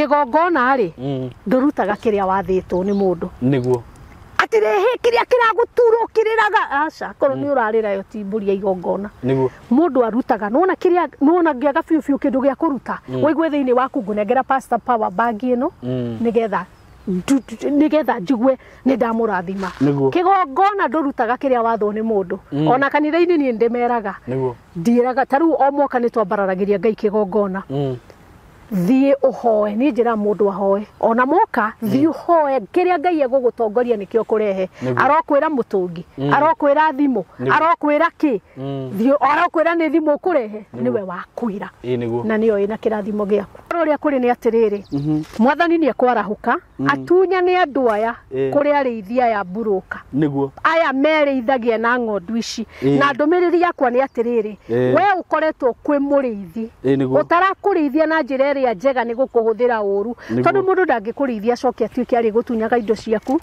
Kĩgongona rĩ, ndũrutaga kĩrĩa wathĩtwo nĩ mũndũ. Nĩguo. Atĩrĩhĩ kĩrĩa kĩragũtura ũkĩrĩraga, aca, korwo nĩ ũrarĩra yo ti mbũri ya igongona. Nĩguo. Mũndũ arutaga, nĩwona kĩrĩa, nĩwona ngĩaga biũ biũ kĩndũ gĩa kũruta, wĩigue thĩinĩ waku ngũnengera Pastor Power bag ĩno, nĩgetha nĩgetha njigue nĩ ndamũrathima. Nĩguo. Kĩgongona ndũrutaga kĩrĩa wathwo nĩ mũndũ. Ona kanitha-inĩ niĩ ndĩmeraga. Nĩguo. Ndiĩraga, ta rĩu o mwaka nĩ twambararagĩria Ngai kĩgongona. Thiĩ ũhoe, niĩ njĩraga mũndũ ahoe. Ona moka, thiĩ ũhoe, kĩrĩa Ngai egũgũtongoria nĩkĩo kũrehe. Nĩguo. Arokwĩra mũtũngi, arokwĩra thimũ, arokwĩra kĩ, thiĩ, arokwĩra nĩ thimũ ũkũrehe, nĩwe wakwĩra. Ĩĩ nĩguo. Na nĩyo ĩna kĩrathimo gĩaku. Ũrĩa kũrĩ nĩ atĩrĩrĩ, Mwathani nĩ ekwarahũka, atunyane andũ aya kũrĩ arĩithi aya mburũka. Nĩguo. Aya merĩithagia na ng'ondu ici. Na ndũmĩrĩri yakwa nĩ atĩrĩrĩ, we ũkoretwo kwĩ mũrĩithi. Ĩĩ nĩguo. Ũtarakũrĩithia na njĩra ĩrĩa njega nĩ gũkũhũthĩra ũru. Nĩguo. Tondũ mũndũ ndangĩkũrĩithia acoke atuĩke arĩ gũtunyaga indo ciaku.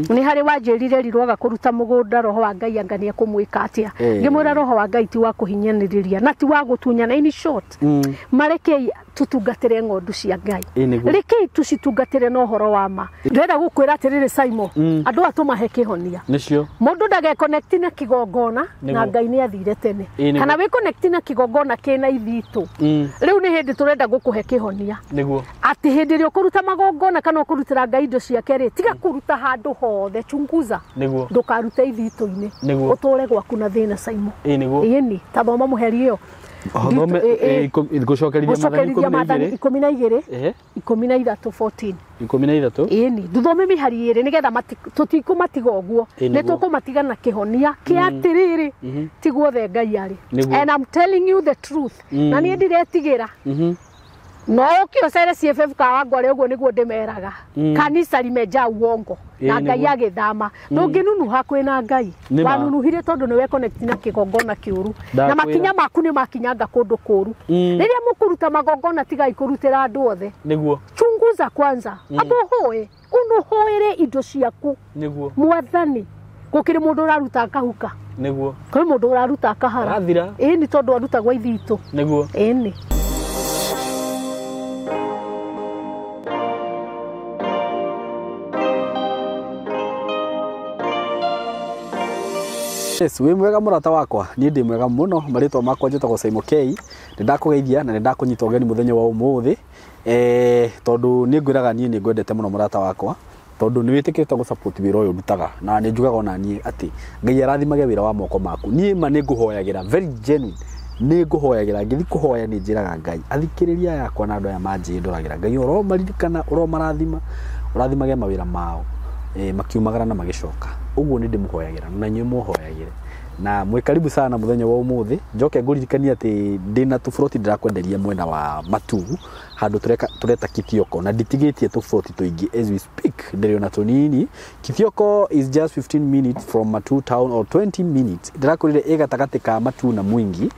Nĩ harĩ wanjĩrire rirwaga kũruta mũgũnda, roho wa Ngai anga nĩ ekũmwĩka atĩa. Ngĩmwĩra roho wa Ngai ti wa kũhinyanĩrĩria na ti wa gũtunyana. In short, marekei tũtungatĩre ng'ondu cia Ngai. Ĩĩ nĩguo. Rekei tũcitungatĩre na ũhoro wa ma. Ndĩrenda gũkwĩra atĩrĩrĩ Simon, andũ aya tũmahe kĩhonia. Nĩcio. Mũndũ ndageconnect na kĩgongona na Nĩguo. Ngai nĩ athire tene. Ĩĩ nĩguo. Kana wĩconnect na kĩgongona kĩna ithitũ. Rĩu nĩ hĩndĩ tũrenda gũkũhe kĩhonia. Nĩguo. Atĩ hĩndĩ ĩrĩa ũkũruta magongona kana ũkũrutĩra Ngai indo ciake rĩ, tiga kũruta handũ hothe, chunguza. Nĩguo. Ndũkarute ithitũ-inĩ. Nĩguo. Ũtũre gwaku na thĩna Simon. Ĩĩ nĩguo. Ĩni, ta thoma mũheri ĩyo. Thome gũcokerithia Gũcokerithia maathani maathani 12. 12. Ehe. 13 14. 13. Ĩni, thuthome mĩhari ĩrĩ nĩgetha tũtikũmatiga ũguo. Ĩĩ, Nĩ nĩguo. tũkũmatiga na kĩhonia kĩa atĩrĩrĩ, ti guothe Ngai arĩ. Nĩguo. And I'm telling you the truth. Na niĩ ndiretigĩra. No ũke ũcere CFF Kawangware ũguo nĩguo ndĩmeraga. Kanisa limejaa uongo. Ĩĩ, Na Ngai nĩguo. agĩthama. Ndũngĩnunuha kwĩna Ngai. Nĩ ma. Wanunuhire tondũ nĩ weconnect na kĩgongona kĩũru. Na Ndakwĩra. makinya maku nĩ makinyanga kũndũ kũũru. Rĩrĩa mũkũruta magongona tigai kũrutĩra andũ othe. Nĩguo. Chunguza kwanza. Amba ũhoe. Ũnũhoere indo ciaku. Nĩguo. Mwathani. Gũkĩrĩ mũndũ ũraruta akahuka. Nĩguo. Kwĩ mũndũ ũraruta akahara. Arathira. Ĩni tondũ arutagwo ithitũ. Nĩguo. Ĩni. Yes, wĩ mwega mũrata wakwa, niĩ ndĩ mwega mũno, marĩtwa makwa njĩtagwo Simon K. Nĩ ndakũgeithia na nĩ ndakũnyita ũgeni mũthenya wa ũmũthĩ, tondũ nĩ ngwĩraga niĩ nĩ ngwendete mũno mũrata wakwa, tondũ nĩ wĩtĩkĩrĩte gũ support wĩra ũyũ ndutaga, na nĩ njugaga ona niĩ atĩ Ngai arathimage wĩra wa moko maku. Niĩ ma nĩ ngũhoyagĩra, very genuine, nĩ ngũhoyagĩra, ngĩthiĩ kũhoya nĩ njĩraga Ngai, athikĩrĩria yakwa na andũ aya manjĩĩ ndoragĩra, Ngai ũromaririkana, ũromarathima, ũrathimage mawĩra mao. Makiumagara na magĩcoka. Ũguo nĩ ndĩmũhoyagĩra na inyuĩ mũhoyagĩre. Na mwĩ karibu sana mũthenya wa ũmũthĩ. Njoke ngũririkanie atĩ ndĩna tũburoti ndĩrakwenderia mwena wa Matuu, handũ tũreta Kithioko, na nditigĩtie tũburoti tũingĩ as we speak, ndĩrĩ ona tũnini. Kithioko is just 15 minutes from Matuu town or 20 minutes. Ndĩrakwĩrire ĩ gatagatĩ ka Matuu na Mwingi,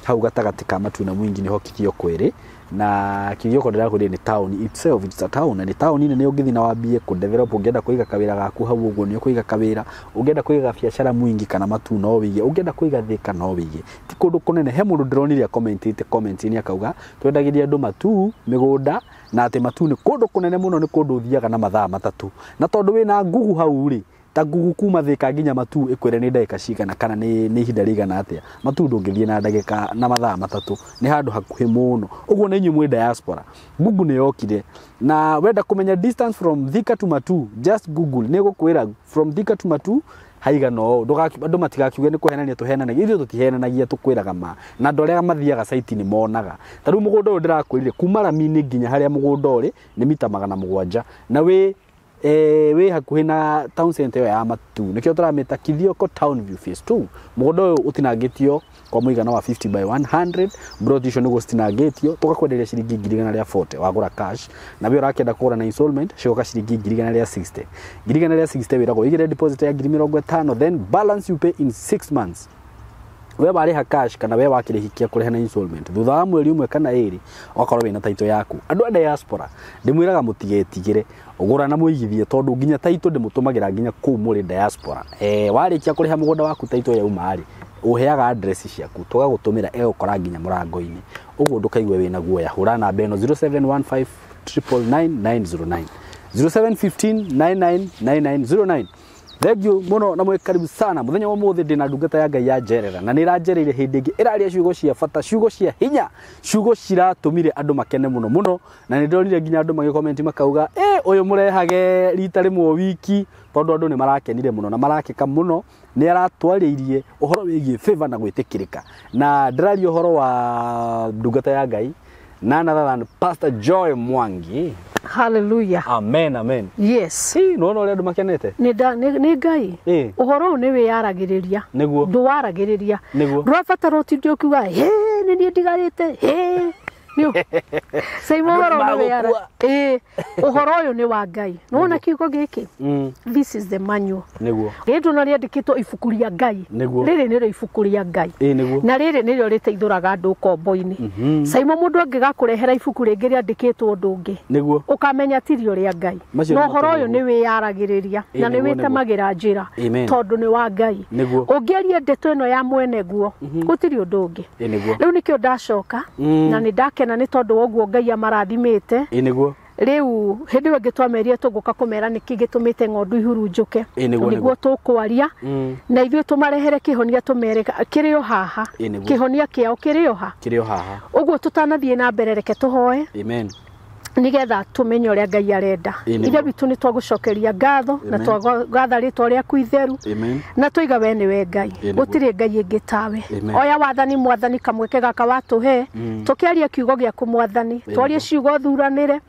hau gatagatĩ ka Matuu na Mwingi nĩho Kithioko ĩrĩ. Na Kithioko ndĩrakwĩrire nĩ town itself, it's a town, na nĩ town nene ũngĩthiĩ na wambie kũ develop, ũngĩenda kũiga kawĩra gaku hau ũguo nĩ ũkũiga kawĩra, ũngĩenda kũiga biacara Mwingi kana Matuu no wĩige, ũngĩenda kũiga Thika no wĩige. Ti kũndũ kũnene. He mũndũ ndĩronire commentĩte comment-inĩ akauga twendagĩria andũ Matuu mĩgũnda, na atĩ Matuu nĩ kũndũ kũnene mũno, nĩ kũndũ ũthiaga na mathaa matatũ, na tondũ wĩna Google hau rĩ, ta Google kuma Thika nginya Matuu ĩkwĩre nĩ ndagĩka cigana kana nĩ ihinda rĩigana atĩa. Matuu ndũngĩthiĩ na ndagĩka na mathaa matatũ, nĩ handũ hakuhĩ mũno. Ũguo nĩ inyuĩ mwĩ diaspora, Google nĩ yokire, na wenda kũmenya distance from Thika to Matuu, just Google nĩ ĩgũkwĩra from Thika to Matuu haigana ũũ. Andũ matigakiuge nĩ kũhenania tũhenanagia, ithuĩ tũtihenanagia, tũkwĩraga ma, na andũ arĩa mathiaga site nĩ monaga. Ta rĩu mũgũnda ũyũ ndĩrakwĩrire kuma rami-inĩ nginya harĩa mũgũnda ũrĩ nĩ mita magana mũgwanja, na wĩ hakuhĩ na town center ĩyo ya Matuu, nĩkĩo tũramĩta Kithioko Town View Phase 2. Mũgũnda ũyũ ũtinangĩtio kwa mũigana wa 50 by 100, plot icio nĩguo citinangĩtio, tũgakwenderia ciringi ngiri igana rĩa 40 wagũra cash, na we ũrakĩenda kũgũra na installment cigoka ciringi ngiri igana rĩa 60. Ngiri igana rĩa 60 wĩragwo ũigĩre deposit ya ngiri mĩrongo ĩtano, then balance you pay in 6 months. We warĩha cash kana we wakĩrĩhikia kũrĩha na installment, thutha wa mweri ũmwe kana ĩrĩ ũgakorwo wĩna title yaku. Andũ a diaspora ndĩmwĩraga mũtigetigĩre, gũra na mũigithie, tondũ nginya title ndĩmũtũmagĩra nginya kũu mũrĩ diaspora. Warĩkia kũrĩha mũgũnda waku title yauma rĩ, ũheaga address ciaku tũgagũtũmĩra ĩgũkora nginya mũrango-inĩ. Ũguo ndũkaigue wĩna guoya. Hũra namba ĩno 0715 999 909 0715 999909. Thank you muno na mwe karibu sana. Muthenya wa muthi ndina ndungata ya Ngai ya njerera na nĩ ĩranjereire hĩndĩ ĩngĩ, ĩraria ciugo cia bata, ciugo cia hinya, ciugo ciratũmire andũ makene mũno mũno, na nĩ ndonire nginya andũ magĩkomenti makauga ũyũ mũrehage rita rĩmwe wiki, tondũ andũ nĩ marakenire mũno na marakeka mũno. Nĩ aratwarĩirie ũhoro wĩgiĩ favor na gwĩtĩkĩrĩka, na ndĩraria ũhoro wa ndungata ya Ngai none other than Pastor Joy Mwangi. Hallelujah. Amen, amen. Yes. Nĩwona ũrĩa andũ makenete? Nĩ Ngai. Ũhoro ũyũ nĩ wĩyaragĩrĩria. Ndũwaragĩrĩria. Ndũrabatara ũtinde ũkiuga hĩ nĩ niĩ ndigarĩte hĩ. Saimo, ũhoro nĩ wĩyara. Ũhoro ũyũ nĩ wa Ngai. Nĩwona kiugo gĩkĩ? This is the manual. Rĩndũ no rĩandĩkĩtwo ibuku rĩa Ngai. Rĩrĩ nĩrĩo ibuku rĩa Ngai. Na rĩrĩ nĩrĩo rĩteithũraga andũ ũkombo-inĩ. Saimo, mũndũ angĩgakũrehera ibuku rĩngĩ rĩandĩkĩtwo ũndũ ũngĩ, ũkamenya tirio rĩa Ngai. Na ũhoro ũyũ nĩ wĩyaragĩrĩria na nĩ wĩtemagĩra njĩra tondũ nĩ wa Ngai. Ũngĩaria ndeto ĩno ya mwene guo, gũtirĩ ũndũ ũngĩ. Rĩu nĩkĩo ndacoka na nĩ ndakena nĩ tondũ wa ũguo Ngai amarathimĩte. Rĩu hĩndĩ ĩyo ĩngĩ twamerire tũgũka kũmera nĩkĩ gĩtũmĩte ng'ondu ihurunjũke, nĩguo tũkwaria na ithuĩ tũmarehere kĩhonia, tũmere kĩrĩ o haha, kĩhonia kĩao kĩrĩ o ha, kĩrĩ o haha. Ũguo tũtanathiĩ na mbere, reke tũhoe. Amen. Nigetha tumenye ũrĩa Ngai arenda. Ithe witũ, nĩ twagũcokeria ngatho na twagatha rĩtwa rĩaku itheru na twaiga we nĩwe Ngai, gũtirĩ Ngai ĩngĩ tawe. Oya wathani, Mwathani, kamweke gaka watũhe tũkĩaria kiugo gĩaku. Mwathani, twarie ciugo thuranĩre,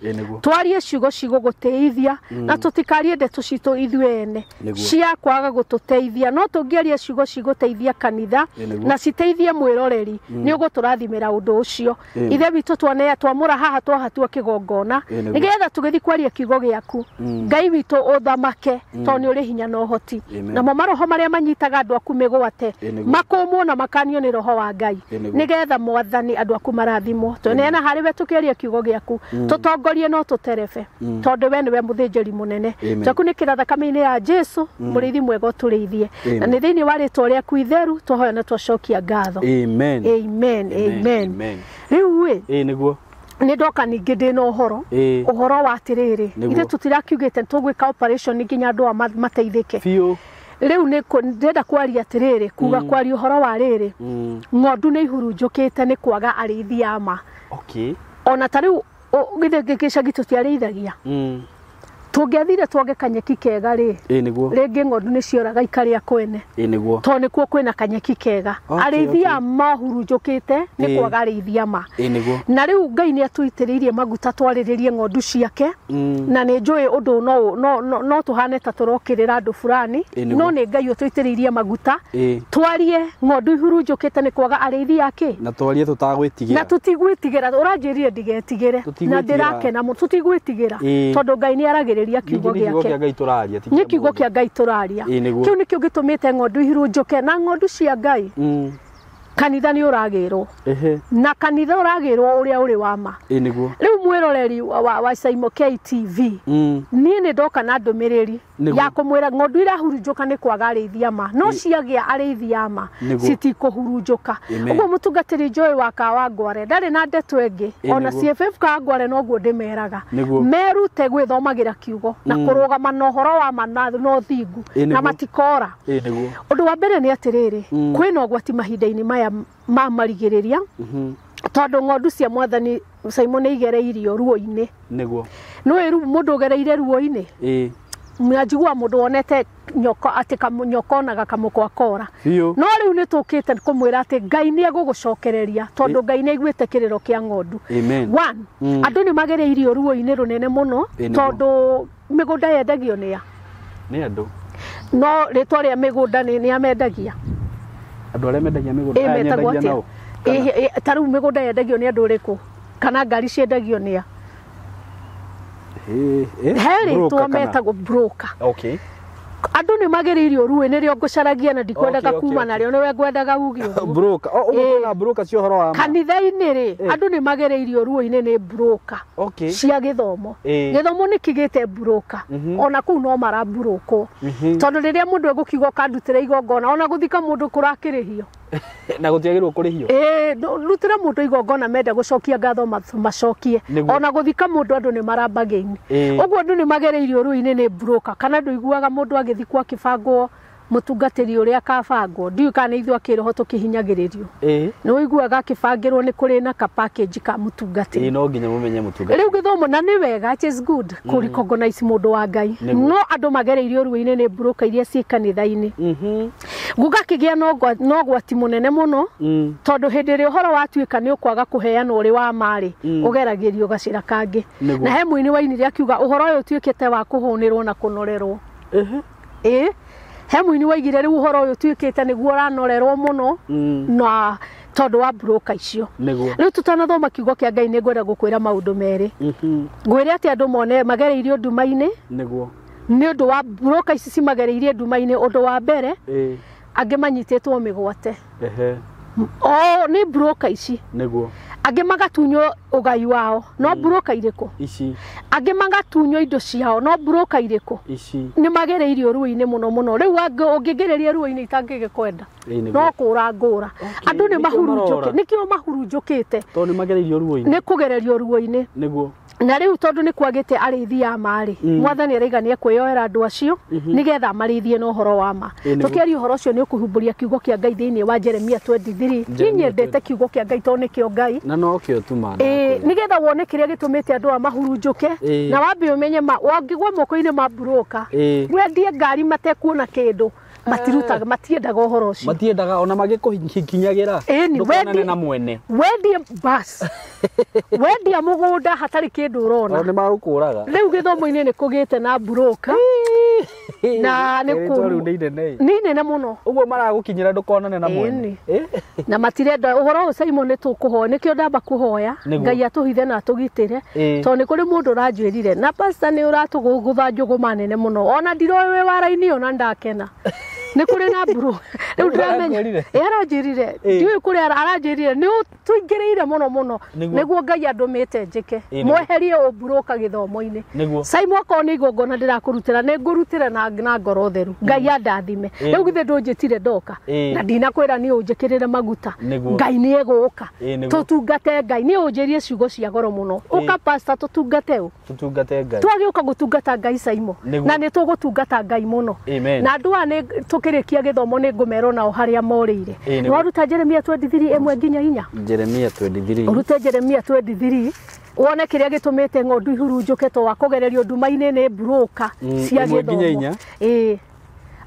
twarie ciugo cigũgũtĩithia na tũtikarie ndeto citũ ithuĩ ene cia kwaga gũtũteithia, no tũngĩaria ciugo cigũteithia kanitha na citeithie mwĩroreri, nĩ ũgũtũrathimĩra ũndũ ũcio. Ithe witũ, twanea twamũra haha, twahatua kĩgongona nĩgetha tũgĩthiĩ kwaria kiugo gĩaku. Ngai witũ, ũthamake tondũ nĩ ũrĩ hinya na ũhoti. Namo maroho marĩa manyitaga andũ aku mĩgwate makũmwo na makanio nĩ roho wa Ngai, nĩgetha Mwathani andũ aku marathimwo. Tweneana harĩ we tũkĩaria kiugo gĩaku, tũtongorie no tũterebe, tondũ we nĩwe mũthĩnjĩri mũnene. Twakunĩkĩra thakame-inĩ ya Jesu, mũrĩithi mwega ũtũrĩithie, na nĩ thĩinĩ wa rĩtwa rĩaku itheru twahoya na twacokia ngatho. Amen. Amen, amen. Rĩu ĩ, Nĩguo. Nĩ ndoka ningĩ ndĩ na ũhoro, ũhoro wa atĩrĩrĩ, ithuĩ tũtirakiugĩte tũgwĩka operation nginya andũ aya mateithĩke. Biũ. Rĩu nĩ ndĩrenda kwaria atĩrĩrĩ, kuga kwaria ũhoro wa rĩrĩ, ng'ondu nĩ ihurunjũkĩte nĩ kwaga arĩithi a ma. Ona ta rĩu githĩ gĩcagi tũtiarĩithagia? Tũngĩathire twage kanyeki kega rĩ, Nĩguo. rĩngĩ ng'ondu nĩ cioraga ikarĩa kwene, Nĩguo. tondũ nĩkuo kwĩna kanyeki kega. Arĩithi a mahurunjũkĩte nĩ kwaga arĩithi a ma. Nĩguo. Na rĩu Ngai nĩ atũitĩrĩirie maguta twarĩrĩrie ng'ondu ciake, na nĩ njũĩ ũndũ no tũhane ta tũrokĩrĩra andũ fulani, no nĩ Ngai ũtũitĩrĩirie maguta twarie ng'ondu ihurunjũkĩte nĩ kwaga arĩithi akĩ. Na twarie tũtagwĩtigĩra. Na tũtigwĩtigĩra, ũranjĩrire ndigetigĩre na Tũtigwĩtigĩra. ndĩrakena mũno tũtigwĩtigĩra, tondũ Ngai nĩ aragĩrĩria kiugo Ningĩ nĩ kiugo gĩake. kĩa Ngai tũraria, ti Nĩ kĩa kiugo mũndũ. kĩa Ngai tũraria. Nĩguo. Kĩu nĩkĩo gĩtũmĩte ng'ondu ihurunjũke, na ng'ondu cia Ngai, kanitha nĩ ũragĩrwo, na kanitha ũragĩrwo ũrĩa ũrĩ wa ma. Nĩguo. Rĩu mwĩroreri wa Saimo KTV, niĩ nĩ ndoka na ndũmĩrĩri ya kũmwĩra ng'ondu irahurunjũka nĩ kwaga arĩithi a ma, no ciagĩa arĩithi a ma citikũhurunjũka. Ũguo mũtungatĩri Joy wa Kawangware ndarĩ na ndeto ĩngĩ, ona CFF Kawangware noguo ndĩmeraga, merute gwĩthomagĩra kiugo na kũrũgama na ũhoro wa ma na ũthingu, na matikora. Nĩguo. Ũndũ wa mbere nĩ atĩrĩrĩ, kwĩna ũgwati mahinda-inĩ maya ma marigĩrĩria, tondũ ng'ondu cia Mwathani, Simon, nĩ igereirio ruo-inĩ. Nĩũĩ rĩu mũndũ ũgereire ruo-inĩ, na njiguaga mũndũ wonete nyoko atĩ nyoka onaga kamũkwa kora. No rĩu nĩ tũkĩte kũmwĩra atĩ Ngai nĩ egũgũcokereria, tondũ Ngai nĩ aiguĩte kĩrĩro kĩa ng'ondu. Amen. One, andũ nĩ magereirio ruo-inĩ rũnene mũno, tondũ mĩgũnda yendagio nĩ a? Nĩ andũ. No rĩtwa rĩa mĩgũnda nĩ amendagia? Andũ arĩa mendagia mĩgũnda, Ĩ, aya metagwo nyendagia atĩa? nao. Kana? Ĩ, ta rĩu mĩgũnda yendagio nĩ andũ ũrĩkũ, kana ngari ciendagio nĩ a? Ĩ, He rĩtwa broker kana? metagwo broker. Andũ nĩ magereirio ruĩ, nĩrĩo ngũcaragia na ndikwendaga kuma narĩo, nĩwe ngwendaga uge ũguo. Broker. Oh, ũguo kwĩna broker cia ũhoro wa ma. Kanitha-inĩ rĩ, andũ nĩ magereirio ruo-inĩ nĩ broker cia gĩthomo. Gĩthomo nĩ kĩgĩte broker, ona kũu no maraburũkwo, tondũ rĩrĩa mũndũ egũkiuga ũkandutĩra igongona, ona gũthika mũndũ kũrakĩrĩhio. Na gũtiagĩrĩirwo kũrĩhio. Ĩĩ, rutĩra mũndũ igongona menda gũcokia ngatho macokie. Nĩguo. Ona gũthika mũndũ andũ nĩ marambagĩini. Ĩĩ. Ũguo andũ nĩ magereirio rũĩ-inĩ nĩ broker, kana ndũiguaga mũndũ agĩthikwo akĩbangwo mũtungatĩri ũrĩa akabangwo, ndiũĩ kana nĩ ithuĩ akĩroho tũkĩhinyagĩrĩrio. Ĩĩ. Nĩ ũiguaga akĩbangĩrwo nĩ kũrĩ na ka package ka mũtungatĩri. Ĩĩ, no nginya mũmenye mũtungatĩri. Rĩu gĩthomo na nĩ wega, it is good kũ recognize mũndũ wa Ngai. Nĩguo. No andũ magereirio ruo-inĩ nĩ broker iria ciĩ kanitha-inĩ. Gũgakĩgĩa na ũgwati mũnene mũno, tondũ hĩndĩ ĩrĩa ũhoro watuĩka nĩ ũkwaga kũheanwo ũrĩ wa marĩ, ũgeragĩrio gacĩra kangĩ. Nĩguo. Na he mũini wainire akiuga ũhoro ũyũ ũtuĩkĩte wa kũhũnĩrwo na kũnorerwo. Ĩĩ, he mũini waigire rĩu ũhoro ũyũ ũtuĩkĩte nĩguo ũranorerwo mũno, na tondũ wa broker icio. Nĩguo. Rĩu tũtanathoma kiugo kĩa Ngai nĩ ngwenda gũkwĩra maũndũ merĩ. Ngwĩre atĩ andũ mone magereirio nduma-inĩ. Nĩguo. Nĩ ũndũ wa broker ici cimagereirie nduma-inĩ. Ũndũ wa mbere, angĩ manyitĩtwo mĩgwate. O nĩ broker ici. Nĩguo. Angĩ magatunywo ũgai wao, no broker irĩkũ? Ici. Angĩ magatunywo indo ciao, no broker irĩkũ? Ici. Nĩ magereirio ruo-inĩ mũno mũno. Rĩu ũngĩgereria ruo-inĩ itangĩgĩkwenda. Ĩĩ, nĩguo. No kũra ngũra. Andũ nĩ Nĩkĩo mahurunjũkĩte. marora. Nĩkĩo mahurunjũkĩte. Tondũ nĩ magereirio ruo-inĩ. Nĩ kũgererio ruo-inĩ. Nĩguo. Na rĩu tondũ nĩ kwagĩte arĩithi a ma-rĩ, mwathani araiga nĩ ekwĩyoera andũ acio nĩgetha marĩithie na ũhoro wa ma. Ĩĩ, nĩguo. Tũkĩaria ũhoro ũcio nĩ ũkũhumbũria kiugo kĩa Ngai thĩinĩ wa Jeremia 23. Niĩ Jeremia nyendete kiugo kĩa Ngai tondũ nĩkĩo Ngai. Na nokĩo tu ma. Ĩĩ, nĩgetha wone kĩrĩa gĩtũmĩte andũ aya mahurunjũke, Ĩĩ. na wambe ũmenye ma wangĩgwa moko-inĩ ma broker, Ĩĩ. wendie ngari matekuona kĩndũ, matirutaga, matiendaga ũhoro ũcio. Matiendaga ona magĩkũhikinyagĩra. Ĩni, Ndũkonane wendie na mwene. Wendie bas. Wendia mũgũnda hatarĩ kĩndũ ũrona. O nĩ magũkũraga. Rĩu gĩthomo-inĩ nĩ kũgĩte na broker. Na nĩ Rĩtwa rĩu nĩ inene. Nĩ inene mũno. Ũguo maragũkinyĩra ndũkonane na mwene. Ĩni. Na matirenda ũhoro ũyũ Simon nĩ tũkũhoya, nĩkĩo ndamba kũhoya Nĩguo. Ngai atũhithe na atũgitĩre, Ĩĩ. tondũ nĩ kũrĩ mũndũ ũranjĩrire na pastor nĩ ũratũgũtha njũgũma nene mũno, ona ndiroĩ wĩ wara-inĩ ona ndakena. Nĩ kũrĩ na mburu. Rĩu ndĩramenya. Aranjĩrire? Ĩ, aranjĩrire. Ĩĩ. Ndiũĩ kũrĩa aranjĩrire nĩ ũtũingĩrĩire mũno mũno. Nĩguo. Nĩguo Ngai andũmĩte njĩke. Ĩĩ, nĩguo. Mweherie ũmburoka gĩthomo-inĩ. Nĩguo. Simon okorwo nĩ igongona ndĩrakũrutĩra, nĩ ngũrutĩra na ngoro theru. Ngai andathime. Ĩĩ. Rĩu githĩ ndũnjĩtire ndoka. Ĩĩ. Na ndinakwĩra nĩ ũnjĩkĩrĩre maguta. Nĩguo. Ngai nĩ egũka. Ĩĩ, nĩguo. Tũtungate Ngai, nĩ ũnjĩrie ciugo cia goro mũno. Ũka pastor tũtungate ũ. Tũtungate Ngai. Twagĩũka gũtungata Ngai Simon. Nĩguo. Na nĩ tũgũtungata Ngai mũno. Amen. Na andũ aya nĩ tũkĩrĩkia gĩthomo nĩ ngũmera nao harĩa morĩire. Ĩĩ, nĩguo. Nĩ waruta Jeremia 23 ĩmwe nginya inya. Jeremia 23. Ũrute Jeremia 23 wone kĩrĩa gĩtũmĩte ng'ondu ihurunjũke to wa kũgererio nduma-inĩ nĩ broker cia ĩmwe nginya gĩthomo. inya. Ĩĩ.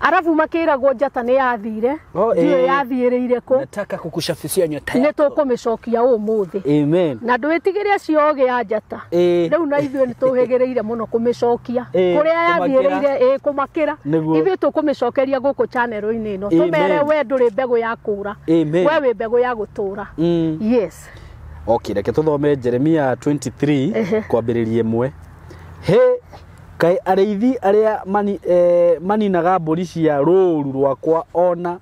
Arabu makĩragwo njata nĩ yathire, Oh, ndiũĩ ĩĩ. yathiĩrĩire kũ. Nataka kukushafishia nyota Nĩ yako. tũkũmĩcokia ũmũthĩ. Amen. Na ndwĩtigĩre acio ogĩ a njata. Ĩĩ. Rĩu na ithuĩ nĩ tũhĩgĩrĩire mũno kũmĩcokia. Ĩĩ, Kũrĩa kũmakĩra. yathiĩrĩire, ĩĩ, kũmakĩra. Nĩguo. Ithuĩ tũkũmĩcokeria gũkũ channel-inĩ ĩno. Amen. Tũmere we ndũrĩ mbegũ ya kũra. Amen. We wĩ mbegũ ya gũtũra. Yes. Okay, reke tũthome Jeremia 23 Ehe. kwambĩrĩria ĩmwe. He kaĩ arĩithi arĩa maninaga mbũri cia rũũru rwakwa ona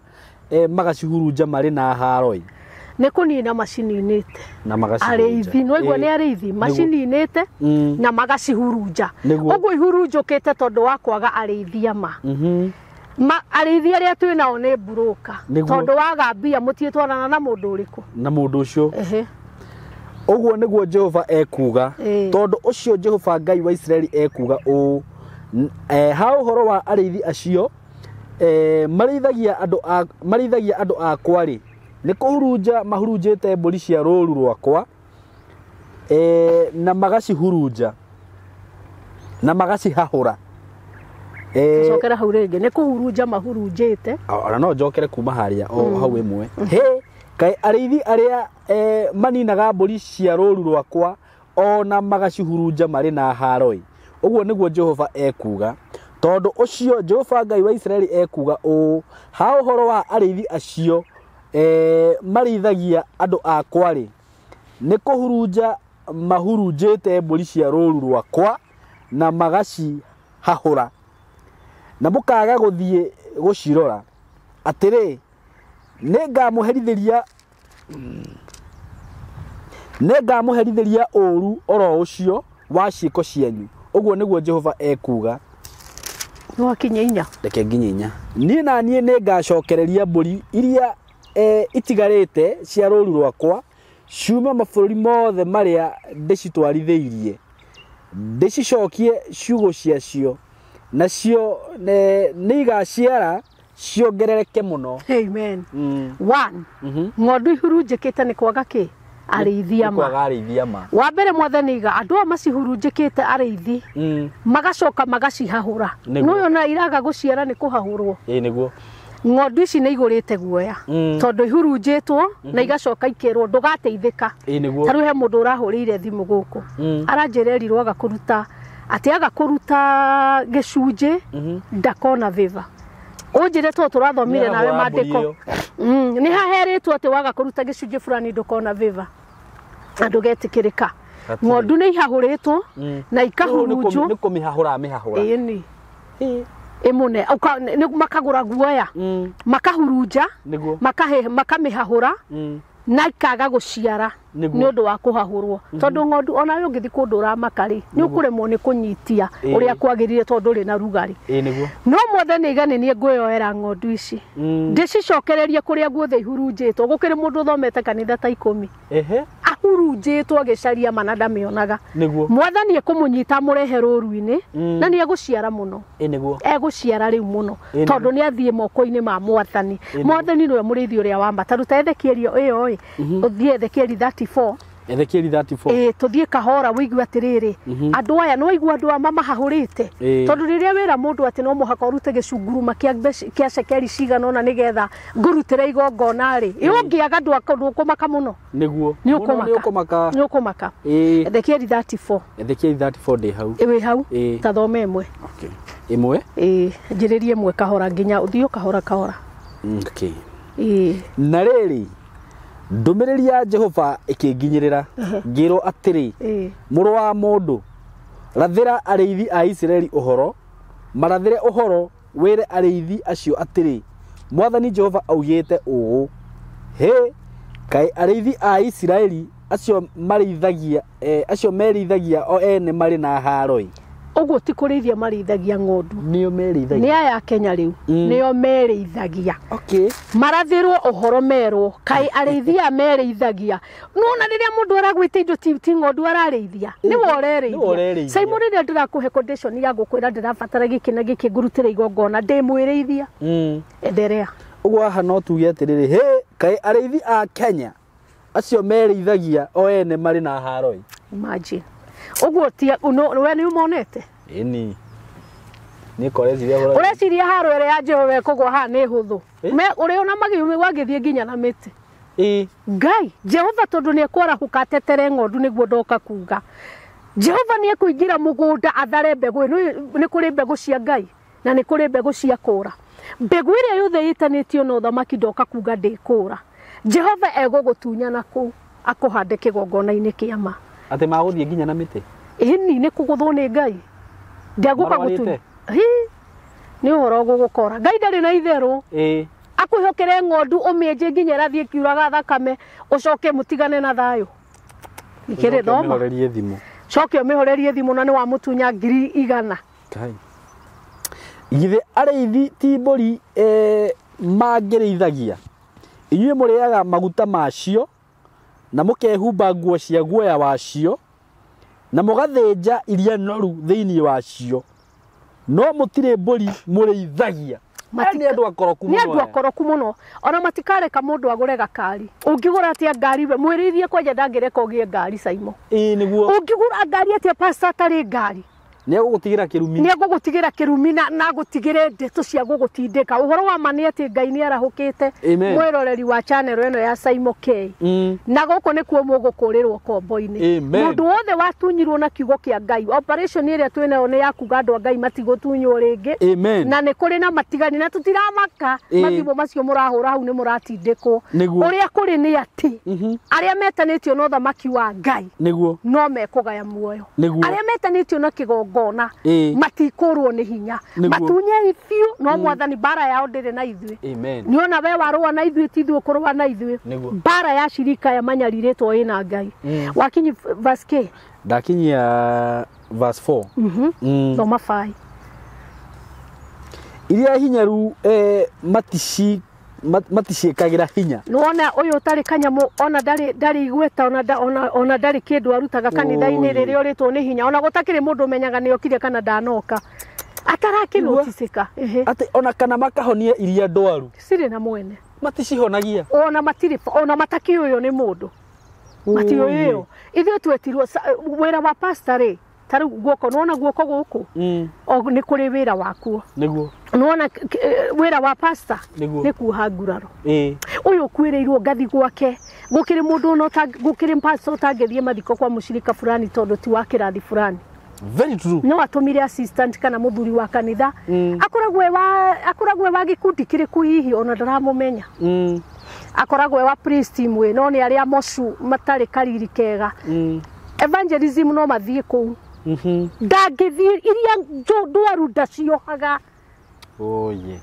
magacihurunja marĩ na haro-ĩ. Nĩ kũnina macininĩte. Na magacihurunja. Arĩithi, nĩ waigua nĩ arĩithi, macininĩte na magacihurunja. Nĩguo. Ũguo ihurunjũkĩte tondũ wa kwaga arĩithi ama. Arĩithi arĩa twĩ nao nĩ broker. Nĩguo. Tondũ waga mbia mũtiĩtwarana na mũndũ ũrĩkũ. Na mũndũ ũcio. Ehe. Ũguo nĩguo Jehova ekuuga. Ĩĩ. Tondũ ũcio Jehova Ngai wa Isiraeli ekuuga ũũ, ha ũhoro wa arĩithi acio, marĩithagia andũ akwa-rĩ, nĩ kũhurunja mahurunjĩte mbũri cia rũũru rwakwa, na magacihurunja na magacihahũra. Cokera hau rĩngĩ, nĩ kũhurunja mahurunjĩte. Ona no njokere kuma harĩa o hau ĩmwe. He kaĩ arĩithi arĩa maninaga mbũri cia rũũru rwakwa ona magacihurunja marĩ na haro-ĩ. Ũguo nĩguo Jehova ekuuga. Tondũ ũcio Jehova Ngai wa Isiraeli ekuuga ũũ, ha ũhoro wa arĩithi acio marĩithagia andũ akwa-rĩ, nĩ kũhurunja mahurunjĩte mbũri cia rũũru rwakwa na magacihahũra, na mũkaga gũthiĩ gũcirora. Atĩrĩ, nĩngamũherithĩria ũũru oro ũcio wa ciĩko cianyu. Ũguo nĩguo Jehova ekuuga. Nĩwakinya inya. Reke nginye inya. Niĩ na niĩ nĩngacokereria mbũri iria itigarĩte cia rũũru rwakwa ciume mabũrũri mothe marĩa ndĩcitwarithĩirie, ndĩcicokie ciugũ ciacio, nacio nĩigaciara ciongerereke mũno. Amen. One, ng'ondu ihurunjĩkĩte nĩ kwaga kĩ? Arĩithia ma. Kwaga arĩithia ma. Wa mbere mwathani iga andũ aya macihurunjĩkĩte arĩithi magacoka magacihahũra. Nĩguo. Nĩũĩ ona iraga gũciara nĩ kũhahũrwo. Ĩĩ nĩguo. Ng'ondu ici nĩ igũrĩte guoya tondũ ihurunjĩtwo na igacoka ikerwo ndũgateithĩka. Ĩĩ nĩguo. Ta rĩu he mũndũ ũrahũrĩire thimũ gũkũ aranjĩra erirwo aga kũruta atĩ aga kũruta gĩcunjĩ ndakona favor. Ũnjĩre tondũ tũrathomire nawe Nĩarahũra mbũri maandĩko. Nĩ haherĩtwo atĩ waga kũruta gĩcunjĩ fulani ndũkona favor na ndũgetĩkĩrĩka. Hatirĩ. Ng'ondu nĩ ihahũrĩtwo na ikahurunjwo. Nĩ kũmĩhahũra amĩhahũra. Ĩni ĩmũne makagũra guoya makahurunja Nĩguo. makamĩhahũra na ikaga gũciara Nĩguo. nĩ ũndũ wa kũhahũrwo tondũ ng'ondu onawe ũngĩthiĩ kũndũ ũramaka rĩ nĩ ũkũremwo nĩ kũnyitia ũrĩa kwagĩrĩire tondũ ũrĩ na rugarĩ. Ĩĩ nĩguo. No mwathani iga nĩ niĩ ngwĩyoera ng'ondu ici ndĩcicokererie kũrĩa guothe ihurunjĩtwo. Gũkĩrĩ mũndũ ũthomete kanitha ta 10 Ehe. ahurunjĩtwo agĩcaria mana ndamĩonaga. Nĩguo. Mwathani ekũmũnyita amũrehe rũru-inĩ na nĩ egũciara mũno. Ĩĩ nĩguo. Egũciara rĩu mũno Ĩĩ tondũ nĩ athiĩ moko-inĩ ma mwathani. Mwathani nĩwe mũrĩithi ũrĩa wa ma. Ta ruta Ezekieli ĩyo ĩ ũthiĩ Ezekieli 34. Ezekieli 34. Ĩĩ tũthiĩ kahora wĩigue atĩrĩrĩ andũ aya nĩ waigua andũ aya mamahahũrĩte tondũ rĩrĩa wĩra mũndũ atĩ no mũhaka ũrute gĩcunguruma kĩa cekeri cigana ũna nĩgetha ngũrutĩre igongona rĩ, ĩ ũngĩaga ndũkũmaka mũno. Nĩguo. Nĩ Mũno ũkũmaka. nĩ ũkũmaka. Nĩ ũkũmaka. Ĩĩ. Ezekieli 34. Ezekieli 34 ndĩ hau. Ĩ wĩ hau. Ĩĩ. Ta thome ĩmwe. Okay. Ĩmwe. Ĩĩ njĩrĩrie ĩmwe kahora nginya ũthiĩ o kahora kahora. Okay. Ĩĩ. Na rĩrĩ ndũmĩrĩri ya Jehova ĩkĩnginyĩrĩra ngĩrwo atĩrĩ, Ĩĩ. mũrũ wa mũndũ, rathĩra arĩithi a Isiraeli ũhoro, marathĩre ũhoro wĩre arĩithi acio atĩrĩ, mwathani Jehova augĩte ũũ, hĩ kaĩ arĩithi a Isiraeli acio marĩithagia acio merĩithagia o ene marĩ na haro-ĩ. Ũguo ti kũrĩithia marĩithagia ng'ondu. Nĩo merĩithagia. Nĩ aya Kenya rĩu nĩo merĩithagia. Okay. Marathĩrwo ũhoro merwo kaĩ arĩithi aya merĩithagia. Nĩwona rĩrĩa mũndũ aragwĩta indo ti ng'ondu ararĩithia, nĩwe Nĩwe ũrerĩithia. ũrerĩithia. Simon rĩrĩa ndĩrakũhe condition ya gũkwĩra ndĩrabatara gĩkĩ na gĩkĩ ngũrutĩre igongona ndĩmwĩrĩithia. Enderea. Ũguo haha no tuge atĩrĩrĩ, hĩ kaĩ arĩithi a Kenya acio merĩithagia o ene marĩ na haro-ĩ. Imagine. Ũguo ti we nĩ ũmonete? Ĩni. Nĩ koreciria ũhoro. Ũreciria haro ĩrĩa ya Jehova ĩkũgwa haha nĩ hũthũ. Ũrĩona magiũ wagĩthiĩ nginya na mĩtĩ. Ĩĩ. Ngai Jehova tondũ nĩ ekwarahũka atetere ng'ondu nĩguo ndoka kuga. Jehova nĩ ekũingĩra mũgũnda athare mbegũ ĩno. Nĩ kũrĩ mbegũ cia Ngai na nĩ kũrĩ mbegũ cia kũra. Mbegũ ĩrĩa yothe ĩtanĩtio na ũthamaki ndoka kuga ndĩkũra. Jehova egũgũtunyana kũu akũhande kĩgongona-inĩ kĩa ma. Atĩ magũthiĩ nginya na mĩtĩ. Ĩni nĩ kũgũthwo nĩ Ngai. Ndegũka Marwarĩte? gũtunya. Hi. Nĩ ũhoro ũgũgũkora. Ngai ndarĩ na itherũ. Ĩĩ. Akwĩhokere ng'ondu ũmĩenje nginya ĩrathiĩ ĩkiuraga thakame ũcoke mũtigane na thayũ. Ikĩrĩ thoma. Ũmĩhorerie thimũ. Coke ũmĩhorerie thimũ na nĩ wamũtunya 100,000. Kai. Githĩ arĩithi ti mbũri mangĩrĩithagia. Inyuĩ mũrĩaga maguta macio na mũkehumba nguo cia guoya wacio na mũgathĩnja iria noru thĩinĩ wacio, no mũtirĩ mbũri mũrĩithagia. Aya nĩ andũ akoroku Nĩ mũno andũ aya. akoroku mũno. Ona matikareka mũndũ agũre gakari. Ũngĩgũra atĩa ngari we mwĩrĩithie kwanja ndangĩreka ũgĩe ngari Saimo. Ĩĩ nĩguo. Ũngĩgũra ngari atĩa pastor atarĩ ngari? Nĩ egũgũtigĩra kĩrumi. Nĩ egũgũtigĩra kĩrumi na agũtigĩre ndeto cia gũgũtindĩka. Ũhoro wa ma nĩ atĩ Ngai nĩ arahũkĩte mwĩroreri wa channel ĩno ya Saimo K. Na gũkũ nĩkuo mũgũkũrĩrwo kombo-inĩ. Mũndũ wothe watunyirwo na kiugo kĩa Ngai, operation ĩrĩa twĩnayo nĩ ya kuga andũ a Ngai matigũtunywo rĩngĩ. Amen. Na nĩ kũrĩ na matigani na tũtiramaka mathimũ macio mũrahũra hau nĩ mũratindĩkwo. Ũrĩa kũrĩ nĩ atĩ arĩa metanĩtio na ũthamaki wa Ngai nĩguo no mekũgaya muoyo. Nĩguo. Arĩa metanĩtio na kĩgongona matikũrwo nĩ hinya. Matunyei biũ no mwathani mbara yao ndĩrĩ na ithuĩ. Amen. Nĩona we warũa na ithuĩ ti ithuĩ ũkũrũa na ithuĩ. Mbara ya cirika ya manyarirĩtwo ĩna Ngai. Wakinyi verse K. Ndakinyia verse 4. Thoma 5. Iria hinyaru maticiĩkagĩra hinya. Nĩwona ũyũ ũtarĩ kanyamũ ona ndarĩ igweta ona ndarĩ kĩndũ arutaga kanitha-inĩ rĩrĩa ũrĩtwo nĩ hinya ona gũtakĩrĩ mũndũ ũmenyaga nĩ okire kana ndanoka atarakĩnoticĩka. Atĩ ona kana makahonia iria ndwaru cirĩ na mwene maticihonagia ona matirĩ ona matakĩũyũ nĩ mũndũ matiũyũ. Ithuĩ twetirwo wĩra wa pastor rĩ ta rĩu guoko nĩwona guoko gũkũ nĩ kũrĩ wĩra wakuo. Nĩguo nĩwona wĩra wa pastor nĩ kuoha nguraro. Ũyũ ũkuĩrĩirwo ngathi gwake gũkĩrĩ mũndũ ona gũkĩrĩ pastor ũtangĩthiĩ mathiko kwa mũcirika fulani tondũ ti wa kĩrathi fulani. Very true. No atũmire assistant kana mũthuri wa kanitha akoragwo wa gĩkundi kĩrĩkũ hihi ona ndaramũmenya. Akoragwo wa priest imwe no nĩ arĩa mocu matarĩ kariri kega. Evangelism no mathiĩ kũu. Ndangĩthiĩ iria ndwaru ndaciohaga. Oye.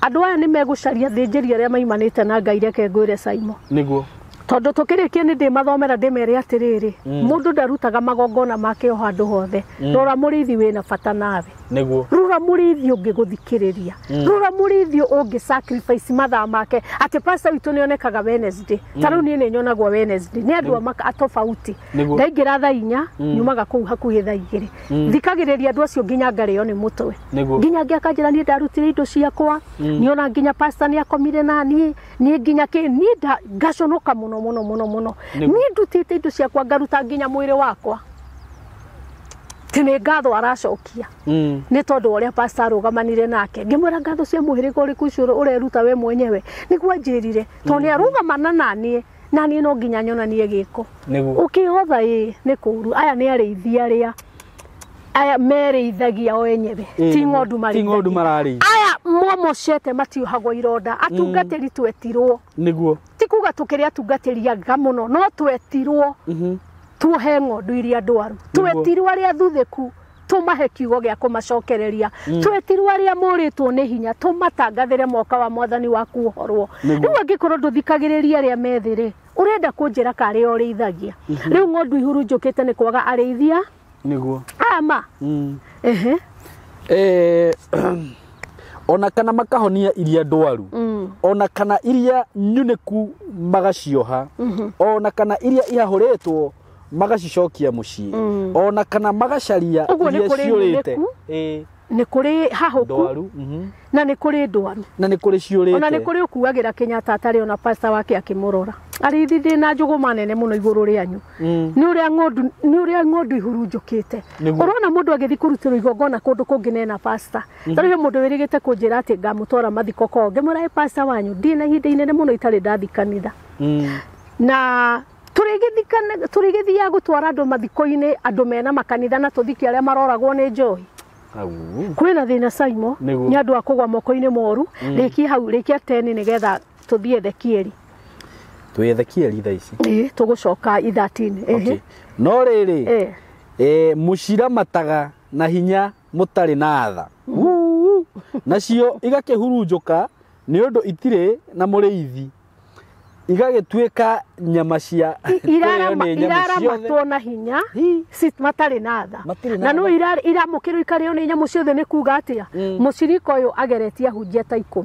Andũ aya nĩ megũcaria thĩnjĩri arĩa maimanĩte na Ngai reke ngwĩre Saimo. Nĩguo. Tondũ tũkĩrĩkia nĩ ndĩmathomera ndĩmere atĩrĩrĩ mũndũ ndarutaga magongona make o handũ hothe. Rora mũrĩithi wĩna bata nawe. Nĩguo. Rora mũrĩithi ũngĩgũthikĩrĩria. Rora mũrĩithi ũngĩ sacrifice mathaa make atĩ pastor witũ nĩonekaga Wednesday. Ta rĩu niĩ nĩnyonagwo Wednesday. Nĩ andũ a tofauti. Ndaingĩra thaa 4 nyumaga kũu hakuhĩ thaa 2. Thikagĩrĩria andũ acio nginya ngarĩo nĩ mũtwe. Nginya ngĩakanjĩra niĩ ndarutire indo ciakwa. Nĩona nginya pastor nĩakomire na niĩ niĩ nginya kĩ niĩ ngaconoka mũno mũno mũno mũno. Niĩ ndutĩte indo ciakwa ngaruta nginya mwĩrĩ wakwa. Ti nĩ ngatho aracokia. Nĩ tondũ ũrĩa pastor arũgamanire nake. Ngĩmwĩra ngatho cia mũhĩrĩga ũrĩkũ ũcio ũreruta we mwenyewe. Nĩguo anjĩrire tondũ nĩ arũgamana na niĩ no nginya nyonanie gĩko. Ũkĩhotha ĩ nĩ kũũru. Aya nĩ arĩithi arĩa aya merĩithagia o enyewe. Ti ng'ondu marĩithagia. Aya momocete matiohagwo ironda. Atungatĩri twetirwo. Nĩguo. Ti kuga tũkĩrĩ atungatĩri anga mũno no twetirwo tuohe ng'ondu iria ndwaru. Twetirwo arĩa thuthĩku tũmahe kiugo gĩa kũmacokereria. Twetirwo arĩa morĩtwo nĩ hinya tũmatangathĩre mwaka wa mwathani wa kuohorwo. Rĩu angĩkorwo ndũthikagĩrĩria arĩa methĩ rĩ ũrenda kũnjĩra karĩa ũrĩithagia. Rĩu ng'ondu ihurunjũkĩte nĩ kwaga arĩithia. Nĩguo. Ama. Ehe. Ona kana makahonia iria ndwaru. Ona kana iria nyunĩku magacioha. Ona kana iria ihahũrĩtwo magacicokia mũciĩ. Ona kana magacaria iria ciũrĩte. Nĩ kũrĩ hahũku na nĩ kũrĩ ndwaru na nĩ kũrĩ ciũrĩte. Ona nĩ kũrĩ ũkuagĩra Kenyatta atarĩ ona pastor wake akĩmũrora. Arĩithi ndĩ na njũgũma nene mũno igũrũ rĩanyu. Nĩ ũrĩa ng'ondu ihurunjũkĩte. Ũrona mũndũ agĩthiĩ kũrutĩrwo igongona kũndũ kũngĩ nena pastor. Ta rĩu mũndũ wĩrĩgĩte kũnjĩra atĩ ngamũtwara mathiko kwao. Ngĩmwĩra ĩ pastor wanyu ndĩ na ihinda inene mũno itarĩ ndathi kanitha. Na tũrĩgĩthiaga gũtwara andũ mathiko-inĩ andũ mena makanitha na tũthike arĩa maroragwo nĩ njohi. Kwĩna thĩna Saimo nĩ andũ a kũgwa moko-inĩ moru. Rĩkia hau rĩkia 10 nĩgetha tũthiĩ Ezekieli. Twĩ Ezekieli thaa ici. Ĩĩ tũgũcoka 13. No rĩrĩ mũciramataga na hinya mũtarĩ na tha. Nacio igakĩhurunjũka nĩ ũndũ itirĩ na mũrĩithi. Igagĩtuĩka nyama cia iraramatwo na hinya matarĩ na tha. Na no iramũkĩrwo ikarĩo nĩ nyamũ ciothe nĩ kuga atĩa mũcirika ũyũ ageretie ahunjia ta 10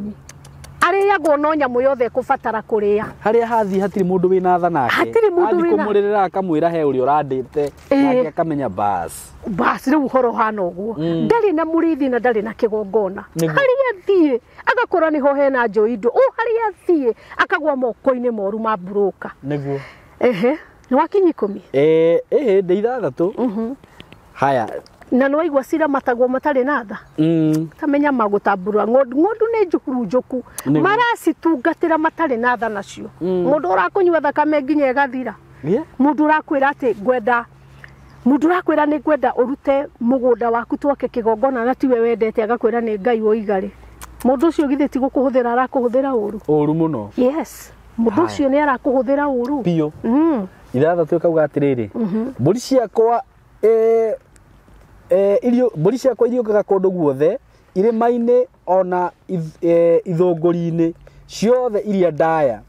arĩagwo no nyamũ yothe ĩkũbatara kũrĩa. Harĩa hathiĩ hatirĩ mũndũ wĩna tha nake. Hatirĩ mũndũ wĩna. Athiĩ kũmũrĩrĩra akamwĩra he ũrĩa ũrandĩte nake akamenya bas. Bas rĩu ũhoro ũhana ũguo. Ndarĩ na mũrĩithi na ndarĩ na kĩgongona. Harĩa athiĩ agakora nĩho hena njũi ndũ. Harĩa athiĩ akagwa moko-inĩ moru ma mburũka. Nĩguo. Ehe. Nĩ wakinya 10? Ĩĩ ndĩ 6. Haya. Na nĩ waigua ciramatagwo matarĩ na tha. Tamenya magũtambũra ng'ondu nĩ njũhurunjũku. Maracitungatĩra matarĩ na tha nacio. Mũndũ ũrakũnyua thakame nginya ĩgathira. Mũndũ ũrakwĩra atĩ ngwenda mũndũ ũrakwĩra nĩ ngwenda ũrute mũgũnda waku twake kĩgongona na tiwe wendete agakwĩra nĩ Ngai woiga rĩ. Mũndũ ũcio githĩ ti gũkũhũthĩra arakũhũthĩra ũru. Ũru mũno. Yes. Mũndũ ũcio nĩ arakũhũthĩra ũru. Biũ. 6 ĩkauga atĩrĩrĩ. Mbũri ciakwa mbũri ciakwa iriũkaga kũndũ guothe irĩma-inĩ ona ithũngũri-inĩ ciothe iria ndaya.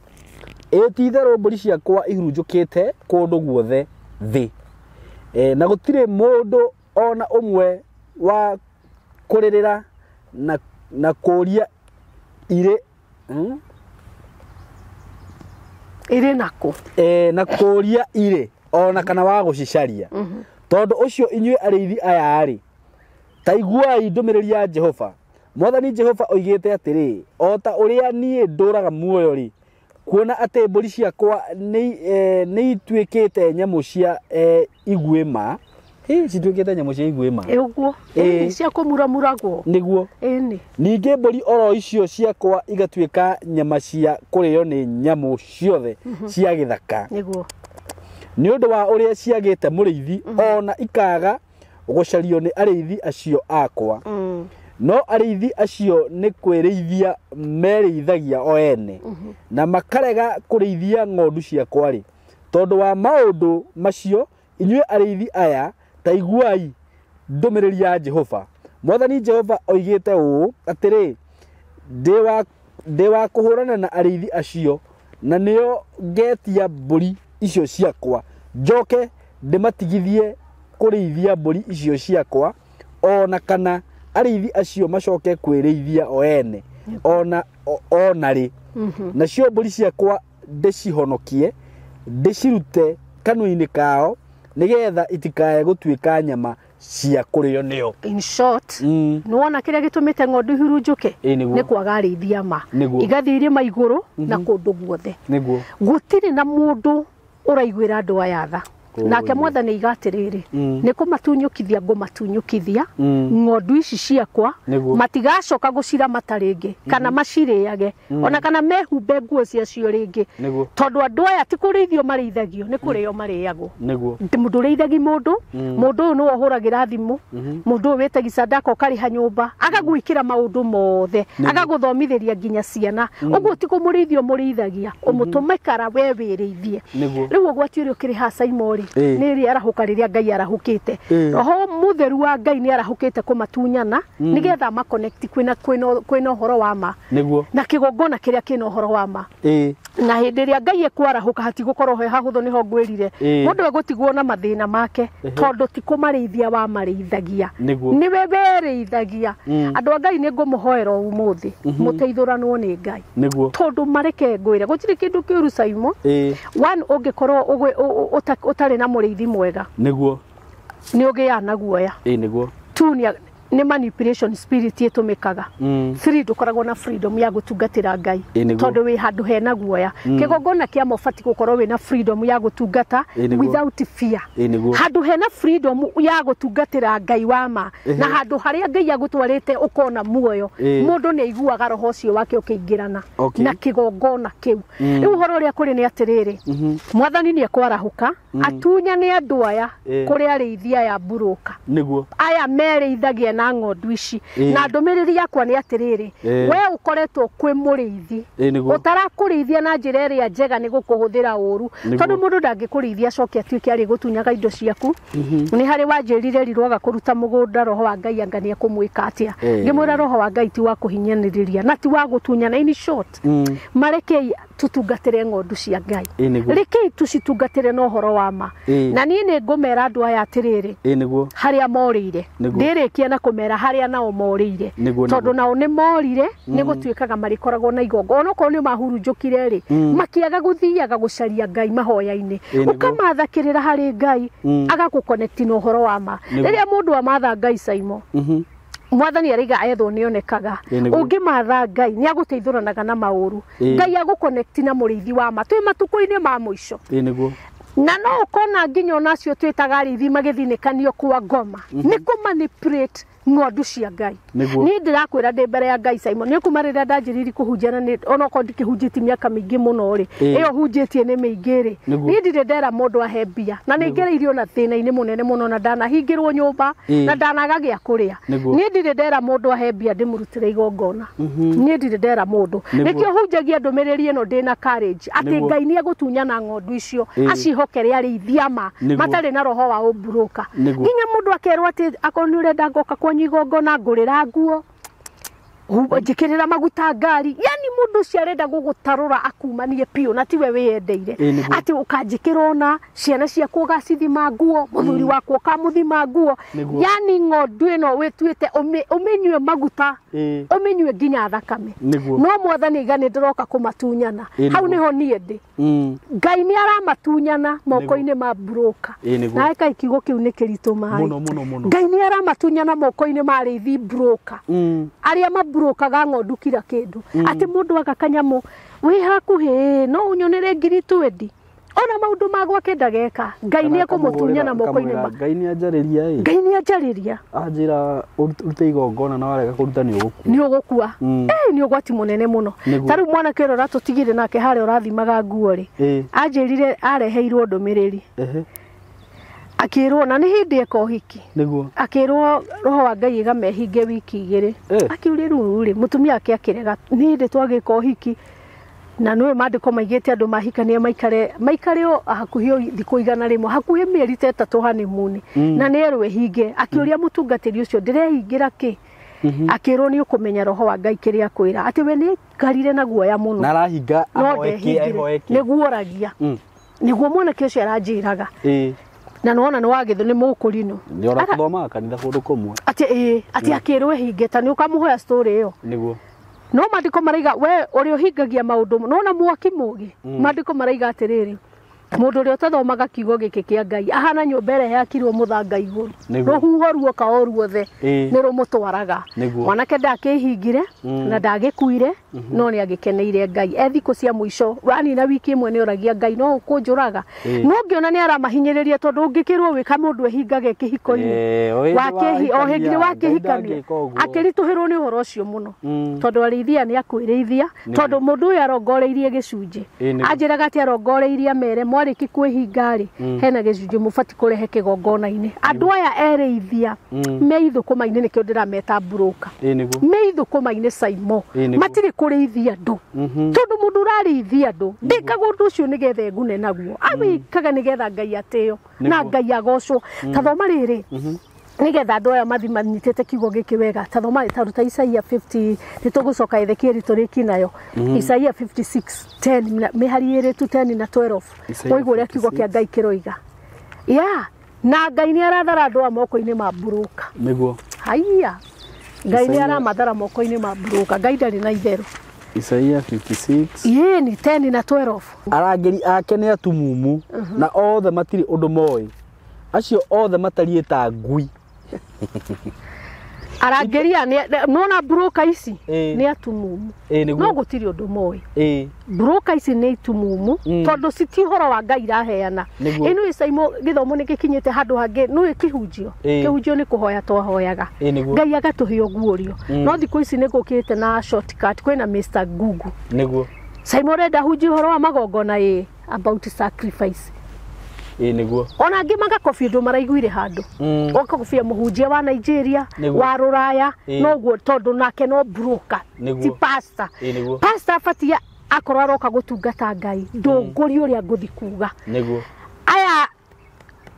Ĩ ti itherũ mbũri ciakwa ihurunjũkĩte kũndũ guothe thĩ. Na gũtirĩ mũndũ ona ũmwe wa kũrĩrĩra na kũũria irĩ Ĩrĩ nakũ? Na kũria irĩ ona kana wa gũcicaria. Tondũ ũcio inyuĩ arĩithi aya rĩ, ta iguai ndũmĩrĩri ya Jehova. Mwathani Jehova oigĩte atĩrĩ, o ta ũrĩa niĩ ndũraga muoyo rĩ, kuona atĩ mbũri ciakwa nĩ ituĩkĩte nyamũ cia iguĩma. Cituĩkĩte nyamũ cia iguĩma. Ũguo. Cia kũmuramuragwo. Nĩguo. Ĩni. Ningĩ mbũri oro icio ciakwa igatuĩka nyama cia kũrĩo nĩ nyamũ ciothe cia gĩthaka. Nĩguo. Nĩ ũndũ wa ũrĩa ciagĩte mũrĩithi ona ikaga gũcario nĩ arĩithi acio akwa. No arĩithi acio nĩ kwĩrĩithia merĩithagia o ene na makarega kũrĩithia ng'ondu ciakwa rĩ. Tondũ wa maũndũ macio inyuĩ arĩithi aya ta iguai ndũmĩrĩri ya Jehova. Mwathani Jehova oigĩte ũũ atĩrĩ, ndĩ wa kũhũrana na arĩithi acio na nĩo ngetia mbũri icio ciakwa, njoke ndĩmatigithie kũrĩithia mbũri icio ciakwa, ona kana arĩithi acio macoke kwĩrĩithia o ene ona rĩ. Nacio mbũri ciakwa ndĩcihonokie, ndĩcirute kanua-inĩ kao, nĩgetha itikae gũtuĩka nyama cia kũrĩo nĩo. In short, nĩwona kĩrĩa gĩtũmĩte ng'ondu ihurunjũke? Nĩ kwaga arĩithi ama. Igathiĩ irĩma igũrũ na kũndũ guothe. Nĩguo. Gũtirĩ na mũndũ ũraiguĩra andũ aya tha. Nake mwathani aiga atĩrĩrĩ, nĩ kũmatunyũkithia ngũmatunyũkithia ng'ondu ici ciakwa, matigacoka gũciramata rĩngĩ kana macirĩage ona kana mehumbe nguo ciacio rĩngĩ. Tondũ andũ aya ti kũrĩithio marĩithagio, nĩ kũrĩo marĩagwo. Ndũrĩithagi mũndũ, mũndũ ũyũ nĩwe ũhũragĩra thimũ, mũndũ ũyũ wĩtagia sadaka ũkarĩha nyũmba, agagwĩkĩra maũndũ mothe, agagũthomithĩria nginya ciana. Ũguo ti kũmũrĩithio mũrĩithagia, ũmũtũme kara we wĩrĩithie. Rĩu ũgwati ũrĩa ũkĩrĩ haha Saimo rĩ, nĩ rĩ arahũka rĩrĩa Ngai arahũkĩte. Roho mũtheru wa Ngai nĩ arahũkĩte kũmatunyana nĩgetha ma connect kwĩna ũhoro wa ma. Na kĩgongona kĩrĩa kĩna ũhoro wa ma. Na hĩndĩ ĩrĩa Ngai ekwarahũka hatigũkorwo he hahũthũ, nĩho ngwĩrire. Mũndũ egũtigwo na mathĩna make tondũ ti kũmarĩithia wamarĩithagia. Nĩwe werĩithagia. Andũ a Ngai nĩ ngũmũhoera ũmũthĩ mũteithũranwo nĩ Ngai. Tondũ mareke ngwĩre gũtirĩ kĩndũ kĩũru Saimo. One, ũngĩkorwo ũtarĩ na mũrĩithi mwega. Nĩguo. Nĩ ũgĩaga na guoya. Nĩguo. Two, nĩ manipulation spirit ĩtũmĩkaga. Three, ndũkoragwo na freedom ya gũtungatĩra Ngai tondũ wĩ handũ hena guoya. Kĩgongona kĩa ma ũbatiĩ gũkorwo wĩna freedom ya gũtungata without fear. Handũ hena freedom ya gũtungatĩra Ngai wa ma na handũ harĩa Ngai agũtwarĩte ũkona muoyo, mũndũ nĩ aiguaga roho ũcio wake ũkĩingĩrana na kĩgongona kĩu. Rĩu ũhoro ũrĩa kũrĩ nĩ atĩrĩrĩ, mwathani nĩ ekwarahũka atunyane andũ aya kũrĩ arĩithi aya mburũka. Nĩguo. Aya merĩithagia na ng'ondu ici. Na ndũmĩrĩri yakwa nĩ atĩrĩrĩ, we ũkoretwo kwĩ mũrĩithi ũtarakũrĩithia na njĩra ĩrĩa njega nĩ gũkũhũthĩra ũru, tondũ mũndũ ndangĩkũrĩithia acoke atuĩke arĩ gũtunyaga indo ciaku. Nĩ harĩ wanjĩrire rirwaga kũruta mũgũnda, roho wa Ngai anga nĩ ekũmwĩka atĩa. Ngĩmwĩra roho wa Ngai ti wa kũhinyanĩrĩria na ti wa gũtunyana. In short, marekei tũtungatĩre ng'ondu cia Ngai. Rekei tũcitungatĩre na ũhoro wa ma. Na niĩ nĩ ngũmera andũ aya atĩrĩrĩ, harĩa morĩire, ndĩrĩkia na kũmera harĩa nao morĩire, tondũ nao nĩ morire, nĩ gũtuĩkaga marĩkoragwo na igongona, onokorwo nĩ mahurunjũkire rĩ, makĩaga gũthiaga gũcaria Ngai mahoya-inĩ, ũkamathakĩrĩra harĩ Ngai, agagũconnect na ũhoro wa ma. Rĩrĩa mũndũ amatha Ngai Saimo, mwathani araiga ethwo nĩonekaga. Ũngĩmatha Ngai nĩ agũteithũranaga na maũru. Ngai agũconnect na mũrĩithi wa ma. Twĩ matukũ-inĩ ma mũico. Na no ũkona nginya onacio twĩtaga arĩithi magĩthinĩkanio kwa ngoma, nĩ kũ manipulate ng'ondu cia Ngai. Niĩ ndĩrakwĩra ndĩ mbere ya Ngai Simon, nĩ kuma rĩrĩa ndanjĩrĩirie kũhunjia na onokorwo ndikĩhunjĩtie mĩaka mĩingĩ mũno rĩ, ĩyo hunjĩtie nĩ mĩingĩ rĩ, niĩ ndirĩ ndera mũndũ ahe mbia, na nĩ ngereirio na thĩna-inĩ mũnene mũno, na ndanahingĩrwo nyũmba, na ndanaga gĩa kũrĩa. Niĩ ndirĩ ndera mũndũ ahe mbia ndĩmũrutĩre igongona. Niĩ ndirĩ ndera mũndũ. Nĩkĩo hunjagia ndũmĩrĩri ĩno ndĩna courage atĩ Ngai nĩ egũtunyana ng'ondu icio, acihokere arĩithi ama matarĩ na roho wa ũmburũka. Nginya mũndũ akerwo atĩ akorwo nĩ ũrenda ngoka kwanyu igongona, ngũrĩra nguo, njĩkĩrĩra maguta ngari, yani Mũndũ ũcio arenda gũgũtarũra akumanie piũ na tiwe wĩyendeire. Atĩ ũkanjĩkĩra ona ciana ciaku ũgacithima nguo, mũthuri waku ũkamũthima nguo. Yani ng'ondu ĩno wĩtuĩte ũmĩnyue maguta, ũmĩnyue nginya thakame. No mwathani aiga nĩ ndĩroka kũmatunyana. Hau nĩho niĩ ndĩ. Ngai nĩ aramatunyana moko-inĩ ma broker. Na eka kiugo kĩu nĩ kĩritũ maĩ. Ngai nĩ aramatunyana moko-inĩ ma arĩithi broker. Arĩa mabrokaga ng'ondu kira kĩndũ. Atĩ mũndũ aga kanyamũ wĩ hakuhĩ no ũnyonere ngiri 20. Ona maũndũ ma gwake ndageka. Ngai nĩ ekũmũtunyana moko-inĩ ma. Ngai nĩ anjarĩria ĩ. Ngai nĩ anjarĩria. Anjĩra ũrute igongona na warega kũruta nĩ ũgũkua. Nĩ ũgũkua. Nĩ ũgwati mũnene mũno. Ta rĩu mwanake ũrĩa ũratũtigire nake harĩa ũrathimaga nguo rĩ. Anjĩrire areheirwo ndũmĩrĩri. Akĩrwo na nĩ hĩndĩ eka ũhiki. Nĩguo. Akĩrwo roho wa Ngai ĩga mehinge wiki igĩrĩ. Akiuria rĩu rĩ mũtumia ake akĩrega nĩ hĩndĩ twagĩka ũhiki. Na nĩwe maandĩko maigĩte andũ mahikania maikare o hakuhĩ thikũ 100 hakuhĩ mĩeri ta 3 honeymoon. Na nĩ erwo ĩhinge. Akĩũria mũtungatĩri ũcio ndĩrehingĩra kĩ. Akĩrwo nĩ ũkũmenya roho wa Ngai kĩrĩa akwĩra. Atĩ we nĩ aikarire na guoya mũno. Na arahinga ahoe kĩ. Nĩguo oragia. Nĩguo mwanake ũcio aranjĩraga. Na nĩwona nĩ wagĩthũ nĩ mũkũrinũ. Nĩ ũrathomaga kanitha kũndũ kũmwe. Atĩ atĩ akĩrwo ĩhinge ta nĩ ũkamũhoya story ĩyo. Nĩguo. No maandĩko maraiga we ũrĩa ũhingagia maũndũ nona mwaki mũgĩ. Maandĩko maraiga atĩrĩrĩ mũndũ ũrĩa ũtathomaga kiugo gĩkĩ kĩa Ngai ahana nyũmba ĩrĩa yakirwo mũthanga igũrũ. Rũhuho ruoka o ruothe nĩ rũmũtwaraga. Mwanake ndakĩhingire na ndagĩkuire no nĩ agĩkeneire Ngai. E thikũ cia mũico wanina wiki ĩmwe nĩ oragia Ngai no ũkũnjũraga. No ngĩona nĩ aramahinyĩrĩria tondũ ũngĩkĩrwo wĩka mũndũ ehingage kĩhiko-inĩ. O hĩngire wakĩhikania akĩritũhĩrwo nĩ ũhoro ũcio mũno. Tondũ arĩithia nĩ akwĩrĩithia tondũ mũndũ ũyũ arongoreirie gĩcunjĩ. Anjĩraga atĩ arongoreirie mere mwarĩki kwĩhinga rĩ hena gĩcunjĩ mũbati kũrehe kĩgongona-inĩ. Andũ aya erĩithia me ithũkũma-inĩ nĩkĩo ndĩrameta broker. Me ithũkũma-inĩ Saimo matirĩ kũrĩithia andũ. Tondũ mũndũ ũrarĩithia andũ ndĩkaga ũndũ ũcio nĩgetha egune naguo. Awĩkaga nĩgetha Ngai atĩo na Ngai agocwo. Ta thoma rĩrĩ nĩgetha andũ aya mathi manyitĩte kiugo gĩkĩ wega. Ta thoma ta ruta Isaia 50 nĩ tũgũcoka Ezekieli tũrĩki nayo. Isaia 56 10 mĩhari ĩrĩ tu 10 na 12. Ũigua ũrĩa kiugo kĩa Ngai kĩroiga. Ya na Ngai nĩ arathara andũ a moko-inĩ ma broker. Nĩguo. Haiya. Ngai nĩ aramathara moko-inĩ ma broker. Ngai ndarĩ na itherũ. Isaia 56 Yĩ ni 10 na 12. Arangĩri ake nĩ atumumu na othe matirĩ ũndũ moĩ. Acio othe matariĩ ta ngui. Arangĩria nona broker ici nĩ atumumu. No gũtirĩ ũndũ moĩ. Broker ici nĩ itumumu tondũ citi ũhoro wa Ngai iraheana. Ĩno Isaimo gĩthomo nĩ gĩkinyĩte handũ hangĩ nĩ kĩhunjio. Kĩhunjio nĩ kũhoya twahoyaga. Ngai agatũhe ũguũrio. No thikũ ici nĩ gũkĩte na shortcut kwĩna Mr Google. Nĩguo. Saimo ũrenda hunjia ũhoro wa magongona about sacrifice. Nĩguo. Ona angĩ magakobia ũndũ maraiguire handũ. Ũgakobia mũhunjia wa Nigeria, wa Rũraya, noguo tondũ nake no broker, ti pastor. Pastor abatie akorwo aroka gũtungata Ngai, ndũngũri ũrĩa ngũthi kuga. Nĩguo. Aya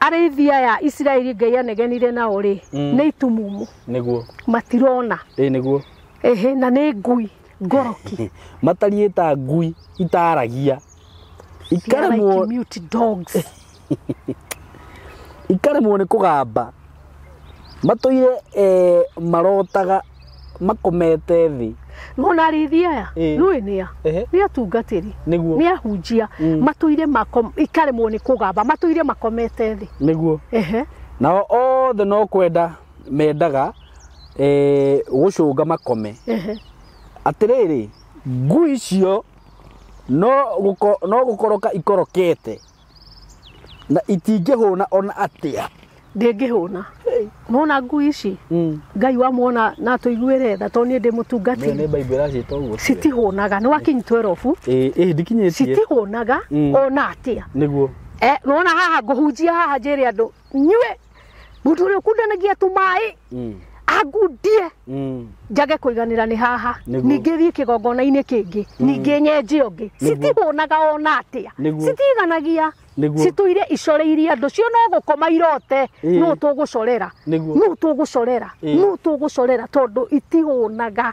arĩithi aya Isiraeli Ngai anegenire nao rĩ, nĩ itumumu. Nĩguo. Matirona. Nĩguo. Ehe na nĩ ngui ngoroki. Matariĩ ta ngui itaragia. Ikaremwo mute dogs. Ikaremwo nĩ kũgamba. Matũire marotaga makomete thĩ. Nona arĩithi aya nĩũĩ nĩa nĩ atungatĩri nĩ ahunjia matũire ikaremwo nĩ kũgamba matũire makomete thĩ. Nĩguo. Nao othe no kwenda mendaga gũcũnga makome. Atĩrĩrĩ ngui icio no gũkoroka ikorokete na itingĩhũna ona atĩa. Ndĩngĩhũna. Nona ngui ici Ngai wamuona na tũiguĩre tha tondũ niĩ ndĩ mũtungatĩri. Nĩ Bible ĩracĩta ũguo. Citihũnaga nĩ wakinyi 12. Ndikinyĩtie. Citihũnaga ona atĩa. Nĩguo. Nona haha ngũhunjia haha njĩre andũ nyue mũndũ ũrĩa ũkundanagia tũmaĩ angundie njage kũiganĩra nĩ haha ningĩ thiĩ kĩgongona-inĩ kĩngĩ ningĩ nyenje ũngĩ. Citihũnaga ona atĩa. Citiganagia. Citũire icoreirie andũ cio no gũkoma irote no tũgũcorera no tũgũcorera no tũgũcorera tondũ itihũnaga.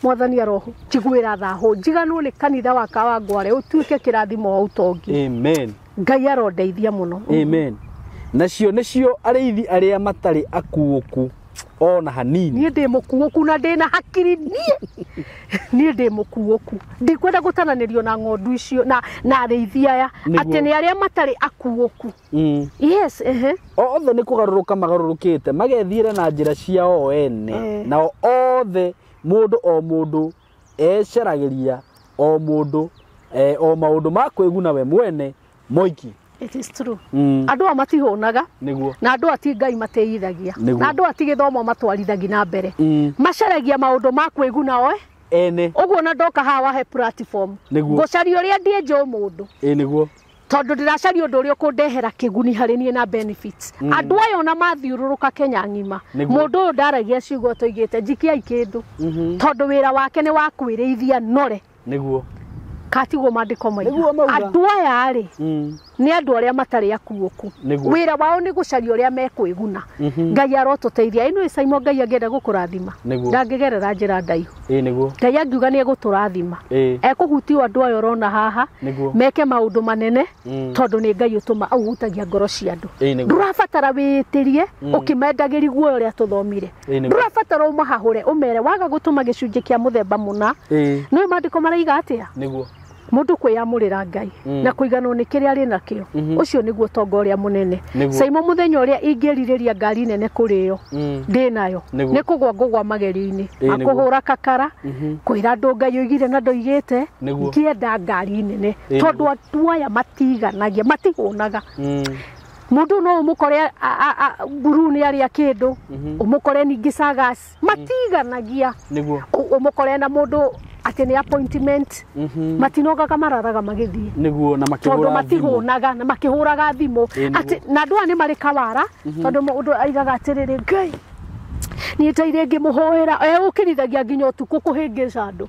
Mwathani aroho njiguĩra thahu njiganwo nĩ kanitha wa Kawangware ũtuĩke kĩrathimo wa ũtongi. Amen. Ngai arondeithia mũno. Amen. Nacio nĩcio arĩithi arĩa matarĩ akuũku ona hanini. Niĩ ndĩ mũkuũku na ndĩ na hakiri niĩ ndĩ mũkuũku ndikwenda gũtaranĩrio na ng'ondu icio na arĩithi aya atĩ nĩ arĩa matarĩ akuũku. Yes, ehe. Othe nĩ kũgarũrũka magarũrũkĩte magethiĩra na njĩra ciao ene, nao othe mũndũ o mũndũ ecaragĩria o mũndũ o maũndũ ma kwĩguna we mwene moiki. It is true. Andũ a matihũnaga na andũ ati Ngai mateithagia na andũ ati gĩthomo matwarithagia na mbere macaragia maũndũ ma kwĩguna oe ene ũguo na ndoka haha wahe platform ngũcaria ũrĩa ndienja mũndũ nĩguo tondũ ndĩracaria ũndũ ũrĩa ũkũndehera kĩguni harĩ niĩ na benefits. Andũ aya ona mathiũrũrũka Kenya ng'ima mũndũ ũyũ ndaragia ciugo tũigĩte njikiai kĩndũ tondũ wĩra wake nĩ wa kwĩrĩithia nore nĩguo katiguo mandĩko maiga andũ aya rĩ nĩ andũ arĩa matarĩ akuũku wĩra wao nĩ gũcaria ũrĩa mekwĩguna. Ngai arotũteithia ĩno Saimo Ngai angĩenda gũkũrathima ndangĩgerera njĩra ndaihu. Ngai angiuga nĩ egũtũrathima ekũhutio andũ aya ũrona haha meke maũndũ manene tondũ nĩ Ngai ũtũma ũhutagia ngoro cia andũ. Ndũrabatara wĩĩtĩrie ũkĩmendagĩri guoya ũrĩa tũthomire, ndũrabatara ũmahahũre ũmere waga gũtũma gĩcunjĩ kĩa mũthemba mũna. Nĩ mandĩko maraiga atĩa? Nĩguo mũndũ kwĩyamũrĩra Ngai na kũiganwo nĩ kĩrĩa arĩ nakĩo ũcio nĩguo ũtonga ũrĩa mũnene. Saimo mũthenya ũrĩa ingĩrirĩria ngari nene kũrĩo ndĩ nayo nĩ kũgwa ngũgwa magerio-inĩ akũhũra kakara kwĩra andũ Ngai oigire na ndoigĩte ngĩenda ngari nene tondũ andũ aya matiganagia matihũnaga. Mũndũ no ũmũkore mburu nĩ arĩa kĩndũ ũmũkore ningĩ sagas matiganagia ũmũkore na mũndũ atĩ nĩ appointment matinogaga mararaga magĩthiĩ nĩguo na makĩhũraga matihũnaga na makĩhũraga thimũ atĩ na andũ aya nĩ marĩ kawara tondũ mũndũ aigaga atĩrĩrĩ Ngai niĩ ndeire ngĩmũhoera ũkĩrithagia nginya ũtukũ kũhĩngĩca andũ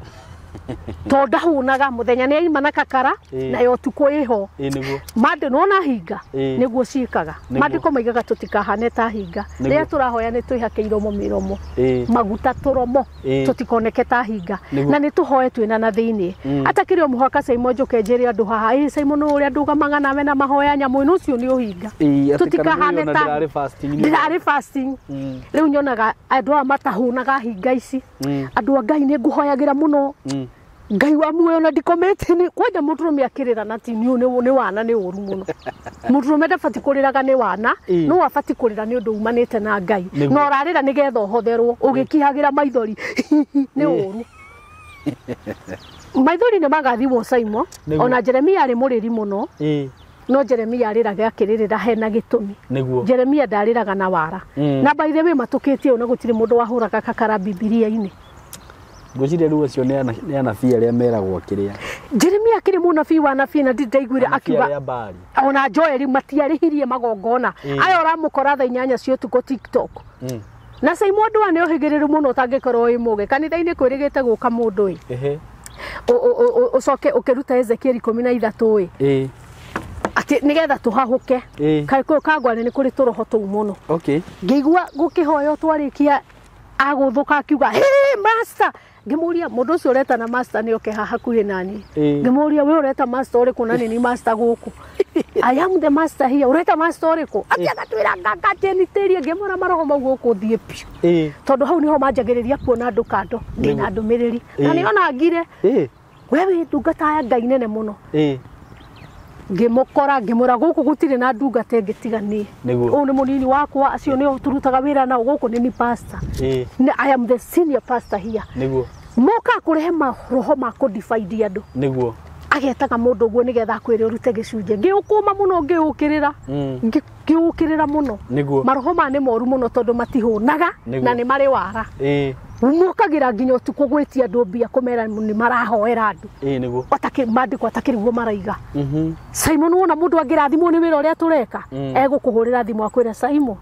tondũ ndahũnaga mũthenya nĩ aima na kakara nayo ũtukũ ĩho mandũ nona hinga nĩguo ciĩkaga mandĩko maigaga tũtikahane ta hinga rĩrĩa tũrahoya nĩ twĩhake iromo mĩromo maguta tũromo tũtikoneke ta hinga na nĩ tũhoe twĩna na thĩinĩ atakĩrĩ o mũhaka Saimo njũke njĩre andũ haha ĩ Saimo nũ ũrĩa ndũgamaga nawe na mahoya nyamũ ĩno ũcio nĩ ũhinga tũtikahane ta ndĩrarĩ fasting. Rĩu nyonaga andũ aya matahũnaga hinga ici andũ a Ngai nĩ ngũhoyagĩra mũno Ngai wa muoyo na ndikomete nĩ kwanja mũndũrũme akĩrĩra na ti nĩ wana nĩ ũru mũno mũndũrũme ndabati kũrĩraga nĩ wana no abati kũrĩra nĩ ũndũ umanĩte na Ngai na ũrarĩra nĩgetha ũhotherwo ũgĩkihagĩra maithori nĩ ũru. Maithori nĩ magathiwo Saimo ona Jeremia arĩ mũrĩri mũno no Jeremia arĩraga akĩrĩrĩra hena gĩtũmi. Jeremia ndarĩraga na wara na by the way matũkĩtie ona gũtirĩ mũndũ wahũraga kakara Bibilia-inĩ. Ngwĩciria rĩu acio nĩ anabii arĩa meragwo kĩrĩa Jeremia akĩrĩ mũnabii wa anabii na ndindaiguire akiuga ona Joeli matiarĩhirie magongona aya ũramũkora thaa 8 cia ũtukũ TikTok. Na Saimo andũ aya nĩ ũhĩgĩrĩru mũno ũtangĩkorwo wĩ mũgĩ kanitha-inĩ kwĩrĩgĩte gũka mũndũ ĩ ũcoke ũkĩruta Ezekiel 13 ĩ atĩ nĩgetha tũhahũke kaĩ Kangware nĩ kũrĩ tũroho tũu mũno. Ngĩigua gũkĩhoywo twarĩkia agũthũka akiuga hey master ngĩmũria mũndũ ũcio ũretana master nĩ oke haha hakuhĩ nani ngĩmũria we ũreta master ũrĩkũ na nĩ ni master gũkũ I am the master here ũreta master ũrĩkũ atĩ agatwĩra ngangachenitĩrie ngĩmũra maroho mau gũkũ thiĩ biũ tondũ hau nĩho manjagĩrĩria kuona andũ kando ndĩna ndũmĩrĩri na nĩona ngire we wĩ ndungata ya Ngai nene mũno ngĩmũkora ngĩmũra gũkũ gũtirĩ na ndungata ĩngĩ tiga niĩ ũyũ nĩ mũnini wakwa acio nĩo tũrutaga wĩra nao gũkũ nĩ ni pastor I am the senior pastor here nĩguo moka kũrehe maroho ma kũ-divide andũ nĩguo agetaga mũndũ ũguo nĩgetha akwĩre ũrute gĩcunjĩ ngĩũkũma mũno ngĩũkĩrĩra ngĩũkĩrĩra mũno maroho maya nĩ moru mũno tondũ matihũnaga na nĩ marĩ wara mokagĩra nginya ũtukũ gwĩtia andũ mbia kũmera nĩ marahoera andũ mandĩko atakĩriguo maraiga. Saimo nĩwona mũndũ angĩrathimwo nĩ wĩra ũrĩa tũreka egũkũhũrĩra thimũ akwĩre Saimo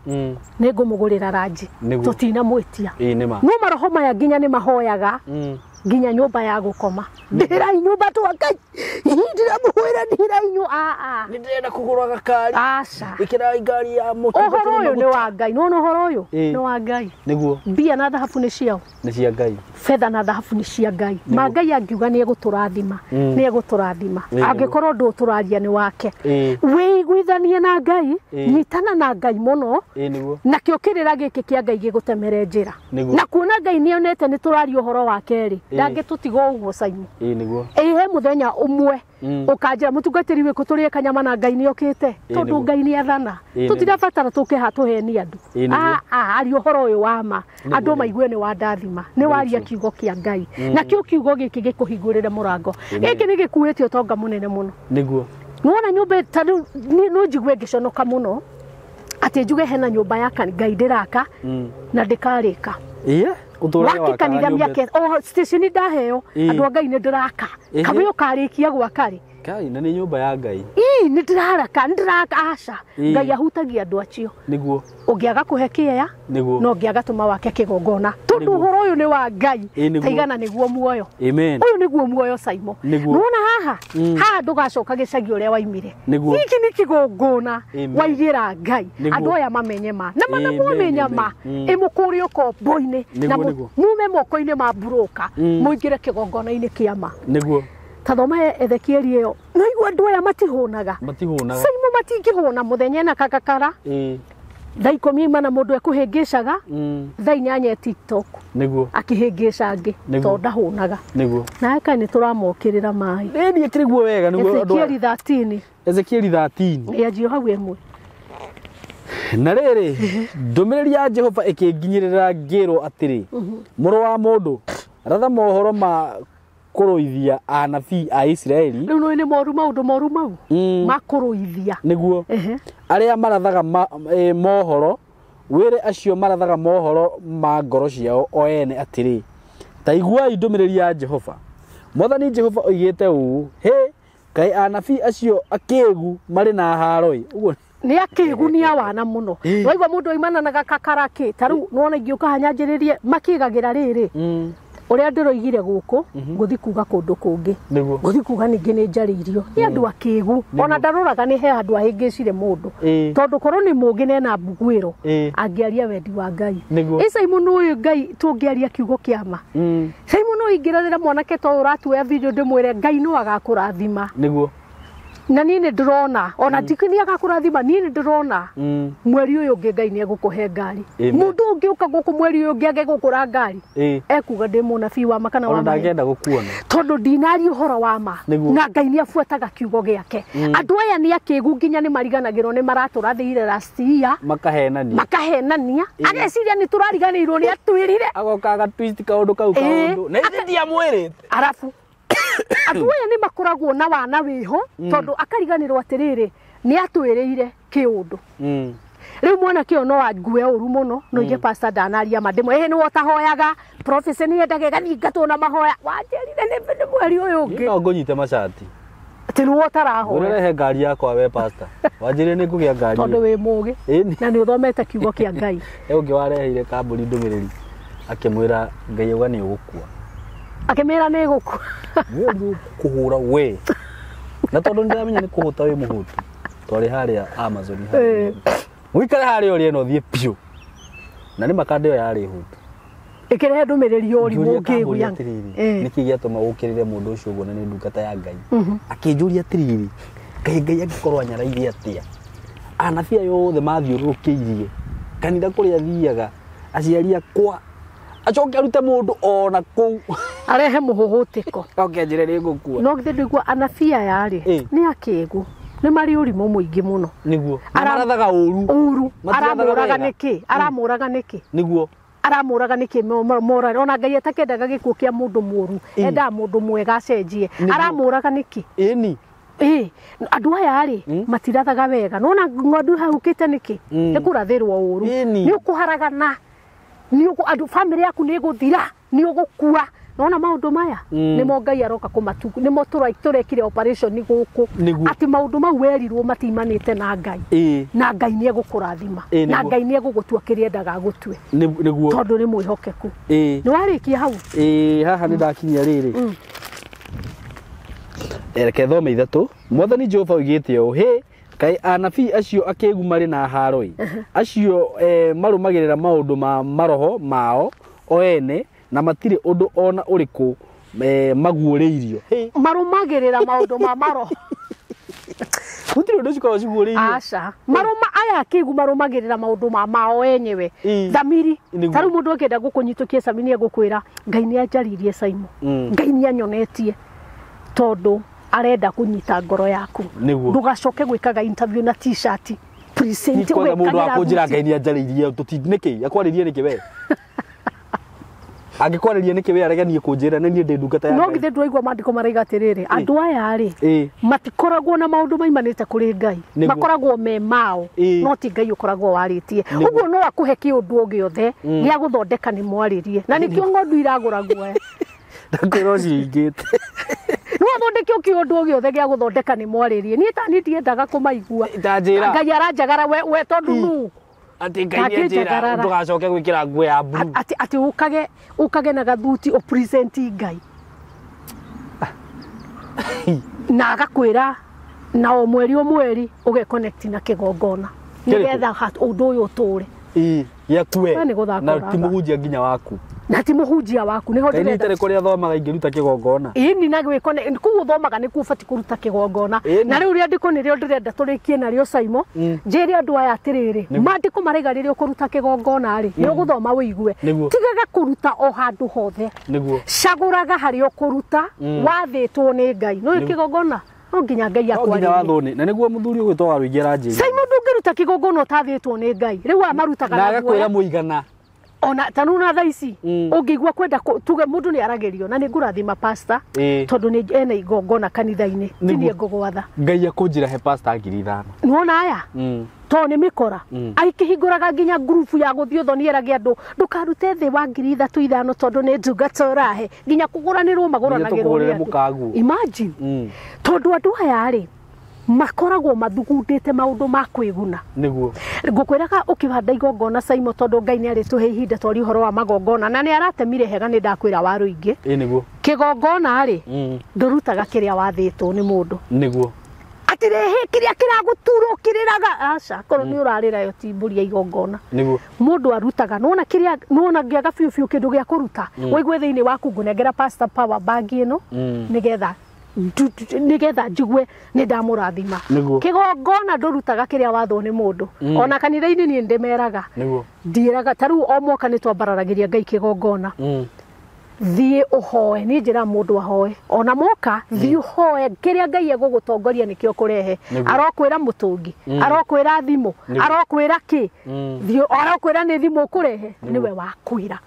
nĩ ngũmũgũrĩra ranji tũtinamwĩtia no maroho maya nginya nĩ mahoyaga Nginya nyũmba ya gũkoma. Ndĩhĩrai nyũmba tu Ngai. Ndĩramũhũĩra ndĩhĩrai nyũ. Nĩ ndĩrenda kũgũra gakari. Aca. Ĩkĩrai ngari ya mũtu. Ũhoro ũyũ nĩ wa Ngai. Nĩwona ũhoro ũyũ? Nĩ wa Ngai. Nĩguo. Mbia na thahabu nĩ ciao. Nĩ cia Ngai. Betha na thahabu nĩ cia Ngai. Ma Ngai angiuga nĩ egũtũrathima. Nĩ egũtũrathima. Angĩkorwo ndũ tũraria nĩ wake. Wĩiguithanie na Ngai, nyitana na Ngai mũno. Nĩguo. Nakĩo kĩrĩra gĩkĩ kĩa Ngai gĩgũtemere njĩra. Na kuona Ngai nĩonete nĩ tũraria ũhoro wa kerĩ, ndangĩtũtiga ũguo Simon. Nĩguo. He mũthenya ũmwe ũkanjĩra mũtungatĩri wĩkũ tũrĩe kanyama na Ngai nĩokĩte. Tondũ Ngai nĩathana. Tũtirabatara tũke haha tũhenie andũ. Aria ũhoro ũyũ wa ma. Andũ maigue nĩ wandathima. Nĩ waria kiugo kĩa Ngai. Nakĩo kiugo gĩkĩ gĩkũhingũrĩre mũrango. Gĩkĩ nĩ gĩkuĩte ũtonga mũnene mũno. Nĩguo. Nĩwona nyũmba ta rĩu no njigue ngĩconoka mũno atĩ njuge hena nyũmba ya Ngai ndĩraka na ndĩkarĩka. Wake kanitha mĩaka o station ndaheo andũ a Ngai nĩ ndĩraka. Kamwe ũkarĩkia gwaka rĩ. Ngai na nĩ nyũmba ya Ngai. Nĩ ndĩraraka, nĩ ndĩraka aca. Ngai ahutagia andũ acio. Nĩguo. Ũngĩaga kũhe kĩea no ũngĩaga tũma wake kĩgongona. Tondũ ũhoro ũyũ nĩ wa Ngai. Taigana nĩguo muoyo. Amen. Ũyũ nĩguo muoyo Simon. Nĩwona haha? Haha ndũgacoka gĩcagi ũrĩa waimire. Gĩkĩ nĩ kĩgongona waigĩra Ngai. Andũ aya mamenye ma. Na mana mwamenya ma. Ĩmũkũre ũkombo-inĩ na mume moko-inĩ ma mburũka. Mũingĩre kĩgongona-inĩ kĩa ma. Nĩguo. Tathoma Ezekieli ĩyo. No igua andũ aya matihũnaga. Matihũnaga. Simon matingĩhũna mũthenya na kagakara. Thaa ikũmi imana mũndũ ekũhĩngĩcaga. Thaa inyanya e TikTok. Nĩguo. Akĩhĩngĩca angĩ. Tondũ ndahũnaga. Nĩguo. Na aka nĩ tũramokĩrĩra maĩ. Ĩni ĩkĩrĩguo wega nĩguo. Ezekieli 13. Ezekieli 13. Yanjio hau ĩmwe. Na rĩrĩ, ndũmĩrĩri ya Jehova ĩkĩnginyĩrĩra ngĩrwo atĩrĩ, mũrũ wa mũndũ, ratha mohoro ma kũrũithia anabii a Isiraeli. Rĩu nĩ moru maũndũ moru mau. Ma kũrũithia. Nĩguo. Arĩa marathaga mohoro, wĩre acio marathaga mohoro ma ngoro ciao o ene atĩrĩ, ta iguai ndũmĩrĩri ya Jehova. Mwathani Jehova oigĩte ũũ, hĩ, kaĩ anabii acio akĩĩgu marĩ na haro-ĩ. Ũguo nĩ akĩĩgu nĩ awana mũno. Waigua mũndũ oimana na gakakara kĩ, ta rĩu nĩwona ingĩũka haha nyanjĩrĩrie makĩgagĩra rĩrĩ. Ũrĩa ndĩroigire gũkũ ngũthi kuga kũndũ kũngĩ. Ngũthi kuga ningĩ nĩ njarĩirio. Nĩ andũ akĩĩgu. Ona ndaroraga nĩ he handũ ahĩngĩcire mũndũ. Tondũ korwo nĩ mũngĩ nena mbuguĩro angĩaria wendi wa Ngai. Simon ũyũ Ngai tũngĩaria kiugo kĩa ma. Simon ũyũ ingĩrorera mwanake ta ũyũ ũratuoya video ndĩmwĩre Ngai no agakũrathima. Nĩguo. Na niĩ nĩ ndĩrona ona nĩ agakũrathima niĩ nĩ ndĩrona mweri ũyũ ũngĩ Ngai nĩ egũkũhe ngari. Mũndũ ũngĩ ũka gũkũ mweri ũyũ ũngĩ age gũkũra ngari ekuga ndĩ mũnabii wa ma kana wa ma. Ona ndangĩenda gũkuona. Tondũ ndinaria ũhoro wa ma. Na Ngai nĩ abuataga kiugo gĩake. Andũ aya nĩ akĩgu nginya nĩ mariganagĩrwo nĩ maratũrathĩire last year. Makahenania. Makahenania. Ageciria nĩ tũrariganĩirwo nĩ atwĩrire. Agoka aga twist kaũndũ kau kaũndũ. Na ithe ndiamwĩrĩte. Arabu andũ aya nĩ makoragwo na wana wĩho tondũ akariganĩrwo atĩrĩrĩ nĩ atwĩrĩire kĩũndũ. Rĩu mwanake ũyũ no angue ũru mũno no ige pastor ndanaria ma ndĩmwe ĩhĩ nĩwe ũtahoyaga prophecy nĩ yendaga ĩgathingatwo na mahoya wanjĩrire nĩ mweri ũyũ ũngĩ. No ngũnyite macati. Atĩ nĩwe ũtarahoya. Ũrehe ngari yakwa we pastor. Wanjĩrire nĩ ngũgĩa ngari. Tondũ wĩ mũgĩ na nĩ ũthomete kiugo kĩa Ngai. He ũngĩ wareheire kambũri ndũmĩrĩri akĩmwĩra Ngai auga nĩ ũgũkua. Akĩmĩra nĩ gũkua. Nĩ kũhũra we. Na tondũ nĩndĩramenya nĩ kũhũta wĩ mũhũtu. Twarĩ harĩa Amazon harĩa. Ũikare harĩa ũrĩe na ũthiĩ biũ. Na nĩ makanda ĩyo yarĩ hũtu. Ĩkĩrehe ndũmĩrĩri ya ũrimũ ũkĩĩgu ya. Nĩkĩ gĩatũma ũkĩrĩre mũndũ ũcio ũguo na nĩ ndungata ya Ngai. Akĩnjũria atĩrĩrĩ, Ngai Ngai angĩkorwo anyaraire atĩa? Anabii aya othe mathiũrũrũkĩirie kanitha kũrĩa athiaga, aciari akwa acoke arute mũndũ ona kũu arehe mũhũhũtĩko. Oke anjĩre nĩ ngũkua. No githĩ ndũigua anabii aya rĩ nĩ akĩĩgu. Nĩ marĩ ũrimũ mũingĩ mũno. Nĩguo. Marathaga ũru. Ũru. Aramũraga nĩkĩ? Aramũraga nĩkĩ? Nĩguo. Aramũraga nĩkĩ? Mora ona Ngai atakendaga gĩkuũ kĩa mũndũ mũru. Endaga mũndũ mwega acenjie. Aramũraga nĩkĩ? Ĩni. Andũ aya rĩ matirathaga wega. Nona ng'ondu hahukĩte nĩkĩ? Nĩ kũrathĩrwo ũru. Nĩ ũkũharagana. Nĩ andũ family yaku nĩ ĩgũthira, nĩ ũgũkua. Nona maũndũ maya nĩmo Ngai aroka kũmatu nĩmo tũrekire operation gũkũ atĩ maũndũ mau werirwo matimanĩte na Ngai na Ngai nĩ egũkũrathima na Ngai nĩ egũgũtua kĩrĩa endaga agũtue nĩguo tondũ nĩ mwĩhokeku. Nĩ warĩkia hau? Haha nĩ ndakinyia rĩrĩ. Reke thome ithatũ. Mwathani Jehova oigĩte ũũ, hĩ kaĩ anabii acio akĩgu marĩ na haro-ĩ, acio marũmagĩrĩra maũndũ ma maroho mao o ene na matirĩ ũndũ ona ũrĩkũ maguũrĩirio. Marũmagĩrĩra maũndũ ma maroho. Gũtirĩ ũndũ cikoragwo ciguũrĩirio. Aca. Marũma aya akĩgu marũmagĩrĩra maũndũ ma mao enyewe. Thamiri. Ta rĩu mũndũ akĩenda gũkũnyitũkia Sami nĩ egũkwĩra Ngai nĩ anjarĩirie Saimo. Ngai nĩ anyonetie tondũ arenda kũnyita ngoro yaku. Ndũgacoke gwĩkaga interview na t-shirt. Present kwanza mũndũ wa kũnjĩra Ngai nĩ anjarĩirie nĩkĩ? Akwarĩrie nĩkĩ we? Angĩkwarĩria nĩkĩ we arege niĩ kũnjĩra na niĩ ndĩ ndungata ya Ngai. No githĩ ndũraigua maandĩko maraiga atĩrĩrĩ, andũ aya rĩ matikoragwo na maũndũ maimanĩte kũrĩ Ngai, makoragwo me mao, no ti Ngai ũkoragwo warĩtie. Ũguo no akũhe kĩũndũ o gĩothe gĩa gũthondeka nĩ mwarĩrie, na nĩkĩo ng'ondu iragũra guoya. Ndakwĩra ũciingĩte. No athondeke o kĩũndũ o gĩothe gĩa gũthondeka nĩ mwarĩrie. Niĩ ta niĩ ndiendaga kũmaigua. Ngai aranjagara we tondũ nũ Ati Ngai nĩ anjĩra ndũgacoke gwĩkĩra nguo ya blue. Ati ũkage na gathuti o present Ngai. Na agakwĩra na o mweri ũge connect na kĩgongona nĩgetha ũndũ ũyũ ũtũre. Gĩakue. Na ti mũhunjia nginya waku. Na ti mũhunjia waku nĩho ndĩrenda. Ngai nĩ kũrĩa thomaga ingĩruta kĩgongona. Ĩni na gwĩkone kũu ũthomaga nĩkuo ũbatiĩ kũruta kĩgongona. Na rĩu rĩandĩko nĩrĩo ndĩrenda tũrĩkie narĩo Saimo. Njĩre andũ aya atĩrĩrĩ, maandĩko maraiga rĩrĩa ũkũruta kĩgongona rĩ, nĩ ũgũthoma ũigue. Tigaga kũruta o handũ hothe. Cagũraga harĩa ũkũruta wathĩtwo nĩ Ngai. Nĩ kĩgongona no nginya Ngai akwarĩrie. Na nĩguo mũthuri ũgwĩtwo wa Rũingĩ aranjĩrire. Saimo ndũngĩruta kĩgongona ũtathĩtwo nĩ Ngai. Rĩu aya marutaga na agakwĩra mũigana. Ona ta rĩu na thaa ici ũngĩigua kwenda tuge mũndũ nĩ aragĩrio na nĩ ngũrathima pastor tondũ nĩ ena igongona kanitha-inĩ ti niĩ ngũgwatha. Ngai akũnjĩra he pastor 5,000. Nĩwona aya tondũ nĩ mĩkora aikĩhingũraga nginya ngurubu ya gũthiĩ ũthoni erage andũ ndũkarute thĩ wa 3,000 5,000 tondũ nĩ ndungata ũrahe nginya kũgũranĩrwo magũranagĩrwo nĩ andũ. Imagine tondũ andũ aya rĩ makoragwo mathugundĩte maũndũ ma kwĩguna. Nĩguo ngũkwĩraga ũkĩhanda igongona Saimo tondũ Ngai nĩ arĩtũhe ihinda twarie ũhoro wa magongona na nĩ aratemire hega nĩ ndakwĩra wa Rũingĩ. Nĩguo kĩgongona rĩ ndũrutaga kĩrĩa wathĩtwo nĩ mũndũ. Nĩguo atĩrĩhĩ kĩrĩa kĩragũtura ũkĩrĩraga aca korwo nĩ ũrarĩra yo ti mbũri ya igongona. Nĩguo mũndũ arutaga nĩwona kĩrĩa nĩwona ngĩaga biũ biũ kĩndũ gĩa kũruta ũigue thĩinĩ waku ngũnengera pastor power bag ĩno nĩgetha njigue nĩ ndamũrathima. Kĩgongona ndũrutaga kĩrĩa wathwo nĩ mũndũ. Ona kanitha-inĩ niĩ ndĩmeraga. Ndiĩraga ta rĩu o mwaka nĩ twambararagĩria Ngai kĩgongona. Thiĩ ũhoe, niĩ njĩraga mũndũ ahoe. Ona moka thiĩ ũhoe kĩrĩa Ngai egũgũtongoria nĩkĩo kũrehe. Arokwĩra mũtũngi, arokwĩra thimũ, arokwĩra kĩ, thiĩ arokwĩra nĩ thimũ ũkũrehe, nĩwe wakwĩra.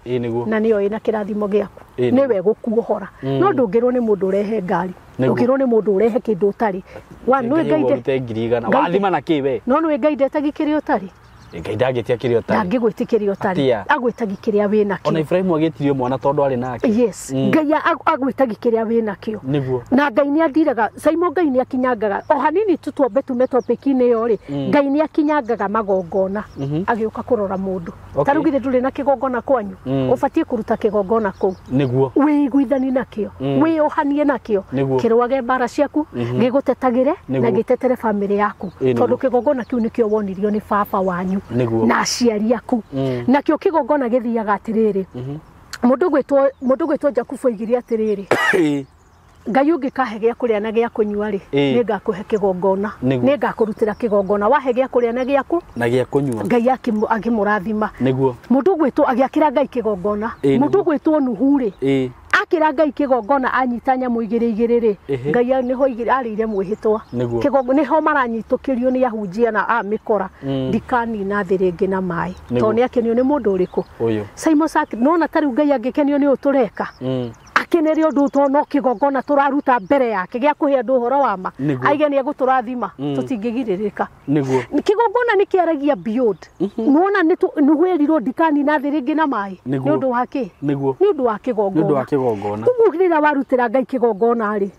Na nĩyo ĩna kĩrathimo gĩaku. Nĩwe gũkuohora. No ndũngĩrwo nĩ mũndũ ũrehe ngari. Ndũngĩrwo nĩ mũndũ ũrehe kĩndũ ũtarĩ. Wa nĩ Ngai ũrute 1,000. Wathima na kĩ we? No nĩ Ngai ndetagi kĩrĩa ũtarĩ. Ngai ndangĩtia kĩrĩa ũtarĩ. Ndangĩgwĩtĩkĩria ũtarĩ. Agwĩtagi kĩrĩa wĩ nakĩo. Ona Ibrahimu agĩtirio mwana tondũ arĩ nake. Yes. Ngai agwĩtagi kĩrĩa wĩ nakĩo. Nĩguo. Na Ngai nĩ athiraga, Saimo Ngai nĩ akinyangaga. O hanini tu twambe tume topic-inĩ ĩyo rĩ, Ngai nĩ akinyangaga magongona agĩũka kũrora mũndũ. Ta rĩu githĩ ndũrĩ na kĩgongona kwanyu, ũbatiĩ kũruta kĩgongona kũu. Nĩguo. Wĩiguithanie nakĩo, wĩohanie nakĩo, kĩrũage mbara ciaku, gĩgũtetagĩre na gĩtetere bamĩrĩ yaku. Tondũ kĩgongona kĩu nĩkĩo wonirio nĩ baba wanyu na aciari aku. Nakĩo kĩgongona gĩthiaga atĩrĩrĩ, mũndũ gwĩtwo Jakubu oigire atĩrĩrĩ, Ngai ũngĩkahe gĩa kũrĩa na gĩa kũnyua rĩ, nĩ ngakũhe kĩgongona, nĩ ngakũrutĩra kĩgongona. Wahe gĩa kũrĩa na gĩaku na gĩa kũnyua, Ngai akĩmũrathima. Nĩguo. Mũndũ gwĩtwo agĩakĩra Ngai kĩgongona. Mũndũ gwĩtwo Nuhu rĩ, akĩra Ngai kĩgongona anyita nyamũ igĩrĩ igĩrĩ rĩ, Ngai nĩho arĩire mwĩhĩtwa. Kĩgongona nĩho maranyitũkĩrio nĩ ahunjia na a mĩkora, ndikanina thĩ rĩngĩ na maĩ. Tondũ nĩ akenio nĩ mũndũ ũrĩkũ? Simon Sak, nona ta rĩu Ngai angĩkenio nĩ ũũ tũreka. Akenere ũndũ to no kĩgongona tũraruta mbere yake gĩa kũhe andũ ũhoro wa ma. Aige nĩ egũtũrathima tũtingĩgirĩrĩka. Nĩguo. Kĩgongona nĩ kĩaragia beyond. Nĩwona nĩ wĩrirwo ndikanina thĩ rĩngĩ na maĩ. Nĩ ũndũ wa kĩ? Nĩguo. Nĩ ũndũ wa kĩgongona. Nĩ ũndũ wa kĩgongona. Koguo rĩrĩa warutĩra Ngai kĩgongona rĩ,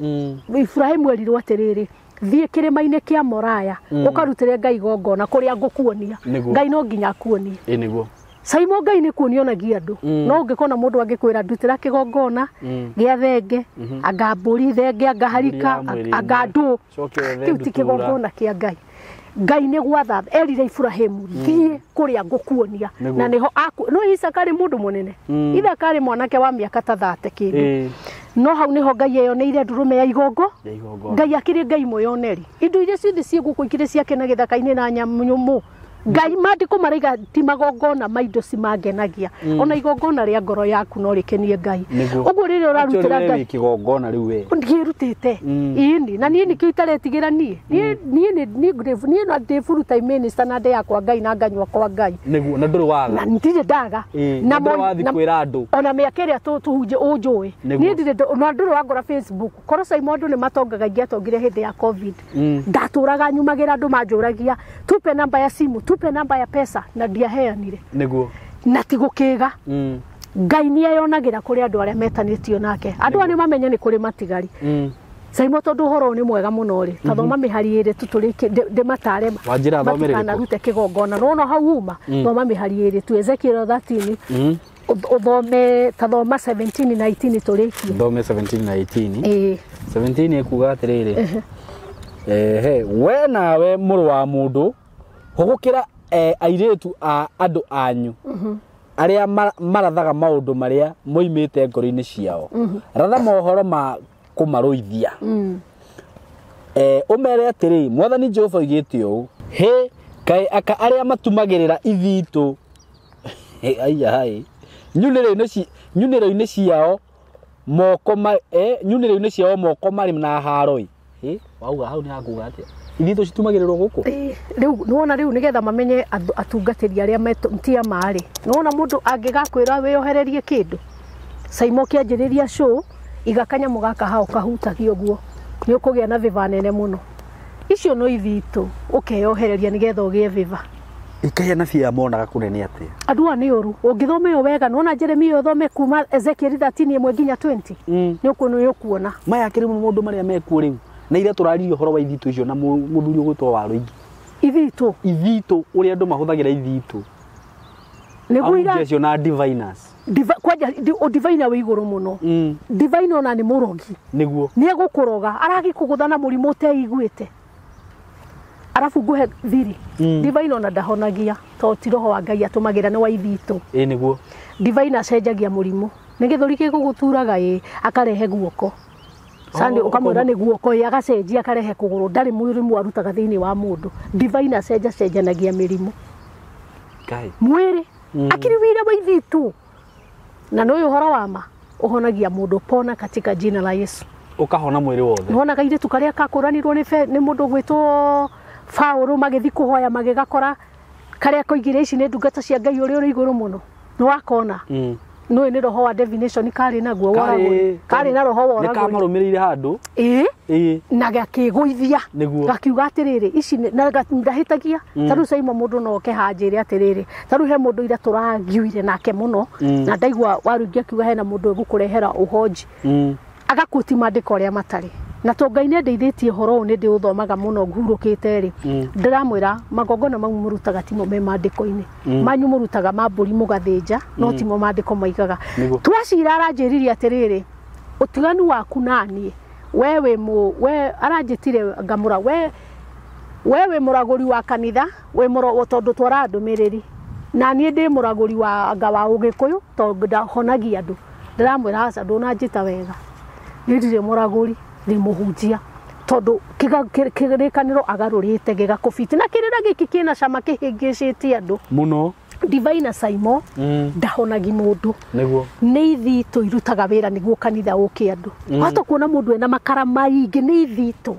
Ibrahimu erirwo atĩrĩrĩ, thiĩ kĩrĩma-inĩ kĩa Moraya ũkarutĩre Ngai igongona kũrĩa ngũkuonia. Ngai no nginya akuonie. Ĩ nĩguo. Saimo Ngai nĩ kuonia onagia andũ. No ũngĩkona mũndũ angĩkwĩra ndutĩra kĩgongona gĩa thenge, anga mbũri thenge, anga harika, anga ndũ, kĩu ti kĩgongona kĩa Ngai. Ngai nĩ gwatha erire Ibrahimu thiĩ kũrĩa ngũkuonia, na nĩho no Isaka arĩ mũndũ mũnene. Isaka arĩ mwanake wa mĩaka ta 30 kĩndũ. No hau nĩho Ngai eyoneire ndũrũme ya igongo. Ngai akĩrĩ Ngai mwĩyoneri. Indo iria ciothe ciĩ gũkũ ikĩrĩ ciake na gĩthaka-inĩ na nyamũ nyũmũ. Ngai maandĩko maraiga ti magongona ma indo cimangenagia. Ona igongona rĩa ngoro yaku no rĩkenie Ngai. Ũguo rĩrĩa ũrarutĩra Ngai kĩgongona rĩu we ngĩrutĩte. Ĩni na niĩ nĩkĩo itaretigĩra niĩ. Niĩ niĩ no ndĩ full time minister na ndĩ yakwa Ngai na nganyua kwa Ngai. Nĩguo na ndũrĩ waga. Na ndirĩ ndaga. Na wathiĩ kwĩra andũ. Ona mĩaka ĩrĩa tũhunjie ũnjũĩ. Niĩ ndirĩ na ndũrĩ wangora Facebook. Korwo Saimo andũ nĩ matongaga ingĩatongire hĩndĩ ya COVID. Ndatũraga nyumagĩra andũ manjũragia tupe namba ya simu, tupe namba ya pesa, na ndiaheanire. Nĩguo. Na ti gũkĩga. Ngai nĩ eyonagĩra kũrĩ andũ arĩa metanĩtio nake. Andũ aya nĩ mamenye nĩ kũrĩ matigari. Saimo tondũ ũhoro ũyũ nĩ mwega mũno rĩ, ta thoma mĩhari ĩrĩ tu tũrĩkie ndĩmatare matikanarute kĩgongona. Nĩwona hau uma, thoma mĩhari ĩrĩ tu Ezekiel 13, ũthome ta thoma 17 na 18 tũrĩkie. Thome 17 na 18. Ĩĩ. 17 ĩkuga atĩrĩrĩ, ehe, we nawe mũrũ wa mũndũ hũgũkĩra airĩtu a andũ anyu arĩa marathaga maũndũ marĩa moimĩte ngoro-inĩ ciao, ratha mohoro ma kũmarũithia. Ũmere atĩrĩ, Mwathani Jehova oigĩte ũũ, hĩ kaĩ aka arĩa matumagĩrĩra ithitũ aiya hai nyunĩro-inĩ ciao moko nyunĩro-inĩ ciao moko marĩ na haro ĩ. Wauga hau nĩ hakuga atĩa? Ithitũ citumagĩrĩrwo gũkũ? Rĩu nĩwona rĩu nĩgetha mamenye atungatĩri arĩa tia marĩ. Nĩwona mũndũ angĩgakwĩra wĩyohererie kĩndũ, Saimo kĩanjĩrĩria show iga kanyamũ gaka hau kahutagia ũguo, nĩ ũkũgĩa na vĩva nene mũno. Icio no ithitũ ũkeyohereria nĩgetha ũgĩe vĩva. Ikahe na bia monaga kũnene atĩa? Andũ aya nĩ ũru. Ũngĩthoma ĩyo wega, nĩwona Jeremia ũthome kuma Ezekiel 13 ĩmwe nginya 20, nĩ ũkuona. Maya akĩrĩ maũndũ marĩa mekuo rĩu. Na iria tũraririe ũhoro wa ithitũ icio na mũthuri ũgwĩtwo Warũingĩ. Ithitũ? Ithitũ, ũrĩa andũ mahũthagĩra ithitũ. Nĩguo ira acio na diviners. Kwanja diviner wĩ igũrũ mũno. Diviner ona nĩ mũrogi. Nĩguo. Nĩ egũkũroga, aragĩkũgũtha na mũrimũ ũteiguĩte. Arabu ngũhe thiri. Diviner ona ndahonagia to ti roho wa Ngai atũmagĩra nĩ wa ithitũ. Ĩ nĩguo. Diviner acenjagia mũrimũ. Nĩ gĩthũri gĩgũgũturaga ĩ, akarehe guoko. Sande ukamwĩra nĩ guoko ĩ, agacenjia akarehe kũgũrũ, ndarĩ mũrimũ arutaga thĩinĩ wa mũndũ. Divine acenja cenjanagia mĩrimũ. Ngai. Mwĩrĩ akiri wĩra wa ithitũ. Na nĩ ũyũ ũhoro wa ma ũhonagia mũndũ, pona katika jina la Yesu. Ũkahona mwĩrĩ wothe. Nĩwona kairĩtu karĩa kakũranirwo nĩ mũndũ ũgwĩtwo Paũlũ magĩthiĩ kũhoya magĩgakora karĩa koigire ici nĩ ndungata cia Ngai ũrĩa ũrĩ igũrũ mũno. Nĩwakona? Nĩũĩ nĩ roho wa divination karĩ naguo woragwo. Karĩ na roho wa Nĩ kamarũmĩrĩire handũ. Ĩĩ. Na gakĩgũithia. Nĩguo. Gakiuga atĩrĩrĩ, ici na ndahĩtagia. Ta rĩu Saimo mũndũ no oke hanjĩre atĩrĩrĩ, ta rĩu he mũndũ ira tũragiuire nake mũno, na ndaigua Warũingĩ akiuga hena mũndũ ũgũkũrehera ũhonji. Agakuti maandĩko arĩa matarĩ. Na to Ngai nĩ andeithĩtie ũhoro ũyũ nĩ ndĩũthomaga mũno ngurũkĩte rĩ, ndĩramwĩra magongona mau mũrutaga timo me maandĩko-inĩ. Manyu mũrutaga ma mbũri mũgathĩnja, no timo maandĩko maigaga. Twacira aranjĩririe atĩrĩrĩ, ũtiganu waku na niĩ, we wĩ mũ, we aranjĩtire ngamũra, we wĩ mũragũri wa kanitha, wĩ mũro tondũ twara ndũmĩrĩri. Na niĩ ndĩ mũragũri wa anga wa Ũgĩkũyũ tondũ ndahonagia andũ. Ndĩramwĩra aca ndũnanjĩta wega. Niĩ ndirĩ mũragũri, ndĩ mũhunjia. Tondũ kĩrĩkanĩro agarũrĩte gĩgakũbiti. Na kĩrĩra gĩkĩ kĩna cama kĩhĩngĩcĩtie andũ. Mũno. Divine Saimo ndahonagi mũndũ. Nĩguo. Nĩ ithitũ irutaga wĩra nĩguo kanitha ũke andũ. Wahota kuona mũndũ ena makara maingĩ nĩ ithitũ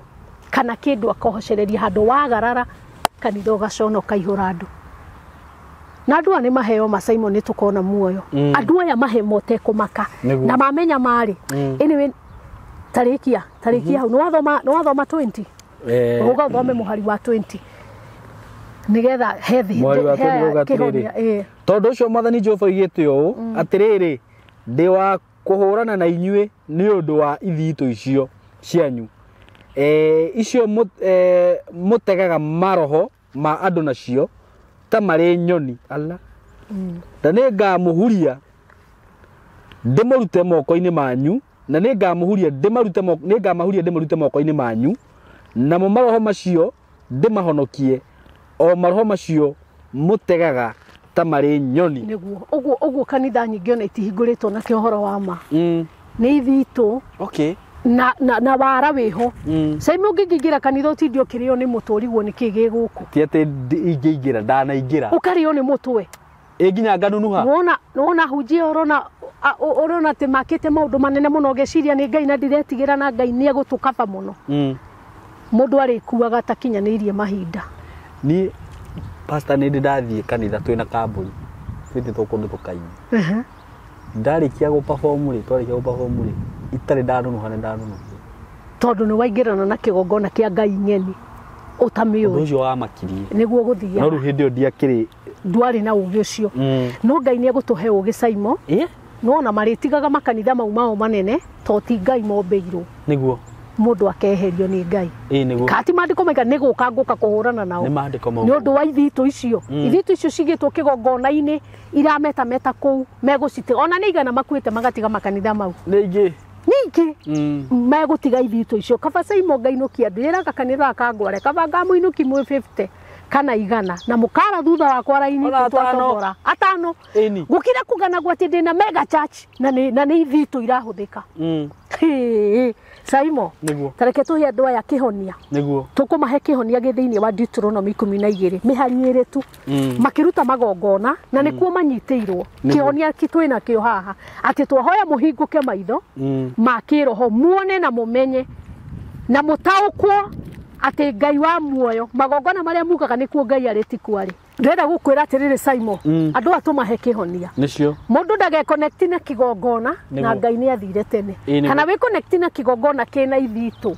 kana kĩndũ akohocereria handũ wagarara kanitha ũgacona ũkaihũra andũ. Na andũ aya nĩ maheo ma Simon nĩ tũkona muoyo. Andũ aya mahe motekũmaka na mamenya marĩ. Anyway, tarĩkia hau nĩ wathoma 20. Ũgathome mũhari wa 20 nigetha hethi kĩhonia. Tondũ ũcio Mwathani Jehova oigĩte ũũ atĩrĩrĩ, ndĩ wa kũhũrana na inyuĩ nĩ ũndũ wa ithitũ icio cianyu, icio mũtegaga maroho ma andũ nacio ta marĩ nyoni. Alla, na nĩ ngamũhuria ndĩmũrute moko-inĩ manyu, na nĩ ngamũhuria ndĩmarute moko-inĩ manyu, namo maroho macio ndĩmahonokie, o maroho macio mũtegaga ta marĩ nyoni. Nĩguo ũguo ũguo kanitha nyingĩ ona itihingũrĩtwo na kĩhoro wa ma. Nĩ ithitũ. Okay. Na wara wĩho. Caime ũngĩingĩra kanitha ũtinde ũkĩrĩo nĩ mũtwe ũrigwo nĩ kĩĩ gĩ gũkũ. Ti atĩ ingĩingĩra, ndanaingĩra. Ũkarĩo nĩ mũtwe. Ĩ nginya nganunuha. Nĩwona hunjia ũrona atĩ makĩte maũndũ manene mũno ũgeciria nĩ Ngai na ndiretigĩra na Ngai nĩ egũtũkaba mũno. Mũndũ arĩkuaga atakinyanĩirie mahinda. Niĩ pastor nĩ ndĩ ndathiĩ kanitha twĩna kambũri twĩtĩtwo kũndũ tũkaine. Ndarĩkia gũ-perform rĩ, twarĩkia gũ-perform rĩ, itarĩ ndanunuha nĩ ndanunuhire. Tondũ nĩ waingĩrana na kĩgongona kĩa Ngai ng'eni ũtamĩũĩ. Ũndũ ũcio wamakirie. Nĩguo gũthiaga. No rĩu hĩndĩ ĩyo ndiakĩrĩ ndwarĩ na ũgĩ ũcio. No Ngai nĩ egũtũhe ũgĩ Simon. Nĩwona marĩtigaga makanitha mau mao manene to ti Ngai mombĩirwo. Nĩguo. Mũndũ akeherio nĩ Ngai. Kati maandĩko maiga nĩ gũka ngũka kũhũrana nao. Nĩ maandĩko mau. Nĩ ũndũ wa ithitũ icio. Ithitũ icio cigĩtwo kĩgongona-inĩ irametameta kũu megũcitiga. Ona nĩ igana makuĩte magatiga makanitha mau. Nĩ ingĩ. Ningĩ megũtiga ithitũ icio. Kaba Simon ngainũkia andũ ĩraga kanitha kangware kaba ngamũinũki mwĩ 50 kana igana na mũkara thutha wakwa raini twatogora atano. Gũkira kũganagwo atĩ ndĩna mega church na nĩ ithitũ irahũthĩka. Simon, tareke tũhe andũ aya kĩhonia. Nĩguo. Tũkũmahe kĩhonia gĩ thĩinĩ wa Deuteronomy 12 mĩhari ĩrĩ tu. Makĩruta magongona na nĩkuo manyitĩirwo. Kĩhonia twĩna kĩo haha atĩ twahoya mũhingũke maitho ma kĩroho muone na mũmenye na mũtaũkwo atĩ Ngai wa muoyo magongona marĩa mugaga nĩkuo Ngai arĩ tikuo arĩ. Ndĩrenda gũkwĩra atĩrĩrĩ Simon, andũ aya tũmahe kĩhonia. Nĩcio. Mũndũ ndageconnect na kĩgongona na Ngai nĩ athire tene. Kana wĩconnect na kĩgongona kĩna ithitũ.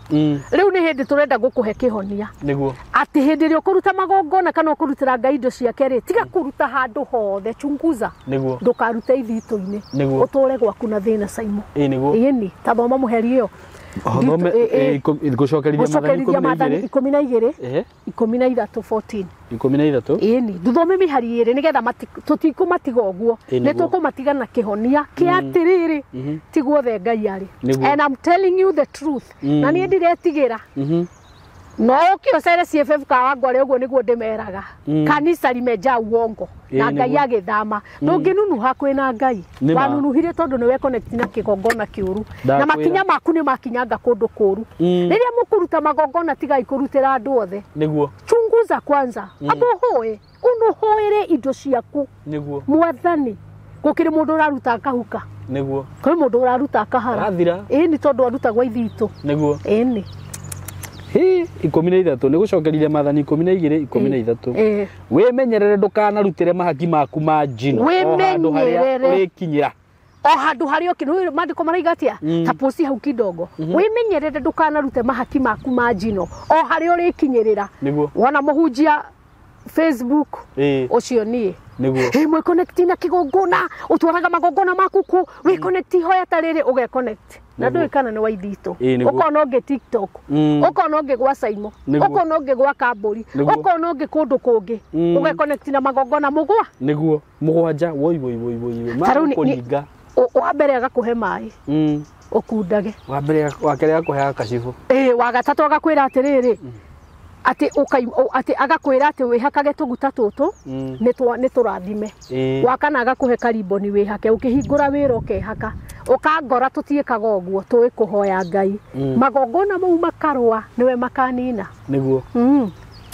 Rĩu nĩ hĩndĩ tũrenda gũkũhe kĩhonia. Nĩguo. Atĩ hĩndĩ ĩrĩa ũkũruta magongona kana ũkũrutĩra Ngai indo ciake rĩ, tiga kũruta handũ hothe, chunguza. Nĩguo. Ndũkarute ithitũ-inĩ. Nĩguo. Ũtũre gwaku na thĩna Simon. Nĩguo. Ĩni, ta thoma mũheri ĩyo. Gũcokerithia maathani 12 13 14 13. Ĩni, thuthome mĩhari ĩrĩ nĩgetha tũtikũmatiga ũguo. Nĩ tũkũmatiga na kĩhonia kĩa atĩrĩrĩ ti guothe Ngai arĩ. And I'm telling you the truth. Na niĩ ndiretigĩra. No ũke ũcere CFF Kawangware ũguo nĩguo ndĩmeraga. Kanisa limejaa uongo. Na Ngai agĩthama. Ndũngĩnunuha kwĩna Ngai. Wanunuhire tondũ nĩ weconnect na kĩgongona kĩũru. Na makinya maku nĩ makinyanga kũndũ kũũru. Rĩrĩa mũkũruta magongona tigai kũrutĩra andũ othe. Nĩguo. Chunguza kwanza. Amba ũhoe. Ũnũhoere indo ciaku. Nĩguo. Mwathani. Gũkĩrĩ mũndũ ũraruta akahuka. Nĩguo. Kwĩ mũndũ ũraruta akahara. Athira. Ĩni tondũ arutagwo ithitũ. Nĩguo. Ĩni. Hĩ 13 nĩ gũcokerithia maathani 12 13. Wĩmenyerere ndũkanarutĩre mahaki maku ma njino o handũ harĩa ũrĩkinyĩra. O handũ harĩa ũkinyĩra maandĩko maraiga atĩa? Ta posti hau kidogo. Wĩmenyerere ndũkanarute mahaki maku ma njino o harĩa ũrĩkinyĩrĩra. Nĩguo. Wona mũhunjia Facebook ũcio niĩ. Nĩguo. Hĩ mwĩconnect na kĩgongona ũtwaraga magongona maku kũ wĩconnect hoya ta rĩrĩ ũgeconnect. Na ndũĩ kana nĩ wa ithitũ. Ũkona ũngĩ TikTok, ũkona ũngĩ gwa Simon, ũkona ũngĩ gwa Kambũri, ũkona ũngĩ kũndũ kũngĩ, ũgeconnect na magongona mũgwa. Nĩguo. Mũgwanja woi woi woi woi. Makũringa. Wa mbere agakũhe maĩ. Ũkundage. Wa mbere wa kerĩ agakũheaga kacibũ. Wa gatatũ agakwĩra atĩrĩrĩ atĩ atĩ agakwĩra atĩ wĩhakage tũguta tũtũ nĩ tũrathime. Wa kana agakũhe kariboni wĩhake ũkĩhingũra wĩra ũkehaka. Ũkangora tũtiĩkaga ũguo tũĩ kũhoya Ngai. Magongona mau makarũa nĩwe makanina. Nĩguo.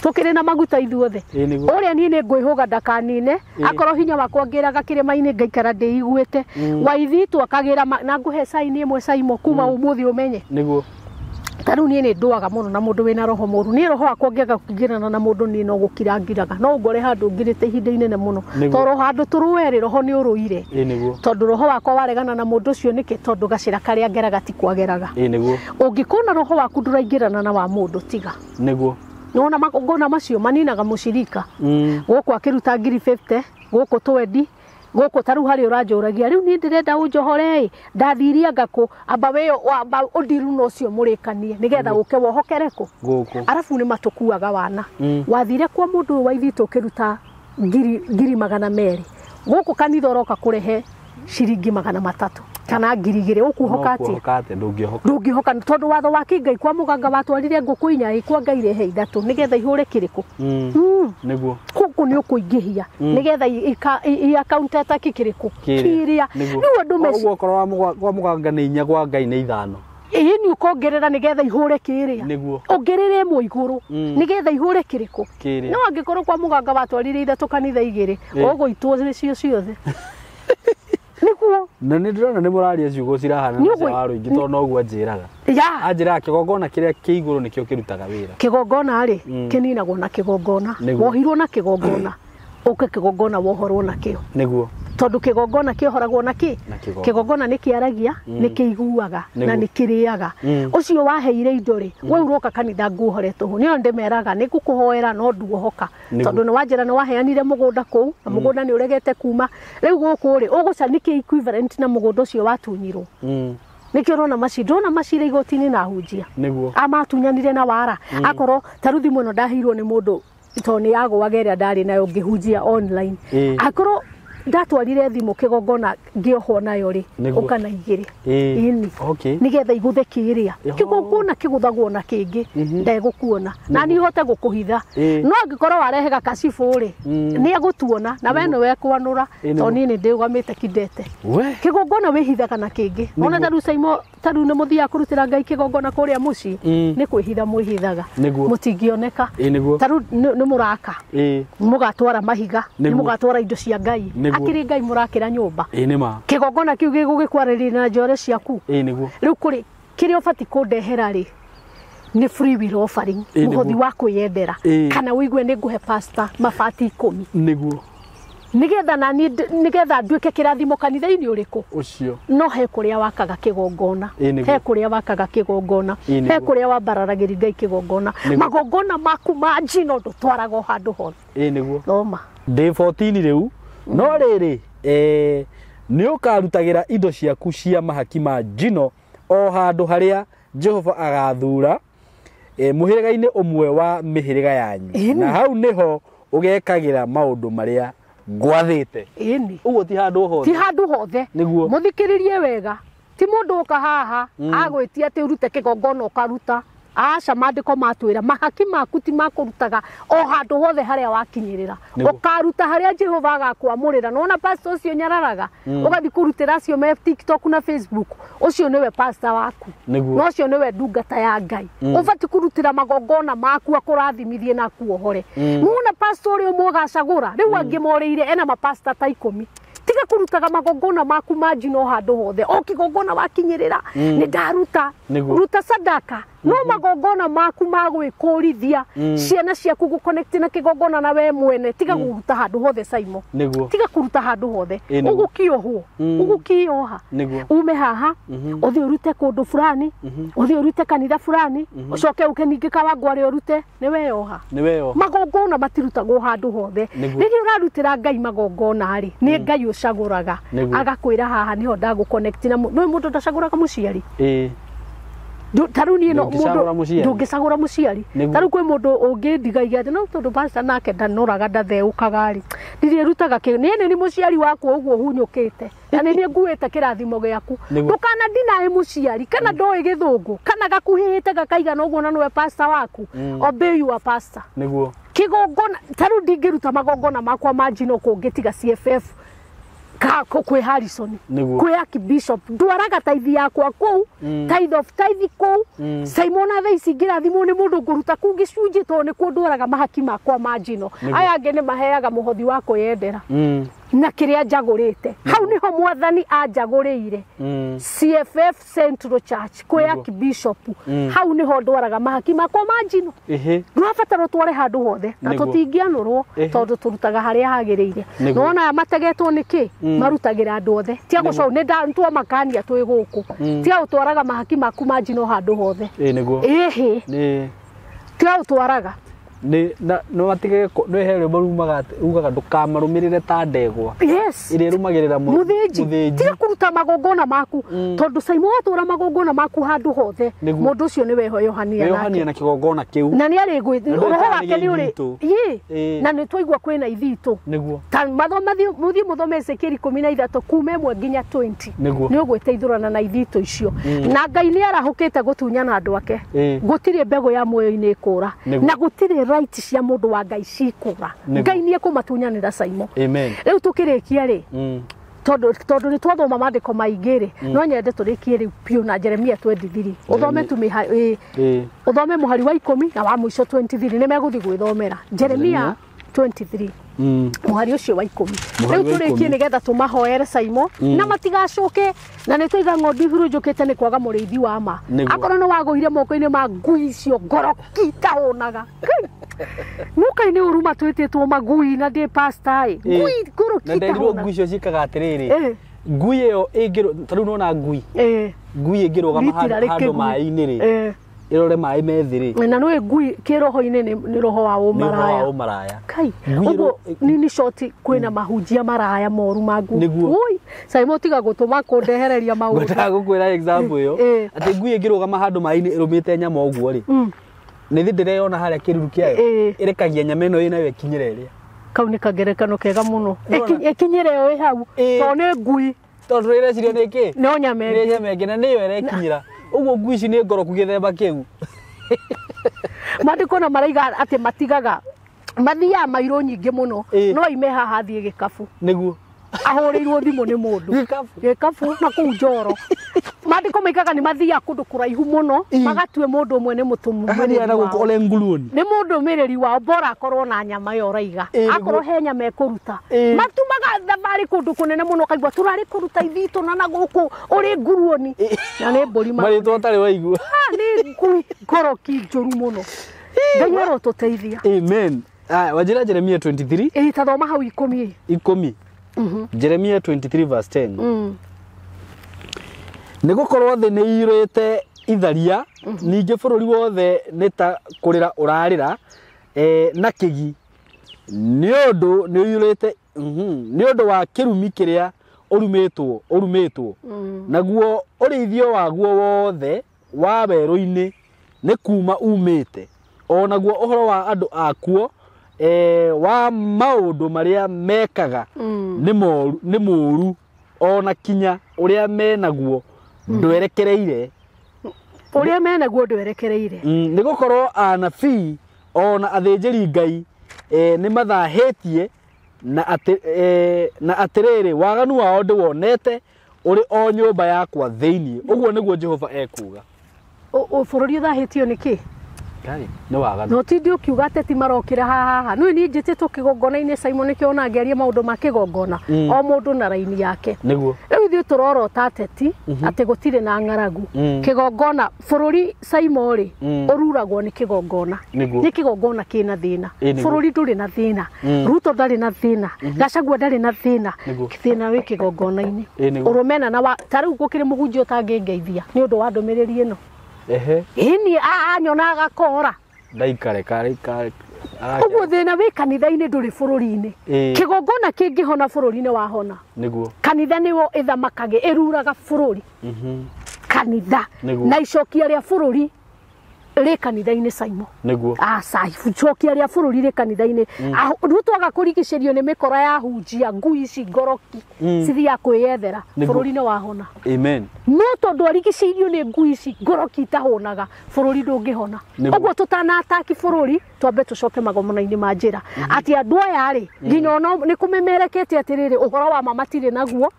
Tũkĩrĩ na maguta ithuothe. Ũrĩa niĩ nĩ ngwĩhũga ndakanine akorwo hinya wakwa ngĩraga kĩrĩma-inĩ ngaikara ndĩiguĩte. Wa ithitũ akagĩra na ngũhe caini ĩmwe Simon kuma ũmũthĩ ũmenye. Nĩguo. Ta rĩu niĩ nĩ ndũaga mũno na mũndũ wĩna roho mũru. Niĩ roho wakwa ũngĩaga kũingĩrana na mũndũ niĩ no gũkira ngiraga. No ngore handũ ngirĩte ihinda inene mũno. Nĩguo. Tondũ handũ tũrũe-rĩ, roho nĩ ũrũire. Ĩĩ nĩguo. Tondũ roho wakwa waregana na mũndũ ũcio nĩkĩ? Tondũ gacĩra karĩa ngeraga ti kwageraga. Ĩĩ nĩguo. Ũngĩkona roho waku ndũraingĩrana na wa mũndũ, tiga. Nĩguo. Nĩwona magongona macio maninaga mũcirika. Gũkũ akĩruta ngiri 50, gũkũ 20, gũkũ ta rĩu harĩa ũranjũragia rĩu niĩ ndĩrenda ũnjohore ĩ, ndathirie ngakũ, amba wĩyo amba ũndiru na ũcio mũrĩkanie nĩgetha ũke wohokere kũ. Gũkũ. Arabu nĩ matũkuaga wana. Wathire kwa mũndũ ũyũ wa ithitũ ũkĩruta ngiri 200, gũkũ kanitha ũroka kũrehe ciringi 300 kana 2,000, ũkuohoka atĩa? Ũkuohoka atĩa? Ndũngĩhoka. Ndũngĩhoka tondũ watho wa kĩngai kwa mũganga watwarire ngũkũ inya ĩ, kwa Ngai rehe ithatũ nĩgetha ihũre kĩrĩkũ. Nĩguo. Gũkũ nĩ ũkũingĩhia nĩgetha i-account ta kĩrĩkũ kĩrĩa. Nĩguo. Rĩu andũ meci Ũguo okorwo kwa mũganga nĩ inya, kwa Ngai nĩ ithano. Ĩĩ nĩ ũkongerera nĩgetha ihũre kĩrĩa. Nĩguo. Ongerere ĩmwe igũrũ nĩgetha ihũre kĩrĩkũ. Kĩrĩa. No angĩkorwo kwa mũganga watwarire ithatũ kanitha igĩrĩ, ũgũitwo nĩcio ciothe. Nĩguo. Na nĩ ndĩrona nĩ mũraria ciugo cirahana Nĩ na ũguo- cia wa rũingĩ tondũ noguo anjĩraga. Ya. Anjĩraga kĩgongona kĩrĩa kĩ igũrũ nĩkĩo kĩrutaga wĩra. Kĩgongona rĩ, kĩninagwo na kĩgongona. Nĩguo. Wohirwo na kĩgongona, ũke kĩgongona wohorwo nakĩo. Nĩguo. Tondũ kĩgongona kĩohoragwo na kĩ? Na kĩgongona. Kĩgongona nĩ kĩaragia, nĩ kĩiguaga, na Nĩguo. nĩ kĩrĩaga. Ũcio waheire indo rĩ, we ũroka kanitha nguohore tũhũ. Nĩyo ndĩmeraga nĩ ngũkũhoera no nduohoka. Nĩguo. Tondũ nĩ wanjĩra nĩ waheanire mũgũnda kũu, na mũgũnda nĩ ũregete kuma. Rĩu gũkũ rĩ, ũgũca nĩkĩ equivalent na mũgũnda ũcio watunyirwo. Nĩkĩo ũrona macira, ndĩrona macira igoti-inĩ na ahunjia. Nĩguo. Amatunyanire na wara. Akorwo ta rĩu thimũ ĩno ndaheirwo nĩ mũndũ tondũ nĩ yagũaga ĩrĩa ndarĩ nayo ngĩhunjia online. Akorwo ndatwarire thimũ kĩgongona ngĩohwo nayo rĩ, Nĩguo. ũka na igĩrĩ. Ĩĩ. Ĩni. Okay. Nĩgetha igũthe kĩrĩa. Ĩho. Kĩgongona kĩgũthagwo na kĩngĩ, ndegũkuona. Na niĩ hote gũkũhitha. Ĩĩ. No angĩkorwo warehe gakacibũ rĩ, nĩ egũtuona na we nĩwe ekwanũra Ĩĩ, nĩguo. tondũ niĩ nĩ ndĩrũgamĩte kidete. We. Kĩgongona wĩhithaga na kĩngĩ. Ona Nĩguo. ta rĩu Saimo, ta rĩu nĩ mũthiaga kũrutĩra Ngai kĩgongona kũrĩa mũciĩ, nĩ kwĩhitha mwĩhithaga. Nĩguo. Mũtingĩoneka. Ĩĩ nĩguo. Ta rĩu nĩ mũraka. Ĩĩ. Mũgatwara mahiga, nĩ Nĩguo. mũgatwara indo cia Ngai. Nĩguo. Akĩrĩ Ngai mũrakĩra nyũmba. Ĩĩ nĩ ma. Kĩgongona kĩu gĩgũgĩkwarĩrĩria na njore ciaku. Ĩĩ nĩguo. Rĩu kũrĩ kĩrĩa ũbatiĩ kũndehera rĩ, nĩ free will offering, Ĩĩ, nĩguo. mũhothi wa kwĩyendera. Ĩĩ. Kana ũigue nĩ ngũhe pastor mabati 10. Nĩguo. Nĩgetha naniĩ nĩgetha nduĩke kĩrathimo kanitha-inĩ ũrĩkũ. Ũcio. No he kũrĩa wakaga kĩgongona. Ĩĩ, nĩguo. He kũrĩa wakaga kĩgongona. Ĩĩ, nĩguo. He kũrĩa wambararagĩria Ngai kĩgongona. Nĩguo. Magongona maku ma njino ndũtwaraga o handũ hothe. Ĩĩ nĩguo. Thoma. Ndĩ 14 rĩu. No rĩrĩ, nĩ ũkarutagĩra indo ciaku cia mahaki ma njino o handũ harĩa Jehova agathura, mũhĩrĩga-inĩ ũmwe wa mĩhĩrĩga yanyu. Ĩni. Na hau nĩho ũgekagĩra maũndũ marĩa ngwathĩte. Ĩni. Ũguo ti handũ hothe. Ti handũ hothe. Nĩguo. Mũthikĩrĩrie wega. Ti mũndũ ũka haha agwĩtia atĩ ũrute kĩgongona ũkaruta. Aca, maandĩko matwĩra mahaki maku ti makũrutaga o handũ hothe harĩa wakinyĩrĩra. Nĩguo. Ũkaruta harĩa Jehova agakwamũrĩra. Nĩwona pastor ũcio nyararaga, ũgathiĩ kũrutĩra acio me TikTok na Facebook, ũcio nĩwe pastor waku. Nĩguo. Na ũcio nĩwe ndungata ya Ngai. Ũbatiĩ kũrutĩra magongona maku akũrathimithie na akuohore. Nĩwona pastor ũrĩa ũmwe ũgacagũra, rĩu angĩ morĩire ena mapastor ta 10. Tiga kũrutaga magongona maku ma njino handũ hothe. O kĩgongona wakinyĩrĩra, nĩ ndaruta. Nĩguo. Ruta sadaka. No magongona maku ma gwĩkũrithia ciana ciaku gũconnect na kĩgongona na we mwene, tiga kũruta handũ hothe Saimo. Nĩguo. Tiga kũruta handũ hothe. Ĩĩ, nĩguo. Ũgũkĩohwo. Ũgũkĩoha. Nĩguo. Ume haha, ũthiĩ ũrute kũndũ fulani, ũthiĩ ũrute kanitha fulani, ũcoke ũke ningĩ Kawangware ũrute, nĩ weyoha. Nĩ weyoha. Magongona matirutagwo handũ hothe. Nĩguo. Rĩrĩa ũrarutĩra Ngai magongona rĩ, nĩ Ngai ũcagũraga. Nĩguo. Agakwĩra haha nĩho ndagũconnect na nĩ mũndũ ndacagũraga mũciari. Ĩĩ. Ta rĩu niĩ no Ndũngĩcagũra mũciari. ndũngĩcagũra mũciari. Nĩguo. Ta rĩu kwĩ mũndũ ũngĩndigagia atĩ no tondũ pastor nake ndanoraga ndatheũkaga rĩ, ndirĩrutaga kĩ, niĩ nĩ niĩ mũciari wakwa ũguo hunyũkĩte, na nĩ niĩ nguĩte kĩrathimo gĩaku. Nĩguo. Ndũkana deny mũciari, kana ndoĩ gĩthũngũ, kana gakuhĩhĩte gakaigana ũguo na nĩwe pastor waku. Obey your pastor. Nĩguo. Kĩgongona, ta rĩu ndingĩruta magongona makwa ma njino kũngĩ tiga CFF kwĩ Harrison, Nĩguo. kwĩ Archbishop, ndwaraga tithe yakwa kũu, tithe of tithe kũu. Simon thaa ici ngĩrathimwo nĩ mũndũ ngũruta kũu gĩcunjĩ tondũ nĩkuo ndwaraga mahaki makwa ma njino. Nĩguo. Aya angĩ nĩ maheaga mũhothi wa kwĩyendera. Na kĩrĩa njagũrĩte hau nĩho mwathani anjagũrĩire. CFF Central Church kwĩ Archbishop, hau nĩho ndwaraga mahaki makwa ma njino. Ndũrabatara ũtware handũ hothe na tũtingĩanũrwo tondũ tũrutaga harĩa hagĩrĩire. Nĩwona aya mategetwo nĩkĩ marutagĩra andũ othe, tia gũcoka nĩ twamakania twĩ gũkũ, tia ũtwaraga mahaki maku ma njino handũ hothe. Ĩhĩ tia ũtwaraga nĩ na no matige nĩ he rwĩmbo rumaga rugaga ndũkamarũmĩrĩre ta ndegwa. Yes. Ĩrĩa ĩrũmagĩrĩra mũthĩnji. Tiga kũruta magongona maku tondũ Saimo watwara magongona maku handũ hothe mũndũ ũcio nĩwe weyohania na kĩgongona kĩu na nĩ arĩ roho wake nĩ ũrĩ ĩ na nĩ twaigua kwĩna ithitũ. Nĩguo ta mũthiĩ mũthome Ezekieli 13 kuma 1 nginya 20 nĩ ũgwĩteithũrana na ithitũ icio. Na Ngai nĩ arahũkĩte gũtunyana andũ ake. Gũtirĩ mbegũ ya muoyo-inĩ ĩkũra na gũtirĩ right cia mũndũ wa Ngai cikũra. Ngai nĩ ekũmatunyanĩra Saimo. Amen. Rĩu tũkĩrĩkia rĩ, tondũ nĩ twathoma maandĩko maingĩ rĩ, no nyende tũrĩkie rĩu biũ na Jeremia 23. Ũthome tu ũthome mũhari wa 10 na wa mũico 23 nĩ megũthiĩ gwĩthomera. Jeremia 23 mũhari ũcio wa 10. Rĩu tũrĩkie nĩgetha tũmahoere Saimo na matigacoke na nĩ twaiga ng'ondu ihurunjũkĩte nĩ kwaga mũrĩithi wa ma. Akorwo nĩ wagũire moko-inĩ ma ngui icio ngoroki itahũnaga. Mukai nĩ ũru matwĩtĩtwo magui na ndĩ pastor ĩ. Ngui ngoroki itahũnaga. Na nderirwo ngui icio ciĩkaga atĩrĩrĩ. Ngui ĩyo ĩngĩ ta rĩu nĩwona ngui. Ngui ĩngĩrũgama handũ maĩ-inĩ rĩ. Ĩrore maĩ methĩ rĩ. Na nĩũĩ ngui kĩroho-inĩ nĩ roho wa ũmaraya. Kai ũguo nini short kwĩna mahunjia maraya moru ma ngui. Ui Saimo tiga gũtũma kũndehereria maũndũ. Ngwendaga gũkwĩra example ĩyo atĩ ngui ĩngĩrũgama handũ maĩ-inĩ ĩrũmĩte nyama ũguo rĩ. Nĩ thĩ ndĩreyona harĩa kĩruru kĩayo ĩrekagia nyama ĩno ĩnayo ĩkinyĩre ĩrĩa. Kau nĩ kagerekano kega mũno. Ĩkinyĩre ĩyo ĩ hau tondũ nĩ ngui. Tondũ ĩreciria nĩ kĩ? No nyama ĩngĩ. Nĩ nyama ĩngĩ na nĩyo ĩrekinyĩra. Ũguo ngui ici nĩ ngoroku gĩthemba kĩu. Maandĩko na maraiga atĩ matigaga mathiaga mairũ nyingĩ mũno no ime haha athiĩ gĩkabu. Nĩguo. Ahũrĩirwo thimũ nĩ mũndũ. Gĩkabu na kũu Njoro. Maandĩko maikaga nĩ mathiaga kũndũ kũraihu mũno magatue mũndũ ũmwe nĩ mũtũmĩrĩri wao. Nĩ mũndũmĩrĩri wao bora akorwo na nyama ĩyo ũraiga. Akorwo he nyama ĩkũruta. Matumaga thabarĩ kũndũ kũnene mũno ũkaigua tũrarĩ kũruta ithitũ na gũkũ ũrĩ nguruoni. Na nĩ mbũri marĩtwa ũtarĩ waigua. Nĩ ngui ngoroki njũru mũno. Ngai arotũteithia. Amen. Wanjĩra Jeremia 23. Ĩ ta thoma hau 10. 10. Jeremia 23 verse 10. Nĩ gũkorwo thĩ nĩ iyũrĩte itharia, ningĩ bũrũri wothe nĩ ta kũrĩra ũrarĩra na kĩgi nĩ ũndũ nĩ ũiyũrĩte nĩ ũndũ wa kĩrumi kĩrĩa ũrumĩtwo naguo ũrĩithio waguo wothe wa werũ-inĩ nĩ kuma umĩte o naguo ũhoro wa andũ akuo wa maũndũ marĩa mekaga nĩ mũru o na kinya ũrĩa menaguo ndwerekereire. Ũrĩa menaguo ndwerekereire. Nĩ gũkorwo anabii o na athĩnjĩri Ngai nĩ mathahĩtie na atĩrĩrĩ waganu wao ndĩwonete ũrĩ o nyũmba yakwa thĩinĩ. Ũguo nĩguo Jehova ekuuga. Bũrũri ũthahĩtio nĩkĩ? Nĩ waganu. No ti ndi ũkiuga ateti marokĩra haha. Nĩ niĩ njĩtĩtwo kĩgongona-inĩ Simon nĩkĩo ona ngĩaria maũndũ ma kĩgongona. O mũndũ na raini yake. Nĩguo. Rĩu ithuĩ tũrorota ateti atĩ gũtirĩ na ng'aragu. Kĩgongona bũrũri Simon rĩ ũruragwo nĩ kĩgongona. Nĩ kĩgongona kĩna thĩna. Bũrũri ndũrĩ na thĩna. Ruto ndarĩ na thĩna. Gachagua ndarĩ na thĩna. Thĩna wĩ kĩgongona-inĩ. Ũrũmena na ta rĩu gũkĩrĩ mũhunjia ũtangĩngeithia nĩ ũndũ wa ndũmĩrĩri ĩno. Ĩni anyona agakora. Ndaikare kare kare. Ũguo thĩna wĩ kanitha-inĩ ndũrĩ bũrũri-inĩ. Kĩgongona kĩngĩhona bũrũri-inĩ wahona. Nĩguo. Kanitha nĩwo ĩthamakage ĩruraga bũrũri. Kanitha. Na icokia rĩa bũrũri rĩ kanitha-inĩ Simon. Nĩguo. Aca icokia rĩa bũrũri rĩ kanitha-inĩ. Ruto aga kũrigicĩrio nĩ mĩkora ya hunjia ngui ici ngoroki cithiaga kwĩyethera bũrũri-inĩ wahona. Amen. No tondũ arigicĩirio nĩ ngui ici ngoroki itahũnaga bũrũri ndũngĩhona. Ũguo tũtanataki bũrũri twambe tũcoke magomano-inĩ ma njĩra atĩ andũ aya rĩ nginya ona nĩ kũmemerekete atĩrĩrĩ ũhoro wa ma matirĩ naguo.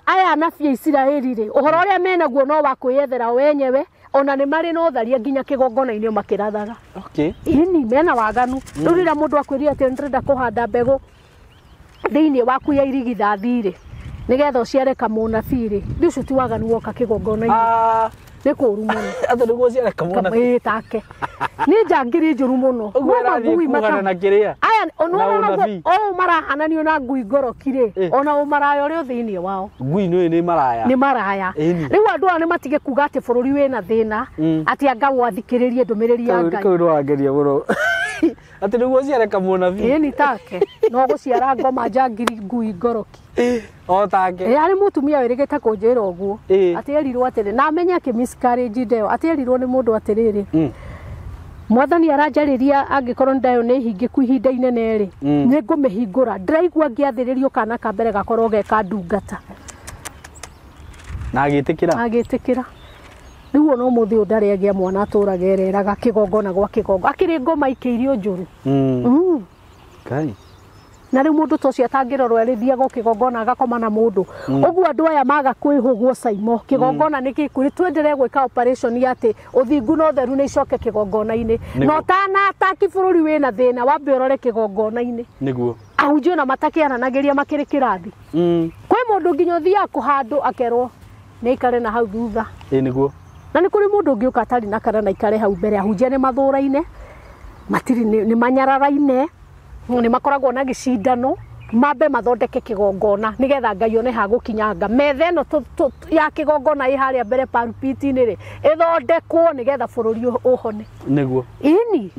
Aya anabii a Isiraeli rĩ ũhoro ũrĩa menaguo no wa kwĩyethera wenyewe ona nĩ marĩ na ũtharia nginya kĩgongona-inĩ makĩrathaga. Okay. Ĩni mena waganu. Rĩu rĩrĩa mũndũ akwĩrire atĩ ndĩrenda kũhanda mbegũ Thĩinĩ waku ya irigithathi rĩ nĩgetha ũciare kamũnabii rĩ rĩu ũcio ti waganu woka kĩgongona-inĩ nĩ kũũru mũno. Atĩ nĩguo ũciare kamũnabii ĩĩ take nĩ njangiri njũru mũno. Ũguo ĩrathiĩ kuhana na kĩrĩa aya ũũ marahananio na ngui ngoroki rĩ ona ũmaraya ũrĩa thĩinĩ wao ngui nĩ maraya nĩ maraya. Rĩu andũ aya nĩ matige kuga atĩ bũrũri wĩna thĩna atĩ anga gwathikĩrĩrie ndũmĩrĩri ya Ngai. Kau nĩwangeria mũno. Atĩ nĩguo ũciare kamũnabii ĩĩ ni take no gũciara ngoma njangiri ngui ngoroki o take. Ĩ arĩ mũtumia wĩrĩgĩte kũnjĩra ũguo atĩ erirwo atĩrĩ na amenye akĩ miscarriage ndeo atĩ erirwo nĩ mũndũ atĩrĩrĩ mwathani aranjarĩria angĩkorwo ndayo nĩ hingĩku ihinda inene rĩ nĩ ngũmĩhingũra ndĩraigua ngĩathĩrĩrio kana ka mbere gakorwo ge ka ndungata na agĩtĩkĩra agĩtĩkĩra. Rĩu ona ũmũthĩ ũyũ ndarĩ agĩa mwana atũraga ereraga kĩgongona gwa kĩgongona akĩrĩ ngoma ikĩirio njũru. Ngai. Na rĩu mũndũ ta ũcio atangĩrorwo arĩthiaga kĩgongona agakoma na mũndũ ũguo andũ aya maga kwĩhũgwo Saimo kĩgongona nĩ gĩkũrĩ twenderee gwĩka operation ya atĩ ũthingu na ũtheru nĩ icoke kĩgongona-inĩ na ũtanataki bũrũri wĩna thĩna wambe ũrore kĩgongona-inĩ nĩguo ahunjia ona matakĩaranagĩria makĩrĩ kĩrathi. Kwĩ mũndũ nginya ũthiaga kũhandũ akerwo nĩ aikare na hau thutha ĩĩ nĩguo na nĩ kũrĩ mũndũ ũngĩũka atarĩ na kana na aikare hau mbere ahunjia nĩ mathũraine matirĩ nĩ manyararaine nĩ makoragwo na gĩcindano mambe mathondeke kĩgongona nĩgetha Ngai one ha gũkinyanga metha ĩno ya kĩgongona ĩ harĩa mbere pulpit-inĩ rĩ ĩthondekwo nĩgetha bũrũri ũhone nĩguo ĩni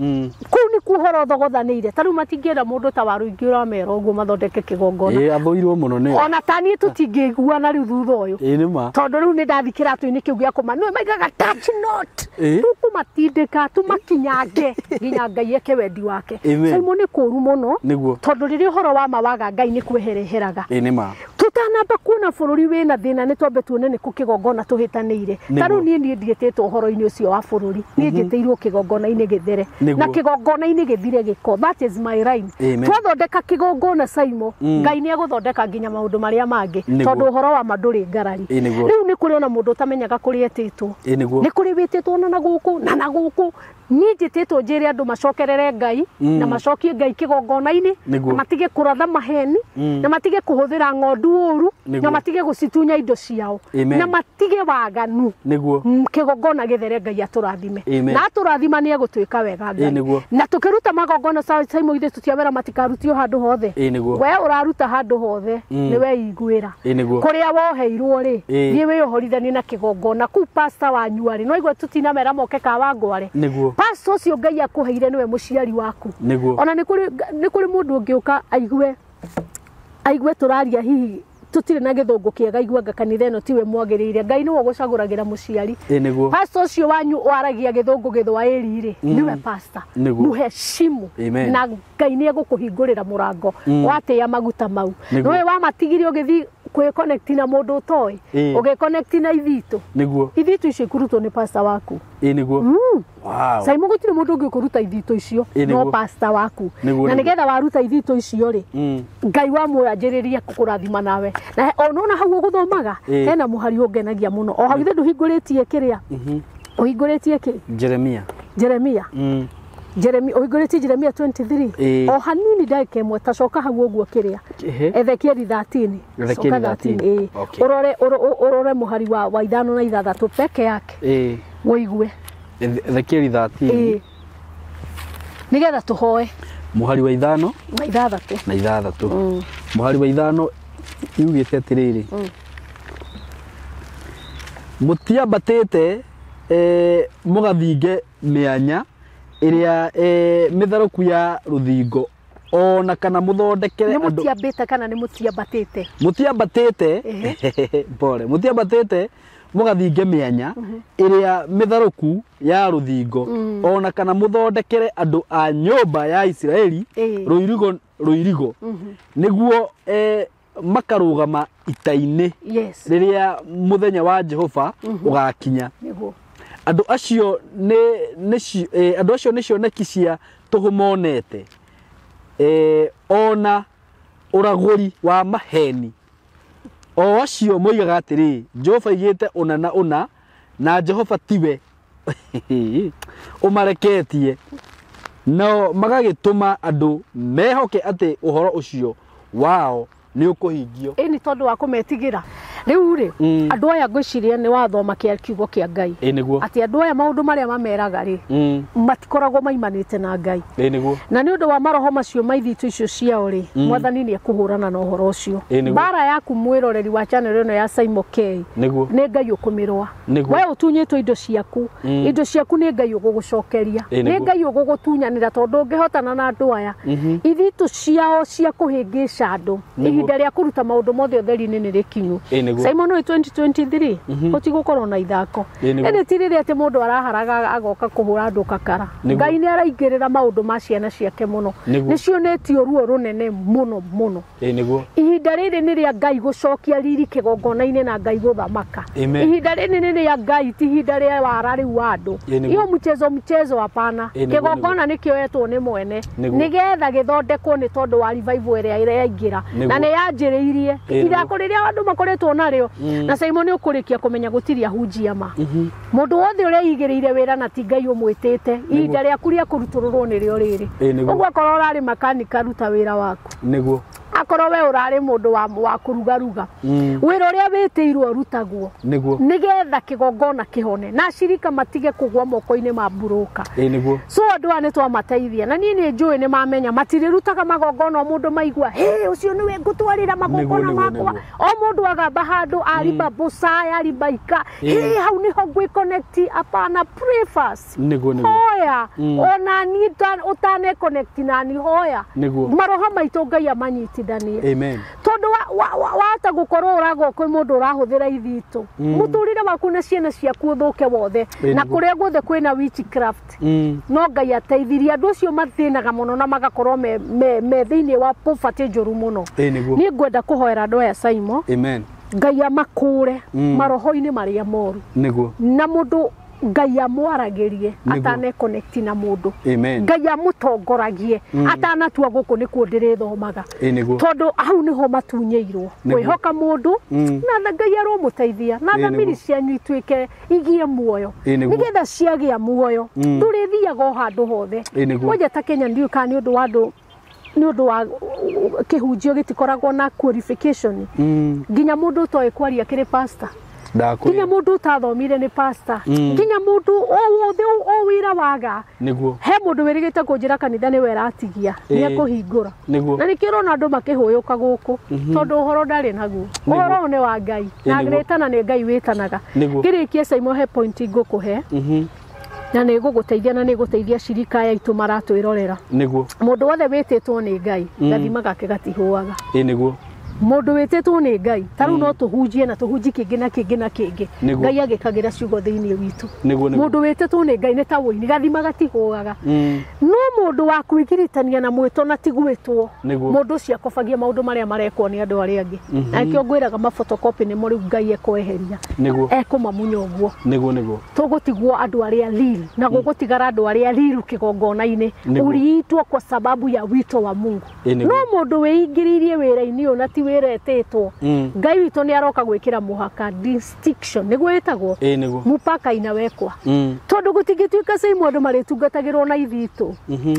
kũu nĩkuo ũhoro ũthogothanĩire ta rĩu matingĩenda mũndũ ta Warũingĩ ũramera ũguo mathondeke kĩgongona ĩĩ athũirwo mũno nĩo ona ta niĩ tũtingĩiguana rĩu thutha ũyũ ĩĩ nĩ ma tondũ rĩu nĩ ndathi kĩratũ-inĩ kĩu gĩa kũma nĩwe maigaga touch not tũkũmatindĩka tũmakinyange nginya Ngai eke wendi wake. Saimo nĩ kũũru mũno nĩguo tondũ rĩrĩa ũhoro wa ma waga Ngai nĩ kwehereheraga ĩĩ nĩ ma tũtanamba kuona bũrũri wĩna thĩna nĩ twambe tuone nĩ kũ kĩgongona tũhĩtanĩire ta rĩu niĩ niĩ ndiĩtĩtwo ũhoro-inĩ ũcio wa bũrũri niĩ njĩtĩirwo kĩgongona-inĩ gĩthere na kĩgongona-inĩ gĩthire gĩko that is my line. Twathondeka kĩgongona Saimo Ngai nĩ egũthondeka nginya maũndũ marĩa mangĩ tondũ ũhoro wa ma ndũrĩ ngarari. Rĩu nĩ kũrĩ ona mũndũ ũtamenyaga kũrĩa etĩtwo nĩ kũrĩ wĩtĩtwo na gũkũ na gũkũ niĩ njĩtĩtwo njĩre andũ macokerere Ngai na macokie Ngai kĩgongona-inĩ na matige kũratha maheni na matige kũhũthĩra ng'ondu ũru na matige gũcitunya indo ciao na matige waganu nĩguo kĩgongona gĩthere Ngai atũrathime na atũrathima nĩ egũtuĩka wega Ngai na tũkĩruta magongona Saimo ithuĩ tũtiawĩra matikarutio handũ hothe we ũraruta handũ hothe nĩ weiguĩra kũrĩa woheirwo rĩ thiĩ wĩyohorithanie na kĩgongona kũu pastor wanyu arĩ no igua tũtinamera moke Kawangware pastor ũcio Ngai akũheire nĩwe mũciari waku ona nĩ kũrĩ mũndũ ũngĩũka aigue tũraria hihi tũtirĩ na gĩthũngũ kĩega aiguanga kanitha ĩno tiwe mwagĩrĩire Ngai nĩwe ũgũcagũragĩra mũciari pastor ũcio wanyu waragia gĩthũngũ gĩthwaĩri rĩ nĩwe pastor mũheshimu na Ngai nĩ egũkũhingũrĩra mũrango watĩĩa maguta mau nĩwe wamatigire ũgĩthiĩ kwĩ-connect na mũndũ ũtoĩ ũgĩ-connect na ithitũ nĩguo ithitũ icio ikurutwo nĩ pastor waku ĩĩ nĩguo Saimo gũtirĩ mũndũ ũngĩ ũkũruta ithitũ icio no pastor waku na nĩgetha waruta ithitũ icio rĩ Ngai wa muoyo anjĩrĩrie kũkũrathima nawe na onona hau ũgũthomaga hena mũhari ũngenagia mũno o hau ithe ndũhingũrĩtie kĩrĩa ũhingũrĩtie kĩ Jeremia Jeremia ũhingũrĩtie Jeremia 23 o hanini ndagĩka ĩmwe ta coka hau ũguo kĩrĩa Ezekieli 13 coka 13 ũrore ũrore mũhari wa 5 na 6 peke yake wũigue Ezekieli 13 nĩgetha tũhoe mũhari wa 5 na 6 na 6 mũhari wa 5 yugĩte atĩrĩrĩ mũtiambatĩte mũgathinge mĩanya ĩrĩa mĩtharũku ya rũthingo ona kana mũthondekere andũ nĩ mũtiambĩte kana nĩ mũtiambatĩte mũtiambatĩte pole mũtiambatĩte mũgathinge mĩanya ĩrĩa mĩtharũku ya rũthingo ona kana mũthondekere andũ a nyũmba ya Isiraeli rũirigo nĩguo makarũgama ita-inĩ rĩrĩa mũthenya wa Jehova ũgakinya andũ acio nĩ cioneki cia tũhũ monete ona ũragũri wa maheni o acio moigaga atĩrĩ Jehova aigĩte ũna na ũna na Jehova tiwe ũmareketie nao magagĩtũma andũ mehoke atĩ ũhoro ũcio Wao nĩ ũkũhingio. Ĩni tondũ wa kũmetigĩra. Rĩu rĩ, andũ aya ngwĩciria nĩ wathoma kĩa kiugo kĩa Ngai. Ĩ nĩguo. Atĩ andũ aya maũndũ marĩa mameraga rĩ, matikoragwo maimanĩte na Ngai. Ĩ nĩguo. Na nĩ ũndũ wa maroho macio ma ithitũ icio ciao rĩ, Mwathani nĩ ekũhũrana na ũhoro ũcio. Ĩ nĩguo. Mbara yaku mwĩroreri wa channel ĩno ya Saimo K, Nĩguo. nĩ Ngai ũkũmĩrũa. Nĩguo. We ũtunyĩtwo indo ciaku, indo ciaku nĩ Ngai ũgũgũcokeria, Ĩ nĩ nĩguo. Ngai ũgũgũtunyanĩra, tondũ ũngĩhotana na andũ aya, ithitũ ciao cia kũhĩngĩca andũ, Nĩguo. ihinda rĩa kũruta maũndũ mothe ũtheri-inĩ nĩ rĩkinyu. Ĩ nĩguo. Simon, ũyũ 2023 gũtigũkorwo na ithako. Ĩ nĩguo. Ĩndĩ ti rĩrĩa atĩ mũndũ araharaga agoka kũhũra andũ kakara. Nĩguo. Ngai nĩ araingĩrĩra maũndũ ma ciana ciake mũno. Nĩguo. Nĩ cionetio ruo rũnene mũno mũno. Ĩ nĩguo. Ihinda rĩrĩ nĩ rĩa Ngai gũcokia riri kĩgongona-inĩ na Ngai gũthamaka. Amen. Ihinda rĩrĩ nĩ rĩa Ngai, ti ihinda rĩa wara rĩu wa andũ. Ĩ nĩguo. Iyo mchezo mchezo hapana. Ĩ nĩguo. Kĩgongona nĩ kĩoetwo nĩ mwene Nĩguo. nĩgetha gĩthondekwo nĩ tondũ wa revival ĩrĩa ĩraingĩra Nĩguo. na nĩ yanjĩrĩirie. Ĩ nĩguo. Ithako rĩrĩa andũ makoretwo narĩo na Simon, nĩ ũkũrĩkia kũmenya gũtirĩ ahunjia ma. Mũndũ wothe ũrĩa igĩrĩire wĩra na ti Ngai ũmwĩtĩte, ihinda rĩaku rĩa kũrutũrũrwo nĩrĩo rĩrĩ. Ĩ nĩguo. Ũguo akorwo ũrarĩ makanika, ruta wĩra waku. Nĩguo. Akorwo we ũrarĩ mũndũ wa kũrugaruga, wĩra ũrĩa wĩtĩirwo ũrutagwo, Nĩguo. nĩgetha kĩgongona kĩhone na acirika matige kũgwa moko-inĩ ma mburũka. Ĩ nĩguo. So andũ aya nĩ twamateithia, na niĩ nĩ njũĩ nĩ mamenya matirĩrutaga magongona o mũndũ maigua hĩ ũcio nĩwe ngũtwarĩra magongona Nĩguo, makwa. nĩguo. O mũndũ agamba handũ arimba mbũcaya arimbaika, hĩ hau nĩho ngwĩ connect. Hapana, pray first. Nĩguo nĩguo. Hoya ona niĩ ũtane connect nani, hoya. Nĩguo. Maroho maitũ Ngai amanyitithanie, Amen. tondũ wahota gũkorwo ũragwo kwĩ mũndũ ũrahũthĩra ithitũ, mũtũrĩre waku na ciana ciaku ũthũke wothe. Ĩ Na nĩguo. kũrĩa guothe kwĩna witchcraft, no Ngai ateithirie andũ acio mathĩnaga mũno na magakorwo me thĩinĩ wa poverty njũru mũno. Ĩ nĩguo. Niĩ ngwenda kũhoera andũ aya, Saimo. Amen. Ngai amakũre maroho-inĩ marĩa moru, Nĩguo. na mũndũ Ngai amwaragĩrie Nĩguo. atane connect na mũndũ. Amen. Ngai amũtongoragie atanatua gũkũ nĩkuo ndĩrĩthomaga, Ĩ nĩguo. tondũ hau nĩho matunyĩirwo Nĩguo. kwĩhoka mũndũ. Na Ngai aromũteithia na Ĩ thamiri nĩguo. cianyu ituĩke igie muoyo, Ĩ nĩguo. nĩgetha ciagĩa muoyo ndũrĩthiaga o handũ hothe. Ĩ nĩguo. Kwanja ta Kenya, ndiũĩ kana nĩ ũndũ wa andũ, nĩ ũndũ wa kĩhunjio gĩtikoragwo na qualification, nginya mũndũ ũtoĩ kwaria kĩrĩ pastor, nginya Ndakwĩra. mũndũ ũtathomire nĩ pastor, nginya mũndũ o wothe o wĩra waga. Nĩguo. He mũndũ wĩrĩgĩte kũnjĩra kanitha nĩwe ĩratigia, nĩ ekũhingũra. Nĩguo. Na nĩkĩo ũrona andũ makĩhũyũka gũkũ, tondũ ũhoro ndarĩ naguo. Nĩguo. Ũhoro ũyũ nĩ wa Ngai na Nĩguo. rĩtana nĩ Ngai wĩtanaga. Nĩguo. Ngĩrĩkie, Saimo, he point ngũkũhe na nĩ ĩgũgũteithia na nĩ ĩgũteithia cirika aya aitũ maratwĩrorera. Nĩguo. Mũndũ wothe wĩtĩtwo nĩ Ngai, gathima gake gatihũaga. Ĩ nĩguo. Mũndũ wĩtĩtwo nĩ Ngai, ta rĩu no tũhunjie na tũhunjie kĩngĩ na kĩngĩ na kĩngĩ, Nĩguo. Ngai agĩkagĩra ciugo thĩinĩ witũ. Nĩguo nĩguo. Mũndũ wĩtĩtwo nĩ Ngai nĩ ta wũini, gathima gatihũaga. No mũndũ wa kwĩgiritania na mwĩto na ti gwĩtwo, Nĩguo. mũndũ ũcio akobagia maũndũ marĩa marekwo nĩ andũ arĩa angĩ. Na nĩkĩo ngwĩraga maphotocopy nĩmo rĩu Ngai ekweheria, Nĩguo. ekũmamunya ũguo. Nĩguo nĩguo. Tũgũtigwo andũ arĩa real, na gũgũtigara andũ arĩa real kĩgongona-inĩ. Nĩguo. Uliitwa kwa sababu ya wito wa Mungu. Ĩ nĩguo. No mũndũ wĩingĩrĩirie wĩra-inĩ ũyũ na ti wĩra etĩtwo, Ngai witũ nĩ aroka gwĩkĩra mũhaka, distinction nĩguo ĩtagwo. Ĩ nĩguo. Mũpaka inawekwa, tondũ gũtingĩtuĩka same andũ marĩtungatagĩrwo na ithitũ.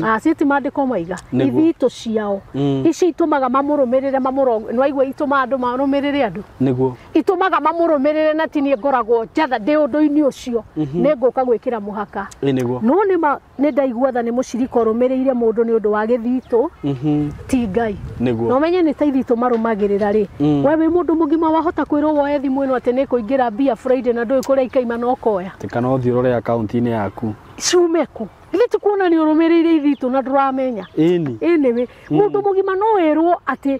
Acio ti maandĩko maiga. Nĩguo. Ithitũ ciao ici itũmaga mamũrũmĩrĩre, mamũro nĩwaigua, itũmaga andũ marũmĩrĩre andũ, Nĩguo. itũmaga mamũrũmĩrĩre, na ti niĩ ngoragwo njatha ndĩ ũndũ-inĩ ũcio, nĩ ngũka gwĩkĩra mũhaka. Ĩ nĩguo. No nĩ ma nĩ ndaigua tha nĩ mũcirika ũrũmĩrĩire mũndũ nĩ ũndũ wa gĩthitũ, ti Ngai. Nĩguo. Na ũmenye nĩ ta ithitũ marũmagĩrĩra rĩ, we wĩ mũndũ mũgima wahota kwĩrwo woe thimũ ĩno atĩ nĩ kũingĩra mbia Friday na ndũĩ kũrĩa ikaima na ũkoya. Kana ũthiĩ ũrore akaunti-inĩ yaku. Ciume kũ? Githĩ ti kuona nĩ ũrũmĩrĩire ithitũ na ndũramenya? Ĩni. Anyway, mũndũ mũgima no wĩrwo atĩ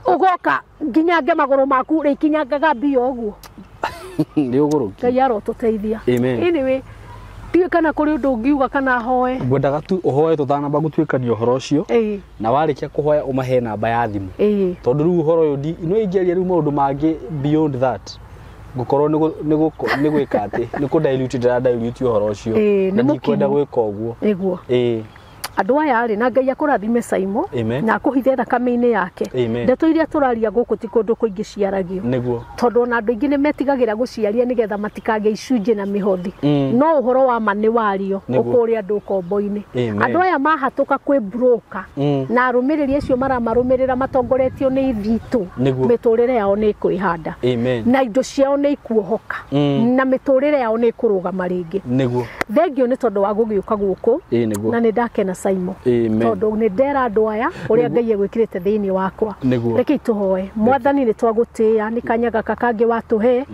ũgoka nginyange magũrũ maku rĩkinyangaga mbia ũguo. Nĩ ũgũrũki. Ngai arotũteithia. Amen. Anyway, ndiũĩ kana kũrĩ ũndũ ũngiuga kana hoe. Ngwendaga tu ũhoe tũtanamba gũtuĩkania ũhoro ũcio, na warĩkia kũhoya ũmahe namba ya thimũ, tondũ rĩu ũhoro ũyũ no ingĩaria rĩu maũndũ mangĩ beyond that, ngũkorwo nĩ gwĩka atĩ nĩ kũ dilute, ndĩra dilute ũhoro ũcio, Ĩĩ, na nĩ ndikwenda mũkinyu. gwĩka ũguo. Nĩguo. Ĩĩ. Andũ aya rĩ na Ngai akũrathime Saimo na akũhithe thakame-inĩ yake. Ndeto iria tũraria gũkũ ti kũndũ kũingĩ ciaragio. Nĩguo. Tondũ ona andũ aingĩ nĩ metigagĩra gũciaria nĩgetha matikagĩe icunjĩ na mĩhothi. No ũhoro wa ma nĩ wario ũkũrĩa andũ ũkombo-inĩ. Andũ aya mahatũka kwĩ broker na arũmĩrĩri acio maramarũmĩrĩra matongoretio nĩ ithitũ. Mĩtũrĩre yao nĩ ĩkwĩhanda. Na indo ciao nĩ ikuohoka. Na mĩtũrĩre yao nĩ ĩkũrũgama rĩngĩ. Nĩguo. Thengio nĩ tondũ wa gũgĩũka gũkũ. Na nĩ ndakena Saimo. Tondũ nĩ ndera andũ aya ũrĩa Ngai egwĩkĩrĩte thĩinĩ wakwa. Reke tũhoe. Mwathani nĩ twagũtĩĩa nĩ kanya gaka kangĩ watũhe.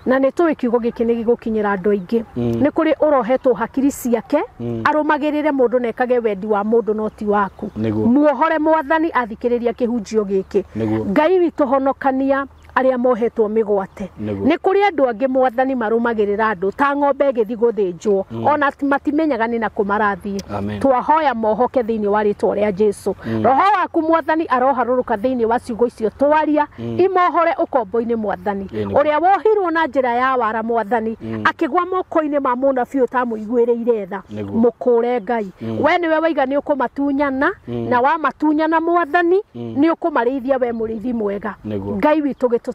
Na nĩ tũĩ kiugo gĩkĩ nĩ gĩgũkinyĩra andũ aingĩ. Nĩ kũrĩ ũrohetwo hakiri ciake arũmagĩrĩre mũndũ na ekage wendi wa mũndũ no ti waku. Muohore Mwathani athikĩrĩria kĩhunjio gĩkĩ. Ngai witũ honokania arĩa mohetwo mĩgwate. Nĩ kũrĩ andũ angĩ Mwathani marũmagĩrĩra andũ ta ng'ombe ĩgĩthiĩ gũthĩnjwo ona matimenyaga nĩ nakũ marathiĩ. Twahoya mohoke thĩinĩ wa rĩtwa rĩa Jesu. Roho waku Mwathani aroharũrũka thĩinĩ wa ciugo icio twaria imohore ũkombo-inĩ Mwathani. Ũrĩa wohirwo na njĩra ya wara Mwathani akĩgwa moko-inĩ ma mũnabii ũtamũiguĩrĩire tha mũkũre Ngai. We nĩwe waiga nĩ ũkũmatunyana na wamatunyana Mwathani nĩ ũkũmarĩithia we mũrĩithi mwega. Ngai witũ gĩtũteithie.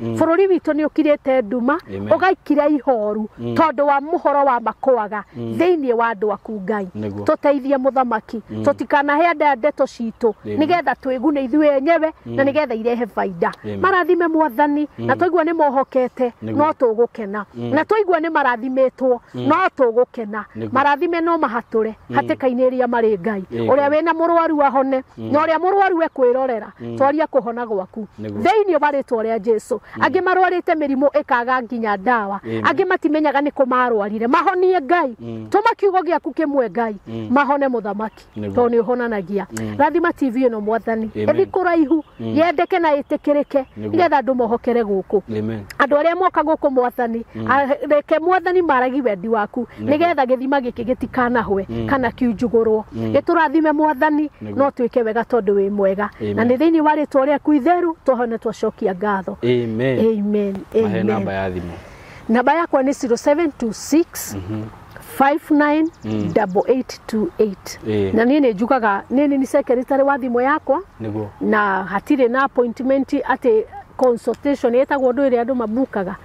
Bũrũri witũ nĩ ũkirĩte nduma ũgaikira ihoru tondũ wa mũhoro wa makwaga thĩinĩ wa andũ aku Ngai. Tũteithie mũthamaki tũtikanahe andũ ndeto citũ nĩgetha twĩgune ithuĩ enyewe na nĩgetha irehe baida. Marathime Mwathani na twaigua nĩ mohokete no tũgũkena na twaigua nĩ marathimĩtwo no tũgũkena. Marathime no mahatũre hatĩka-inĩ ĩrĩa marĩ Ngai. Ũrĩa wĩna mũrwaru ahone na ũrĩa mũrwaru ekwĩrorera twaria kũhona gwaku thĩinĩ wa rĩtwa rĩa Jesu. Angĩ marwarĩte mĩrimũ ĩkaga nginya ndawa, angĩ matimenyaga nĩ kũ marwarire. Mahonie Ngai. Tũma kiugo gĩaku kĩmwe Ngai mahone mũthamaki tondũ nĩ ũhonanagia. Rathima TV ĩno Mwathani ĩthiĩ kũraihu yendeke na ĩtĩkĩrĩke nĩgetha andũ mohokere gũkũ. Andũ arĩa moka gũkũ Mwathani reke Mwathani maragi wendi waku nĩgetha gĩthima gĩkĩ gĩtikanahwe kana kiunjugũrwo. Gĩtũrathime Mwathani no twĩke wega tondũ wĩ mwega. Na nĩ thĩinĩ wa rĩtwa rĩaku itheru twahone twacokia ngatho. Amen. Amen. Mahe namba ya thimũ. Namba yakwa nĩ 0726 598828. Na niĩ nĩ njugaga niĩ nĩ secretary wa thimũ yakwa na hatirĩ na appointment atĩ consultation ĩtagwo ũndũ ĩrĩa andũ mabukaga.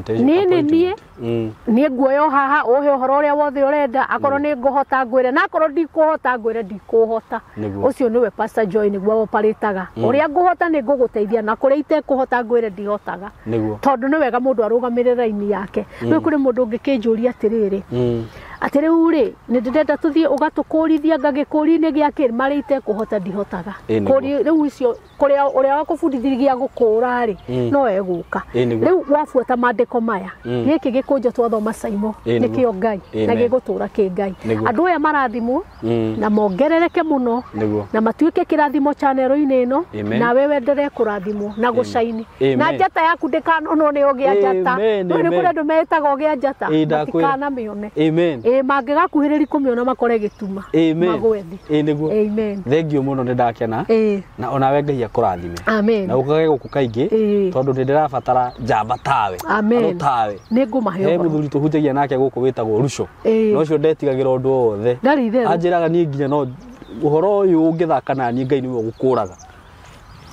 Niĩ niĩ nguoyo haha ũhe ũhoro ũrĩa wothe ũrenda akorwo nĩ ngũhota ngwĩre na akorwo ndikũhota ngwĩre ndikũhota. Ũcio nĩwe Pastor Joy nĩguo oparĩtaga. Ũrĩa ngũhota nĩ ngũgũteithia na kũrĩa itekũhota ngwĩre ndihotaga. Tondũ nĩ wega mũndũ arũgamĩrĩre raini yake. Rĩu kũrĩ mũndũ ũngĩkĩnjũria atĩrĩrĩ atĩ rĩu rĩ nĩ ndĩrenda tũthiĩ ũgatũkũrithia ngagĩkũri-inĩ gĩakĩ marĩa itekũhota ndihotaga. Rĩu icio kũrĩa ũrĩa wakũbundithirie gũkũra rĩ no egũka. Rĩu wabuata maandĩko maya gĩkĩ gĩkũnjo twathoma Saimo nĩkĩo Ngai na gĩgũtũra kĩ Ngai. Andũ aya marathimwo na mongerereke mũno na matuĩke kĩrathimo channel-inĩ ĩno nawe wenderee kũrathimwo na gũcaini na njata yaku ndĩkanonwo nĩ ũgĩa njata. Nĩ kũrĩ andũ metaga ũgĩa njata matikanamĩone. Mangĩgakuhĩrĩria kũmĩona makore gĩtuma magwe thĩ. Nĩguo. Thengio mũno nĩ ndakena na onawe Ngai akũrathime na ũkage gũkũ kaingĩ tondũ nĩ ndĩrabatara njamba tawe andũ tawe. Nĩ ngũmahe ũhoro. He mũthuri tũhunjagia nake gũkũ wĩtagwo Ruco na ũcio ndetigagĩra ũndũ o wothe. Anjĩraga niĩ nginya no ũhoro ũyũ ũngĩthaka na niĩ Ngai nĩwe ũgũkũraga.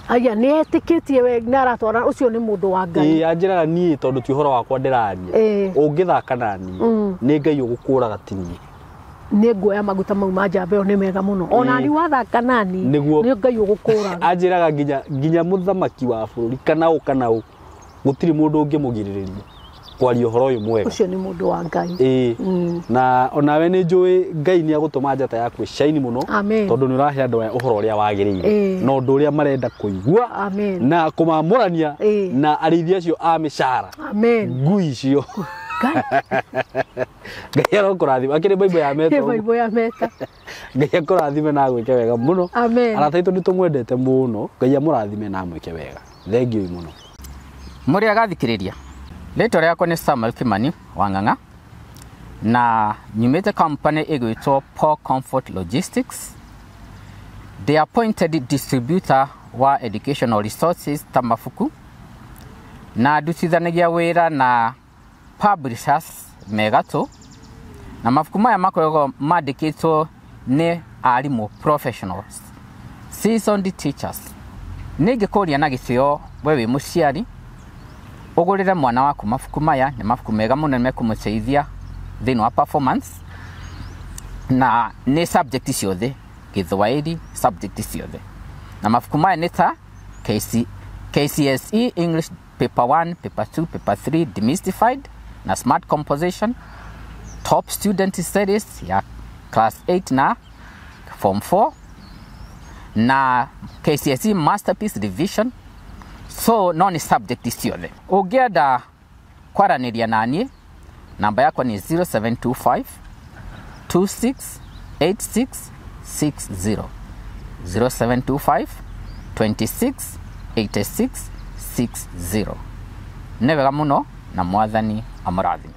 Aya nĩ etĩkĩtie we na aratwara ũcio nĩ mũndũ wa Ngai. Anjĩraga niĩ tondũ ti ũhoro wakwa ndĩraria ũngĩthaka na niĩ nĩ Ngai ũgũkũraga ti niĩ. Nĩ nguoya maguta mau ma njamba ĩyo nĩ mega mũno. Ona ni wathaka nani nĩ Ngai ũgũkũraga. Anjĩraga nginya mũthamaki wa bũrũri kana ũ kana ũ gũtirĩ mũndũ ũngĩmũgirĩrĩria kwaria ũhoro ũyũ mwega. Ũcio nĩ mũndũ wa Ngai. Na onawe nĩ njũĩ Ngai nĩ agũtũma njata yaku ĩcaini mũno tondũ nĩ ũrahe andũ aya ũhoro ũrĩa wagĩrĩire na ũndũ ũrĩa marenda kũigua na kũmamũrania na arĩithi acio a mĩcara ngui icio. Ngai arokũrathima. Akĩrĩ Bible ya meta. Bible ya meta. Ngai akũrathime na agwĩke wega mũno. Arata aitũ nĩ tũmwendete mũno. Ngai amũrathime na amwĩke wega. Thengiũ mũno. Mũrĩ agathikĩrĩria. Rĩtwa rĩakwa nĩ Samuel Kimani wa Ng'ang'a na nyumĩte company ĩgwĩtwo Paul Comfort Logistics. The appointed distributor wa educational resources ta mabuku na ndutithanagia wĩra na publishers megatũ na mabuku maya makoragwo mandĩkĩtwo nĩ arimũ professionals, seasoned teachers. Nĩ ingĩkũria na gĩtĩo we wĩ mũciari ũgũrĩre mwana waku mabuku maya, nĩ mabuku mega mũno nĩ mekũmũteithia thĩinĩ wa performance, na nĩ subject ciothe, Gĩthwaĩri subject ciothe. Na mabuku maya nĩ ta KCSE English Paper 1, Paper 2, Paper 3 Demystified na Smart Composition, Top Student Series ya Class 8 na Form 4, na KCSE Masterpiece Revision. So no nĩ subject ciothe. Ũngĩenda kwaranĩria naniĩ, namba yakwa nĩ 0725 268660, 0725 268660. Nĩ wega mũno na Mwathani amũrathime.